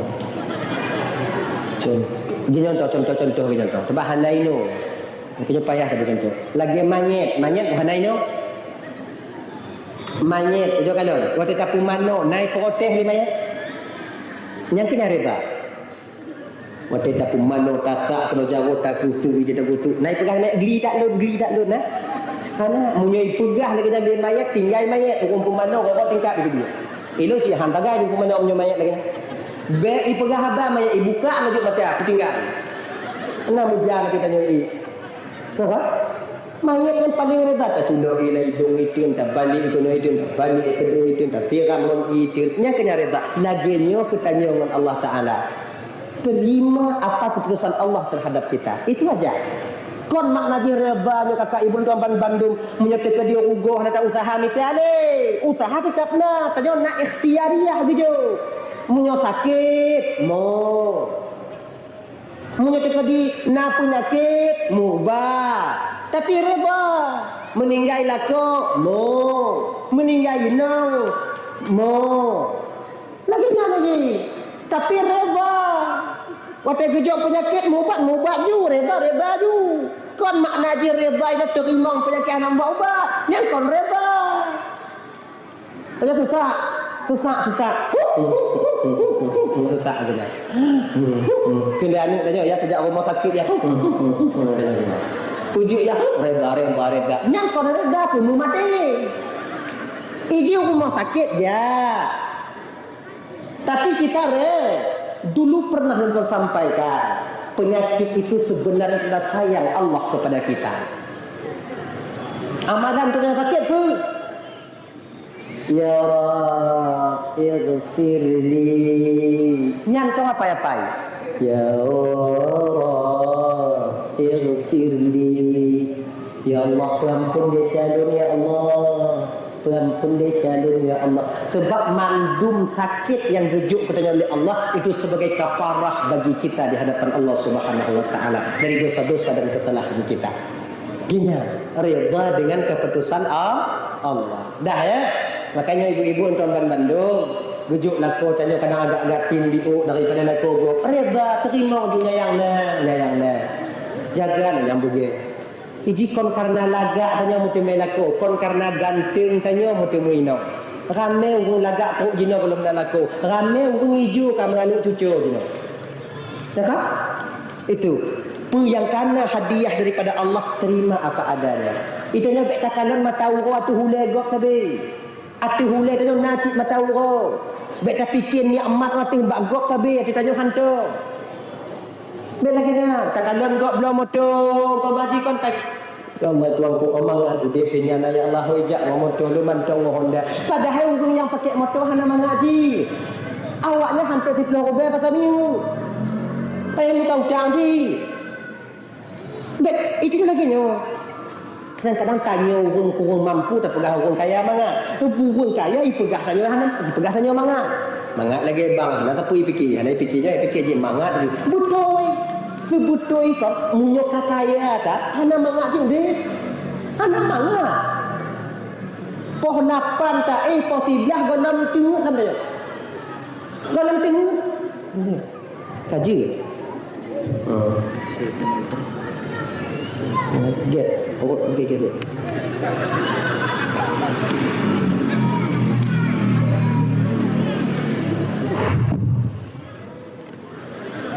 Contoh, jih contoh, contoh, contoh, jih contoh. Cuba hana inoe. Makanya payah tapi contoh. Lagèe manyét, manyét hana inoe. Manyét, ujoe kalon. Watèe tapeumanoe, na iprotes lé manyét. Nyang keu nyan reda. Watèe tapeumanoe tasak keunoe jaroe takusui je takusui. Na ipeugah lé gli that lôn, gli that lôn, na? Hana, meunyoe ipeugah lagèe nyan lé manyét, tinggai manyét, ureueng peumanoe rot-rot tingkat di keudua. Ilôn cit han tagai ureueng peumanoe meunyoe manyét lagèe nyan. Bèk ipeugah haba manyét, ibuka laju mata, peutinggai. Na meujan lagèe tanyoe i. Ka, ka? Manyét nyang paleng reda, taculok i lam idong iteun, tabalek keunoe iteun, tabalek keunoe iteun, tasiram ngon iteun. Nyang keu nyan reda. Lagèe nyoe keu tanyoe ngon Allah Taala. Terima apa keputusan Allah terhadap kita. Itu aja. Kon makna jih reda nyoe kakak ibu tuan ban bandum, meunyoe teukeudi rugoe hana ta-useuha mita lé. Useuha teutap na, tanyoe na ikhtiyariyah geujok. Meunyoe sakét, mo. Meunyoe teukeudi na peunyakét, meuubat. Tapi reda. Meuninggai lakoe, mo. Meuninggai inong, mo. Lagèe nyan lagèe. Tapi reda. Watèe geujok peunyakét, meuubat, meuubat ju, reda, reda ju. Kon makna jih reda nyoe teurimong peunyakét hana ubat-ubat. Nyan kon reda. Tanyoe susak, susak, susak. Susak aja dah. Keuneuk aneuk tanyoe ya, tajak rumoh sakét ya. Peujeuet ya, reda, reda, reda. Nyang kon reda pun meumaté. Ijih rumoh sakét ya. Tapi kita re, dulu pernah Lôn sampaikan, penyakit itu sebenarnya tanda sayang Allah kepada kita. Amalan tu dah sakét tu. Ya Rabb, ighfirli. Nyan kong apai-apai. Ya Rabb, ighfirli. Ya Allah, peuampun desya lôn, ya Allah. Peuampun desya lôn, ya Allah. Sebab mandum sakét nyang geujok keu tanyoe lé Allah, itu sebagai kafarah bagi kita di hadapan Allah Subhanahu wa Taala dari dosa-dosa dan kesalahan kita. Geuhnyan, reda dengan keputusan Al-, Allah. Dah, ya? Makanya ibu-ibu, tuan ban bandum, geujok lakoe tanyoe kadang agak gasien diuk daripada lakoe gob. Reda, terima ju nyang na, nyang na. Jaga na nyang beugèt. Iji kon karena lagak tanyoe meuteumé lakoe, kon karena ganteng tanyoe meuteumé inong. Ramé ureueng lagak trok jinoe gohlom na lakoe, ramé ureueng ijo ka meuaneuk cuco jinoe. Ya kan? Itu. Peue nyang kana hadiah daripada Allah, terima apa adanya. Itanyoe bèk takalon mata uroe ateueh ulèe gob sabe. Ateueh ulèe tanyoe na cit mata uroe. Bèk tapike nikmat ateueh bak gob sabe, ateueh tanyoe hantom. Bèk lagèe nyan, takalon gob bloe moto, umpama jih kon tai. Ya Allah, Tuhanku, mangat udép nyan, ya Allah, hôi jak ngon moto lôn mantong ngon Honda. Padahai ureueng nyang pakèk moto hana mangat jih. Awaknyan hantom siplôh ribèe pasal minggu. Payah meuutang-utang jih. Bèk, itu lagèe nyoe. Kadang-kadang tanyoe ureueng kureueng mampu tapeugah ureueng kaya mangat. Ureueng kaya ipeugah tanyoe hana, ipeugah tanyoe mangat. Mangat lagèe bang, hana sapeue ipike, hana ipike nyoe, ipike jih mangat tadi. Beutôi. Seubeutôi kon, meunyoe ka kaya that, hana mangat jih udép. Hana mangat. Poh lapan taéh, poh siblaih gohlom teungeut lam tanyoe. Gohlom teungeut. Aja. Oh. Get. Oh, get, get, get.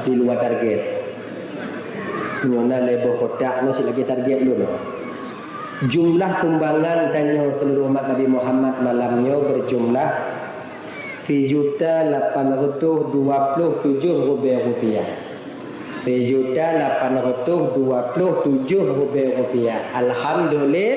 Di luwa target. Nyoe na lhèe boh kotak, na cit lagèe target lôn. Jumlah sumbangan tanyoe seuluruh umat Nabi Muhammad malam nyoe berjumlah sijuta lapan ratus dua puluh tujoh ribèe rupiah. Sijuta lapan ratus dua puluh tujoh ribèe rupiah. Alhamdulillah.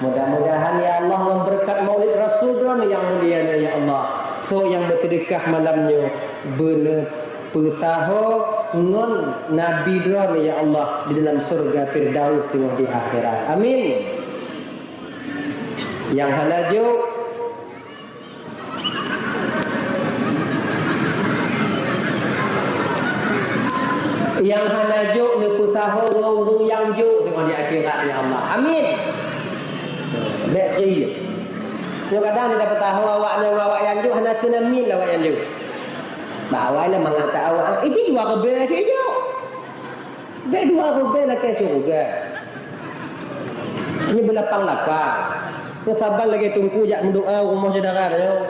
Mudah-mudahan ya Allah ngon beureukat Maulid Rasul droeneuh nyang mulia nyoe ya Allah. Soe nyang beuseudeukah malam nyoe beuneu peusaho ngon Nabi droeneuh ya Allah di dalam syurga Firdaus singoh di akhirat. Amin. Nyang hana jok Nyang hana jok neupeusaho ngon ureueng nyang jok singoh di akhirat, ya Allah. Amin. Bèk kheun. Nyoe kadang neupeusaho awak nyan, awak nyang jok hana kheun amin lé awak nyang jok. Bak awai lé mangat that awak, iji dua ribèe cit jok. Bèk dua ribèe lakèe syeuruga. Nyoe beulapang-lapang. Nyoe saban lagèe teungku jak meudoa u rumoh syedara nyoe.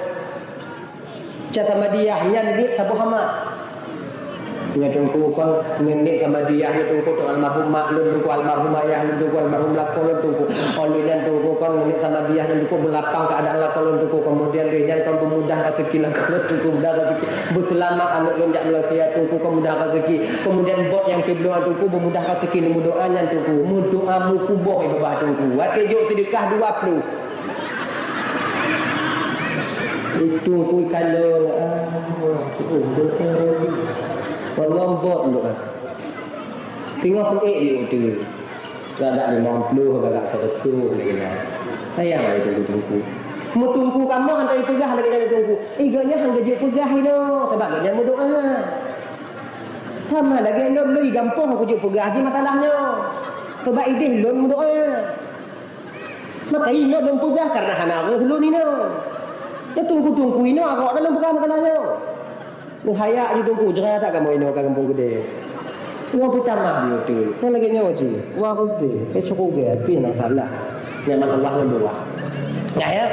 Ca Samadiyah nyan niet saboh hama. Nyoe teungku kon niet Samadiyah nyoe teungku, teungku almarhum mak lôn, teungku almarhum ayah lôn, teungku almarhum lakoe lôn teungku. Óh lheueh nyan teungku kon niet Samadiyah nyoe teungku beulapang keuadaan lakoe lôn teungku. Keumudian lheueh nyan kon beumudah raseuki lakoe lôn teungku, mudah raseuki. Beuseulamat aneuk lôn jak Malaysia teungku, kon mudah raseuki. Keumudian bot nyang teubloe teungku beumudah raseuki, neumeudoa nyan teungku. Meudoa meukuboh ié babah teungku. Watèe jok seudeukah dua ploh. Itu pun kalau, ah, oh, betul. Ngon bot tu kan. Teungoh peuék di uteue. Gagak limong ploh, gagak seureutôh lagèe nyan. Sayang lé teungku-teungku. Meuteungku kamoe hana jipeugah lagèe nyan teungku. Ih, gobnyan hana jeuet peugah inoe, sabab gobnyan meudoa. Sama lagèe lôn, lôn di gampông kujeuet peugah jih masalah nyoe. Sabab idéh lôn meudoa. Maka inoe lôn peugah kareuna hana reuh lôn inoe. Nyoe teungku-teungku inoe awak lôn peugah masalah nyoe. Neuhaya ju teungku, jra that kamoe inoe ka gampông keudéh. Nyoe peutamah di uteue. Nyoe lagèe nyoe cit. Wah, udeh. Eh, syukur gét, pih na salah. Nikmat Allah lôn dua. Ya, ya.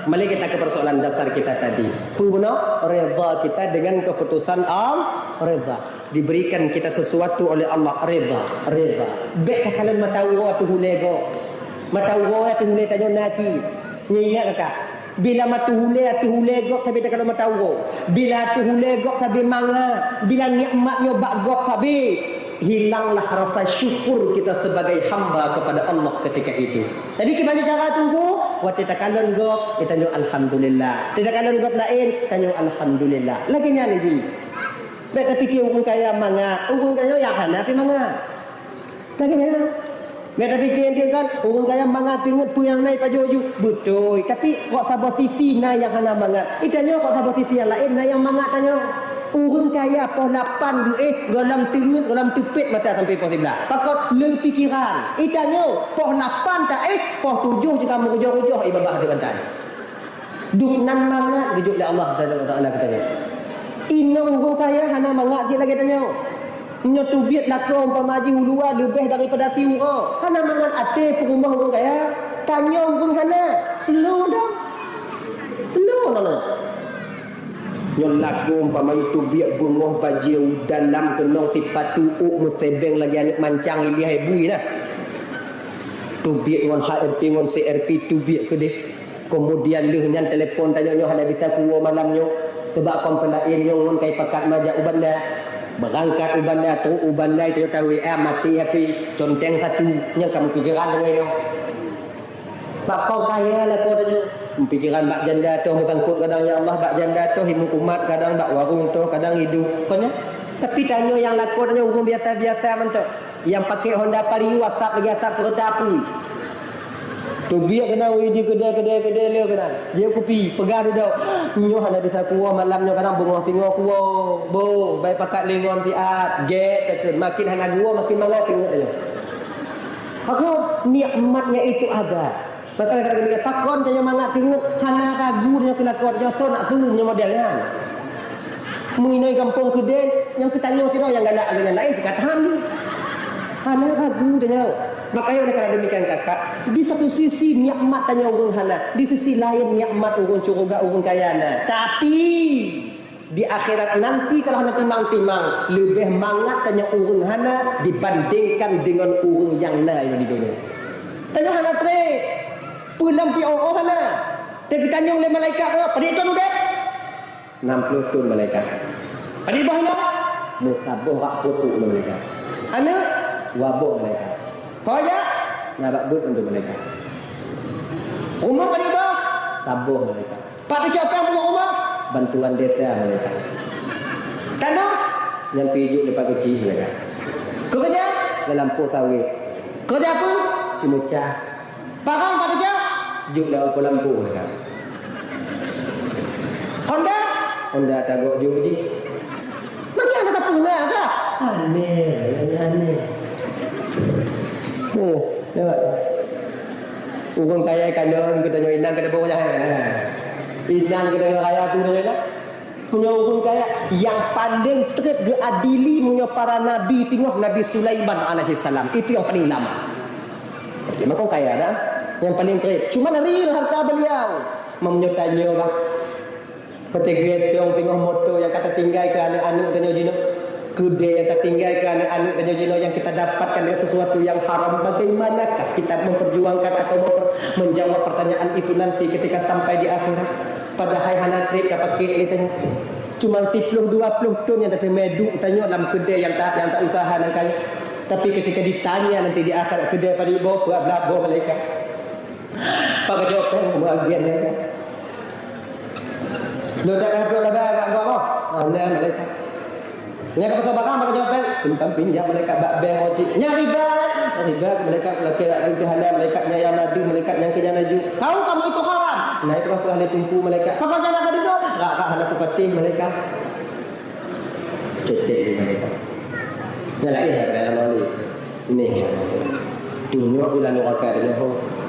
Kembali kita ke persoalan dasar kita tadi. Peue bunoe? Redha kita dengan keputusan Allah. Redha. Diberikan kita sesuatu oleh Allah, redha, redha. Bèk takalon mata uroe ateueh ulèe gob. Mata uroe ateueh ulèe tanyoe na cit. Nyoe ingat kakak, bila mata ulèe ateueh ulèe gob sabe takalon mata uroe. Bila ateueh ulèe gob sabe mangat. Bila nikmat nyoe bak gob sabe, hilanglah rasa syukur kita sebagai hamba kepada Allah ketika itu. Jadi kiban cara teungku, watèe takalon gob, tanyoe alhamdulillah. Watèe takalon gob laén, tanyoe alhamdulillah. Lagèe nyan jih. Bèk tapike ureueng kaya mangat, ureueng kaya nyang hana pih mangat. Lagèe nyan. Bèk tapike enteuk kan, ureueng kaya mangat teungeut peue nyang na ipajoh ju. Beutôi, tapi kok saboh sisi na nyang hana mangat. Itanyoe kok saboh sisi nyang laén na nyang mangat tanyoe. Ureueng kaya poh lapan geuéh, gohlom teungeut, gohlom teupet mata sampoe poh siblaih. Pakon leueng pikeran. Itanyoe poh lapan taéh, poh tujoh cit ka meurujoh-rujoh ié babah di bantai. Duek nan mangat geujok lé Allah Subhanahu wa Taala keu tanyoe. Inong ureueng kaya hana mangat cit lagèe tanyoe. Nyoe teubiet lakoe umpama jih u luwa leubeh daripada siuroe. Hana mangat até peurumoh ureueng kaya. Tanyoe ureueng hana. Slow down. Slow down. Nyoe lakoe umpama jih teubiet beungoh bajèe u dalam keunong sipatu ôk meusebeng lagèe aneuk mancang ilèe hai bui na. Teubiet ngon H R P ngon C R P teubiet keudéh. Keumudian lheueh nyan telepon tanyoe nyoe hana bisa kuwoe malam nyoe. Sabab kon peulaén nyoe ngon kai pakat majak u banda. Beurangkat u banda, trok u banda, tanyoe tahu W A maté H P, conteng satu, nyang ka meupikeran deungon nyoe. Bak kon kaya lakoe tanyoe. Meupikeran bak janda toh meusangkot kadang, ya Allah, bak janda toh, imeum umat kadang, bak warong toh kadang iduek. Kon nyan. Tapi tanyoe nyang lakoe tanyoe ureueng biasa-biasa mantong. Nyang paké Honda Vario asap lagèe asap keureuta apui. Teubiet keunan, wih, di keudè, keudè, keudè le keunan. Jép kupi, peugah dudoe. Nyoe hana bisa kuwoe malam nyoe, kadang beungoh singoh kuwoe. Boh, bai pakat lé ngon siat. Gét, kata, makin hana kuwoe, makin mangat teungeut nyoe. Pakon, nikmatnya itu ada. Pakon, kadang-kadang pakon tanyoe mangat teungeut, hana ragu tanyoe keu lakoe tanyoe, soe nak su nyoe model nyan. Meuinai gampông keudeh, nyang keu tanyoe sidroe nyang galak lagèe nyan laén cit ka tahan. Hana ragu tanyoe. Maka, oleh karena demikian, kakak, di satu sisi nikmat tanyoe ureueng hana, di sisi laén nikmat ureueng syeuruga, ureueng kaya na. Tapi, di akhirat nanti, kalau hana timang-timang, leubeh mangat tanyoe ureueng hana dibandingkan deungon ureueng nyang na di donya. Tanyoe hana trép, peue lam P O O hana. Teutanyong lé malaikat, "Padum thôn udép?" "Nam ploh thôn, malaikat." "Padum boh aneuk?" "Meusaboh bak putôk, malaikat." "Aneuk?" "Dua boh, malaikat." "Ho jak?" "Na bak buet mandum, malaikat." "Rumoh padum boh?" "Saboh, malaikat." "Pat teucok péng peubuet rumoh?" "Bantuan desa, malaikat." "Tanoh?" "Nyan pih jok dipat keuchik, malaikat." "Keureuja?" "Lam lampôh sawét." "Keureuja peue?" "Ceumeucah." "Parang pat teucok?" "Jok lam lampôh, malaikat." "Honda?" "Honda tagok jok jih." "Macam mana tak pernah kah?" "Aneh, aneh." Oh, lewat. Ureueng kaya kandong keu tanyoe inong keu tanyoe bawah. Inong keu tanyoe raya tu tanyoe inong. Meunyoe ureueng kaya, nyang paleng trép geuadili meunyoe para nabi teungoh Nabi Sulaiman alaihissalam. Itu nyang paleng lama. Jadi, makong kaya dah. Nyang paleng trép. Cuman real harta beliau. Meunyoe tanyoe, bah. Peuteugét dong teungoh moto nyang ka tatinggai keu aneuk-aneuk tanyoe jinoe. Keudè nyang tatinggai keu aneuk-aneuk tanyoe jinoe nyang kita dapatkan dengan sesuatu yang haram. Bagaimanakah kita memperjuangkan atau memper-, menjawab pertanyaan itu nanti ketika sampai di akhirat? Padahai hana trép tapaké lé tanyoe. Cuma siploh dua ploh thôn nyang tateumé duek tanyoe lam keudè nyang ta-, nyang ta-useuha nangkai. Tapi ketika ditanya nanti di akhirat, keudè padum boh, peuet blah boh malaikat. Pak keucok péng, meuagian nyan. Lôn dak ka trok laba bak gob boh. Hana malaikat. Nyang ka peugah barang, pak keucok péng, pinjam, pinjam malaikat bak bank ojek. Nyan riba, riba malaikat, lakèe lak reumpéh hana malaikat, nyang na deuh malaikat, nyang keu nyan laju. Tahu kamu itu haram. Nah, itu kan peugah lé teungku malaikat. Pakon nyan ka digob? Rak-rak hana kupatéh malaikat. Cetek di mereka. Nyan laén daripada lam maulid. Nih. Tunyok bulan nuraka nyoe.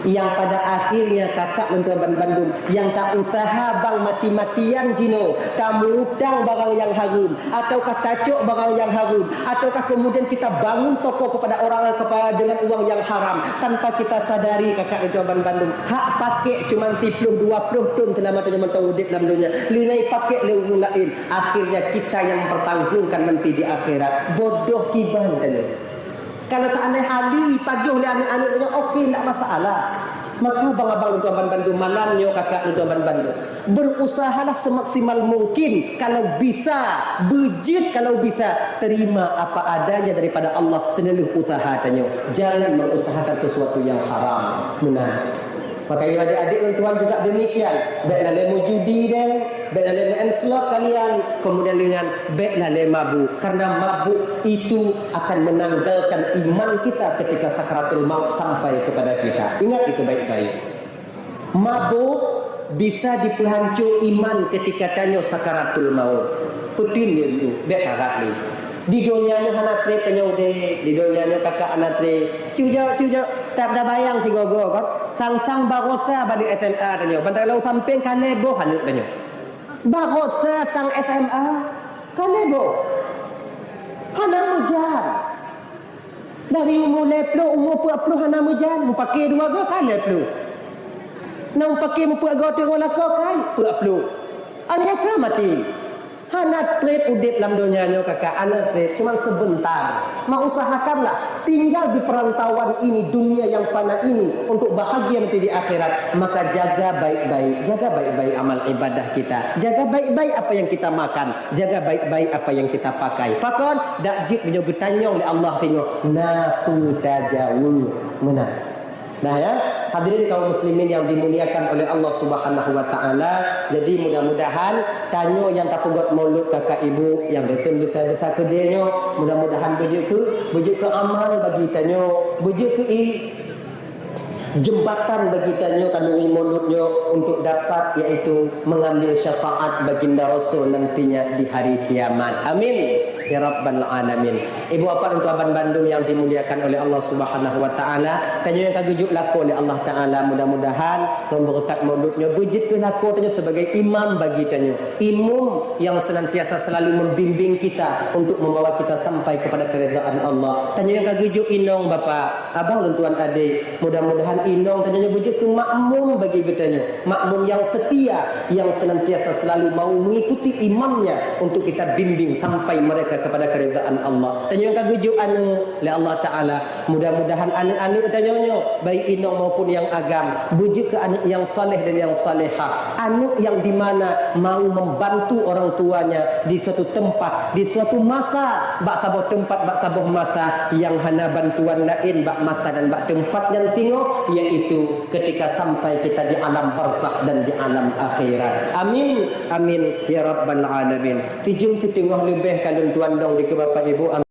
Nyang pada akhirnya kakak lôn tuan ban-, bandum, nyang ta-useuha bang mati-matian jinoe, tameutang barang nyang hareuem, ataukah tacok barang nyang hareuem, ataukah kemudian kita bangun toko kepada orang, kepada, dengan uang yang haram, tanpa kita sadari kakak lôn tuan ban-, bandum, hak pakék cuman siploh dua ploh thôn seulama tanyoe mantong udép lam donya, lheueh nyan pakék lé ureueng laén. Akhirnya kita yang mempertanggungkan nanti di akhirat. Bodoh kiban tanyoe. Kalau seandai hali pajoh lé aneuk-aneuk nyoe, oke, ndak masalah. Maka abang-abang lôn tuan ban-, bandum, malam nyoe kakak lôn tuan ban-, bandum, berusahalah semaksimal mungkin. Kalau bisa, beujeuet kalau bisa, terima apa adanya daripada Allah, seuneulheueh usaha tanyoe. Jangan mengusahakan sesuatu yang haram. Meunan. Maka, adik-adik lôn tuan juga demikian. Bèk lalè meujudi deh, bèk lalè main slot kalian, kemudian dengan bèk lalè mabuk. Karena mabuk itu akan menanggalkan iman kita ketika sakaratul maut sampai kepada kita. Ingat itu baik-baik. Mabuk bisa dipeuhanco iman ketika tanyoe sakaratul maut. Peuteun lé, bèk karat lé. Di donya nyoe hana trép tanyoe udép, di donya nyoe kakak hana trép. Cuba, cuba, tak tabayang sigoe-goe kon. Sang-sang baroesa ban di S M A tanyoe. Ban takalon sampéng ka lhèe boh aneuk tanyoe. Baroesa sang S M A ka lhèe boh. Hana meujan. Dari umu lhèe ploh, umu peuet ploh hana meujan. Meupaké dua goe ka lhèe ploh. Na meupaké meupeuet goe teungoh lakoe ka peuet ploh. Aneuk ka maté. Hana trép udép lam donya nyoe, kakak, hana trép, cuman sebentar. Maka usahakanlah tinggal di perantauan ini, dunia yang fana ini, untuk bahagia nanti di akhirat. Maka jaga baik-baik, jaga baik-baik amal ibadah kita. Jaga baik-baik apa yang kita makan, jaga baik-baik apa yang kita pakai. Pakon, dak jeuet meunyoe geutanyong lé Allah singoh, na peue tajaweueb. Meunan. Nah, ya, hadirin kaum muslimin yang dimuliakan oleh Allah Subhanahu wa taala, jadi mudah-mudahan tanyoe nyang tapeugot maulud kakak ibu nyang teuntèe besai-besai keudè nyoe, mudah-mudahan beujeuet keu, beujeuet keu amal bagi tanyoe, beujeuet keu i-, jembatan bagi tanyoe kandungan maulud nyoe untuk dapat, yaitu mengambil syafaat baginda Rasul nantinya di hari kiamat. Amin. Ya Rabbal Alamin. Ibu bapak dan tuan bandum yang dimuliakan oleh Allah Subhanahu wa Taala, tanyoe nyang ka geujok lakoe lé Allah Taala, mudah-mudahan ngon beureukat maulud nyoe beujeuet keu lakoe tanyoe sebagai imam bagi tanyoe. Imum yang senantiasa selalu membimbing kita untuk membawa kita sampai kepada keridhaan Allah. Tanyoe nyang ka geujok inong bapak, abang lôn tuan adék, mudah-mudahan inong tanyoe nyoe beujeuet keu makmum bagi geutanyoe, makmum yang setia, yang senantiasa selalu mau mengikuti imamnya untuk kita bimbing sampai mereka kepada keridhaan Allah. Tanyoe nyang ka geujok aneuk lé Allah Taala, mudah-mudahan aneuk-aneuk tanyoe nyoe, baik inong maupun yang agam, beujeuet keu aneuk yang saleh dan yang salehah, aneuk yang di mana mau membantu orang tuanya di suatu tempat, di suatu masa, bak saboh teumpat, bak saboh masa nyang hana bantuan laén bak masa dan bak teumpat nyan singoh, yaitu ketika sampai kita di alam barzakh dan di alam akhirat. Amin, amin, ya rabbal alamin. Sijeuem siteungoh leubeh ka lôn tuan dong dikeue Bapak Ibu.